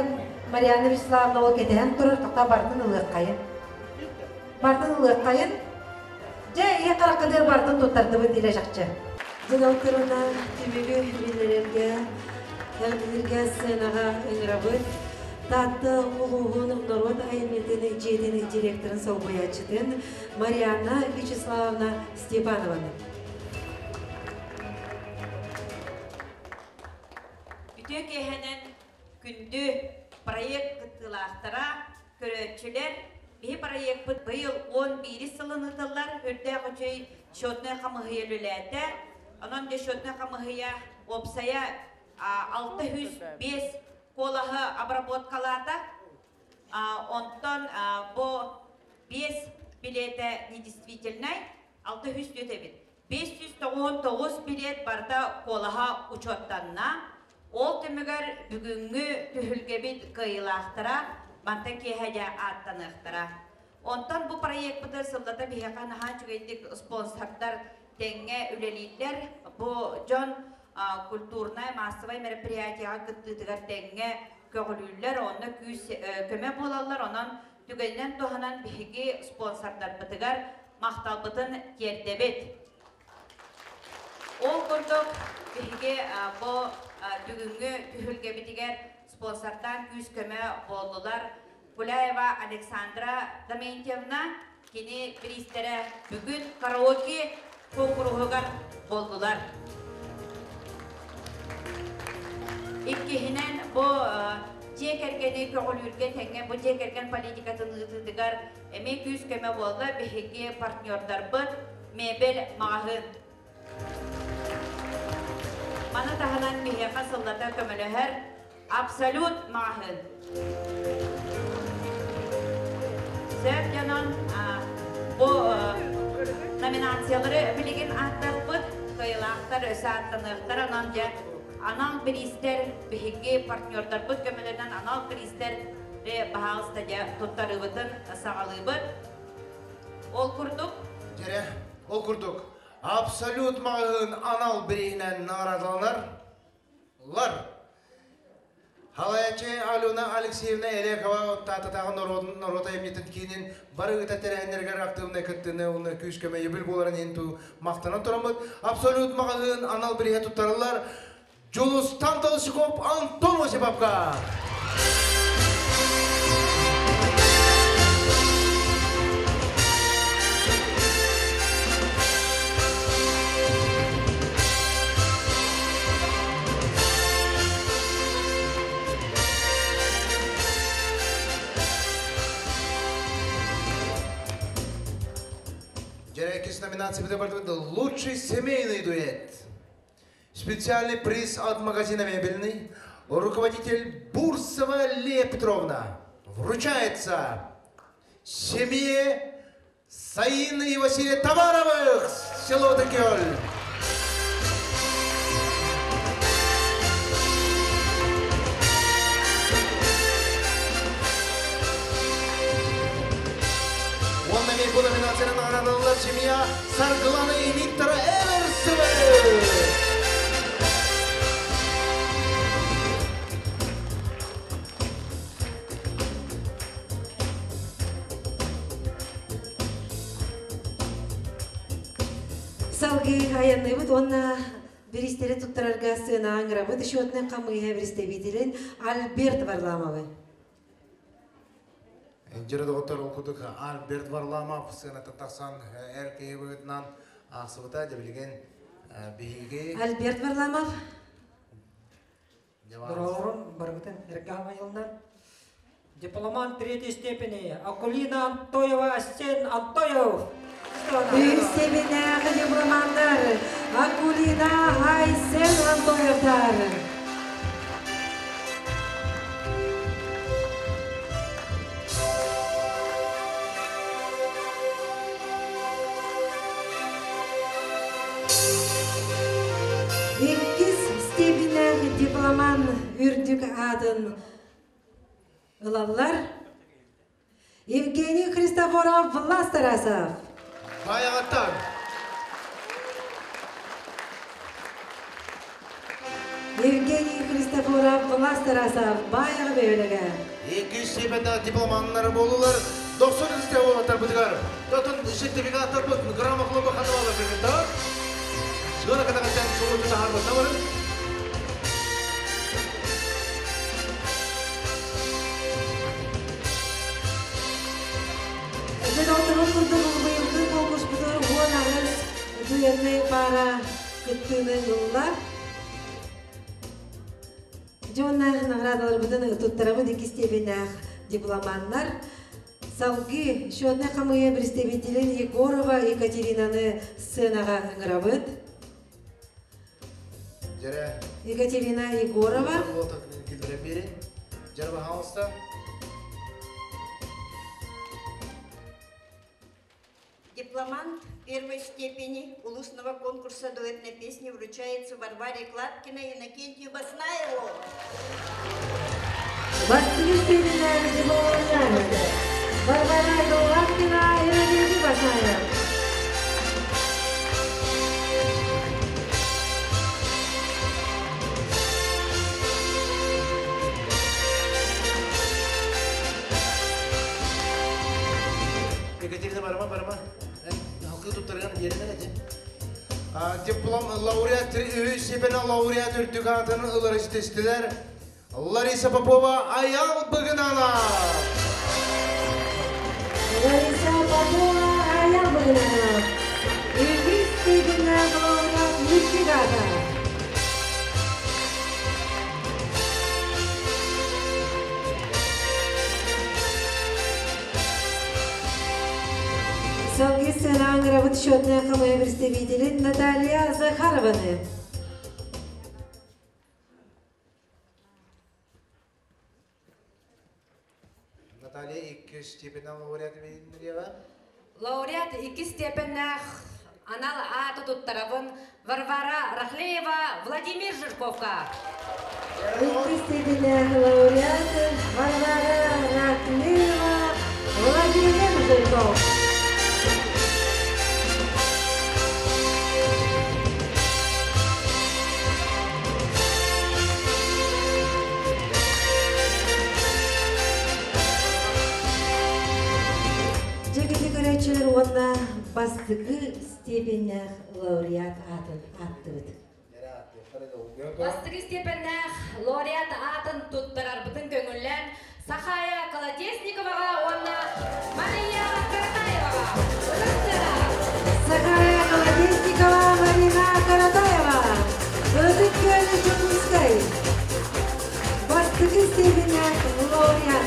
Марианна Вячеславовна ол кэтэһэн турар, тоқта бартын ылыаххайын. Бартын ылыаххайын. Дьэ, ийэ хараххытыгар бартын туттардыбыт илэ чахчы. Дьонолторуна түмүгү биллэрэргэ, эҕэрдэлииргэ сценаҕа ыҥырабыт. Таатта улууһун норуот айымньытын дьиэтин директорын солбуйааччытын Марианна Вячеславовна Степанованы. Үтүө киэһэнэн күндү проект кыттыылаахтара, көрөөччүлэр, биһи проекпыт быйыл 11 сылын ыытыллар үрдээх үчүгэй счетнай хамыһыйа үлэлээтэ. Онон дьэ счетнай хамыһыйа уопсайа 605 куолаһы обработкалаата. Онтон бу 5 билиэтэ недействительнай, 604 эбит. 599 билиэт барыта куолаһа учуоттанна. Ол түмүгэр бүгүҥҥү түһүлгэбит кыайыылаахтара мантан киэһэ дьэ ааттаныахтара. Онтон бу проекпытын сыллата биһиэхэ наһаа үчүгэйдик спонсордар тэҥҥэ үлэлииллэр. Бу дьон культурнай массовай мероприятияҕа кыттыытыгар тэҥҥэ көҕүлүүллэр, онно күүс көмө буолаллар. Онон түгэнинэн туһанан биһиги спонсордарбытыгар махталбытын тиэрдэбит. Ол курдук биһиги бу бүгүҥҥү түһүлгэбитигэр спонсордаан күүс-көмө буоллулар Гуляева Александра Доментьевна, кини бириистэрэ бүгүн караоке куонкуруһугар буоллулар. Иккиһинэн, бу дьиэ кэргэни көҕүлүүргэ тэҥҥэ бу дьиэ кэргэн политикатын ыытыытыгар эмиэ күүс-көмө буолла биһиги партнердарбыт мебель маҕаһыын. Маны таһынан биһиэхэ сыллата көмөлөһөр Абсолют маҕаһыын. Сөп дьонон бу номинациялары билигин ааттаппыт кыайыылаахтар өссө ааттаныахтар онон дьэ анал бириистэр биһиги партнердарбыт көмөлөрүнэн анал бириистэр баһаалыста дьэ туттарыыбытын саҕалыыбыт. Ол курдук Дьэрэ, ол курдук. Абсолют маҕаһыын анал бирииһинэн наҕараадаланар. Лар. Халаячы Алена Алексеевна Элекова Таататааҕы норуот айымньытын киинин бары ыыта тэрээһиннэригэр актыыбынай кыттыыны уонна күүс-көмө өйөбүл буоларын иһин туу махтанан тураммыт Абсолют маҕаһыын анал бирииһэ туттарыллар Дьулустан Толстяков Антон Осиповка. Дьэрэ номинация «Лучший семейный дуэт». Специальный приз от магазина «Мебельный» руководитель Бурсова Лия Петровна вручается семье Саины и Василия Товаровых, село Декель. Онна мен бұл номинацияны наградалар семья Саргылана и Виктора Эверсовы. Салгыы айанныыбыт уонна бириистэри туттарарга сыанаҕа ыҥырабыт счетнай хамыыһа представителин Альберт Варламовы. Дьөрө доҕоттор, ол курдук Альберт Варламов сыанатын тахсан эр киһи быһыытынан аахсыбыта, дьэ билигин биһиги Альберт Варламов. Дорогорун барыбытын эргэ хаҥайылынан. Дипломант третьей степени Акулина Антоева, Асен Антоев. Үс степеннээх дипломаннар Акулина, Айсен Антоевтар. Иккис степеннээх дипломан үрдүк аатын ылаллар Евгений Христофоров, Влас Тарасов. Баягаттан. Евгений Христофоров, Влас Тарасов, Баяғы бөөлөгө. Иккис степеннээх дипломаннар буолулар 90 уолаттар бытыгар. Тотун сертификаттар бут грамота клуба хатывалар кыргыттар. Сыана катагаттан сулуту тахарбытна барын. Дьэ, курдук быйылгы конкурспутугар 18 дуэтнай пара кыттыыны ылла. Дьонна наградаларбытын туттарабыт икки степеннээх дипломаннар. Салгыы счетнай хамыыһа представителин Егорова Екатеринаны сценаҕа ыҥырабыт. Дьэрэ. Екатерина Егорова. Дьэрэ пожалуйста. Дипломант первой степени улусного конкурса дуэтной песни вручается Варваре Кладкиной и Иннокентию Баснаеву. Бастыҥ степеннээх дипломаннар Варвара Кладкина, Иннокентий Баснаев. Екатерина барыма, барыма. Халкы туттарган yerine эти. Диплом лауреат, үһүс степени лауреат үрдүк аатын ылар истестилер. Лариса Попова, Аял Быгынана. Лариса Попова, Аял Быгынана. Үһүс степеннээх лауреат үрдүк аата. Салгыы сценаҕа ыҥырабыт счетная хамыыһа представителин Наталья Захарованы. Наталья икки степени лауреат билиэҕэ. Лауреат икки степеннээх анал ааты туттарабын Варвара Рахлеева, Владимир Жирковка. Икки степеннээх лауреат Варвара Рахлеева, Владимир Жирков. бастакы степеннээх лауреат аатын ааттыбыт. Бастакы степеннээх лауреат аатын туттарарбытын көҥүллээн Сахая Колодезниковаҕа уонна Мария Каратаеваҕа. Ытыктыра! Сахая Колодезникова, Марина Каратаева. Ытык Күөл Дьокуускай. Бастакы степеннээх лауреат.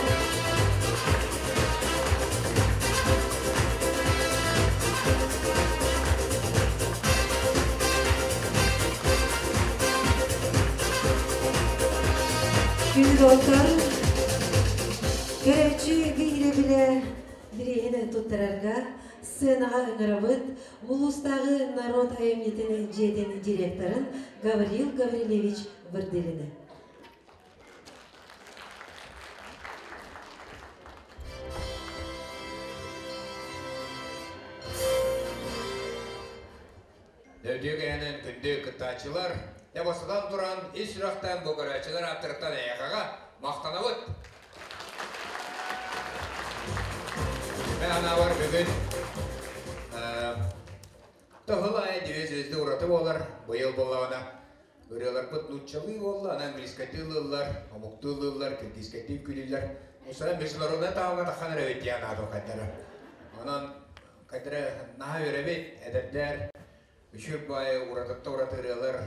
Күндү көрөөччү биһирэбилэ бирииһин туттарарга сценаҕа ыҥырабыт улуустааҕы норуот айымньытын дьиэтин директорын Гаврил Гаврильевич Вырдылины. Өтүү кэһэнэн күндү кыттааччылар, бастатан туран ис сүрэхтэн бу көрөөччүлэр ааттарыттан эйиэхэҕэ махтанабыт. Мен анаабар бүгүн Тоһул айы Две звезды ураты буолар, быйыл буоллаҕына ырыаларбыт нууччалыы буолла, аны английскайдыы ыллыыллар, омуктуу ыллыыллар, киргизскайдыы үҥкүүлүүллэр. Мусара международнай таһымҥа таххан эрэбит диэн аатым хайдара. Онон хайдара наһаа үөрэбит, эдэрдэр, үчүгэй баайы уратытта ураты ырыалар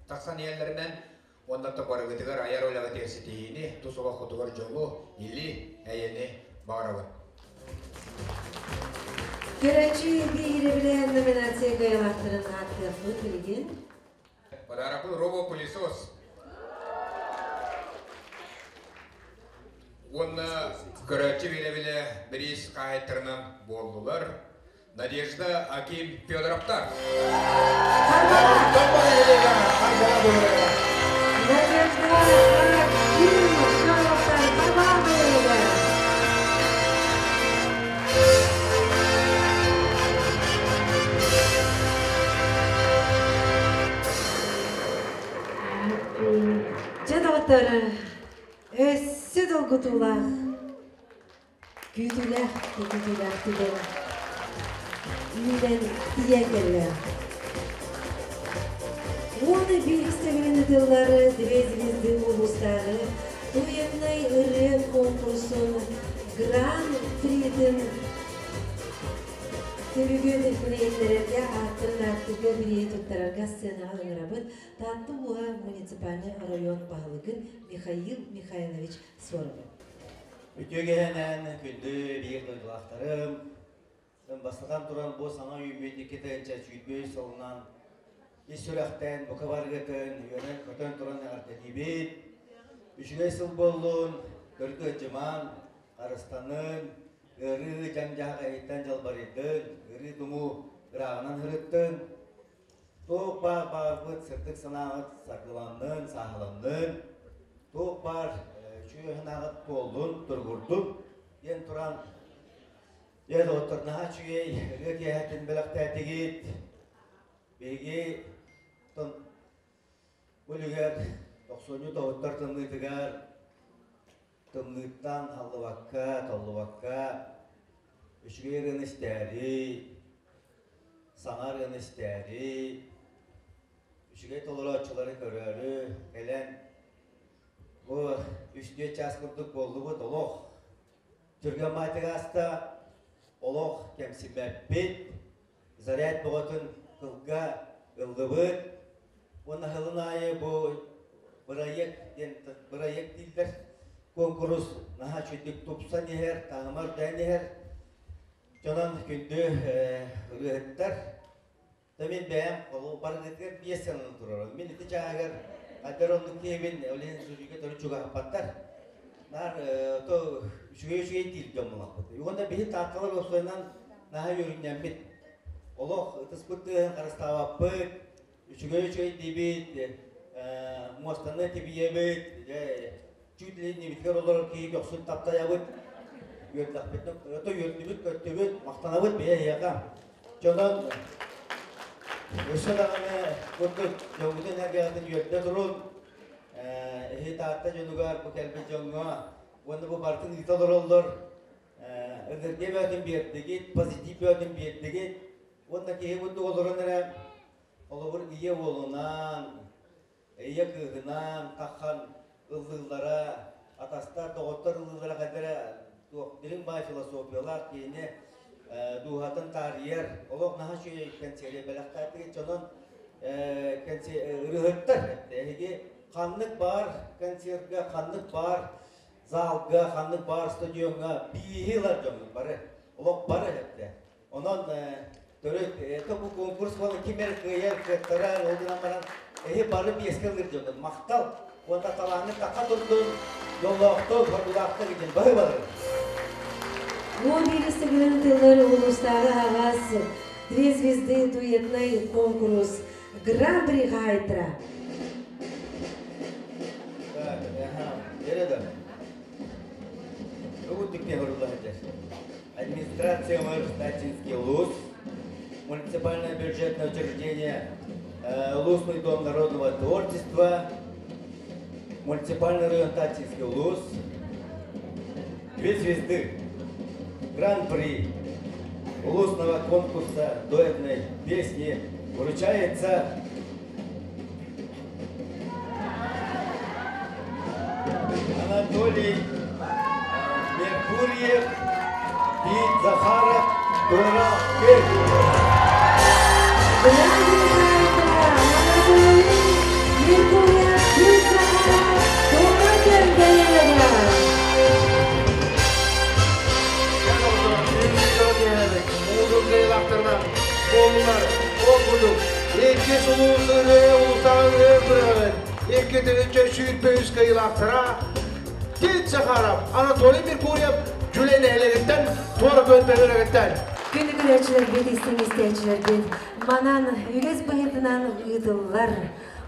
тахсан иһэллэринэн уонна да барыгытыгар айар үлэҕитигэр ситиһиини, тус олоххутугар дьолу, или, эйэни баҕарабын. Көрөөччү биһирэбилэ номинация кыайыылаахтарын ааттыахпыт билигин. Подарокпыт робопылесос. Уонна көрөөччү биһирэбилэ бириис хаһаайыттарынан буоллулар. Надежда Аким Федоровтар. Надежда Аким Федоровтар Барбаева. Дьэ доҕоттор, өссө долгутуулаах Күүтүүлээх, күүтүүлээх түгэн үүнэн тиийэн кэллэ. Уонна биир төгүлүн ытыллар Две звезды улуустааҕы туйаннай ырыа конкурсун Гран-притын түмүгүн билиһиннэрэргэ ааттарын ааттыырга билиһи туттарарга сценаҕа ыҥырабыт Таатта улууһа муниципальнай оройуон баһылыгын Михаил Михайлович Соровы. Үтүө киэһэнэн күндү биир дойдулаахтарым, бастатан туран бу саҥа үүммүт 2023 сылынан ис сүрэхтэн бука барыгытын үөрэн-көтөн туран эҕэрдэлиибит. Үчүгэй сыл буоллун, көргө ыдьымаан, харыстанын, ыарыы дьаҥ-дьаһах эһиттэн дьалбарыйдын, ыарыы-тумуу ырааҕынан сырыттын. Туох баар баарбыт сырдык санааҕыт саргыланнын, сааһыланнын, туох баар үчүгэй санааҕыт туоллун, туругурдун диэн туран, дьэ доҕоттор наһаа үчүгэй ырыа киэһэтин бэлэхтээтигит. Биһиги бу үлүгэр тохсунньу тоһуттар тымныытыгар тымныыттан халлыбакка, толлубакка үчүгэй ырыаны истээри, саҥа ырыаны истээри, үчүгэй толорооччулары көрөөрү кэлэн бу үс-түөрт чаас курдук буоллубут олох түргэн баайтык ааста, олох кэмсиммэппит, заряд бөҕөтүн тылга ыллыбыт уонна сылын аайы бу бырайыак диэн бырайыак дииллэр куонкурус наһаа үчүгдүк тупсан иһэр, таһыма үрдээн иһэр. Дьонон күндү ырыаһыттар, да мин бэйэм барыгытыгар биэс сыананы турарым. Мин ити чааһыгар хайдар оннук киһибин, ол иһин жюригэ төрүт чугаһаппаттар. Наар то үчүгэй үчүгэй диир дьон булахпыт. Уонна биһи таатталар уопсайынан наһаа үөрүннэммит. Олох ытыспыт тыаһын харыстаабаппыт, үчүгэй үчүгэй диибит, муостаны тибийэбит, чуть ли небитигэр олорор киһи көхсүн таптайабыт, үөрдэхпитинэ, ото үөрдүбүт, көттүбүт, махтанабыт бэйэ эһиэхэ. Дьонон өссө даҕаны курдук дьоҥҥутун эргэҕитин үөрдэ турун, эһи Таатта дьонугар, бу кэлбит дьоҥҥо уонна бу барытын ыыта олороллор. Энергия бөтүн биэрдигит, позитив бөтүн биэрдигит. Уонна киһи курдук олорон эрэ олобур ийэ уолунаан, ийэ кыыһынаан таххан ыллыыллара, атастар, доҕоттор ыллыыллара хайдара туох дириҥ баай философиялаах киһини дууһатын таарыйар, олох наһаа үчүгэй кэнсиэри бэлэхтээтигит. Дьонон ырыһыттар эһиги ханнык баар концертга, ханнык баар залга, ханнык баар стадиоҥҥа бииһи ылар дьоҥҥут бары, олох бары эттэ. Онон төрүт это бу конкурс буолан ким эрэ кыайар, кыаттарар, ол гынан баран эһи бары биэскэ ылыр дьоҥҥут. Махтал! Уонна талааҥҥыт тахха турдун, дьоллоохтук, хоргулаахтык идин баһы балыр. 11 сыгын тыллар улуустааҕы аҕас Две звезды дуэтный конкурс Гран-при хаайтара. Так, ага, да. Администрация Мэр улус, муниципальное бюджетное учреждение Улусный дом народного творчества, муниципальный район Тачинский улус, две звезды, гран-при улусного конкурса дуэтной песни вручается Анатолий Меркурьев и Захаров Дора Тит Захаров, Анатолий Меркурьев, Жүлей нэһилиэгиттэн, Туора Күөл бөһүөлэгиттэн. Күндү көрөөччүлэрбит, истиҥ истээччилэрбит, манан үгэс быһыытынан ыытыллар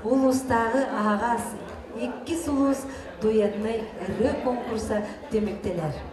улуустааҕы аһаҕас иккис улуус дуэтнай ырыа конкурса түмүктэнэр.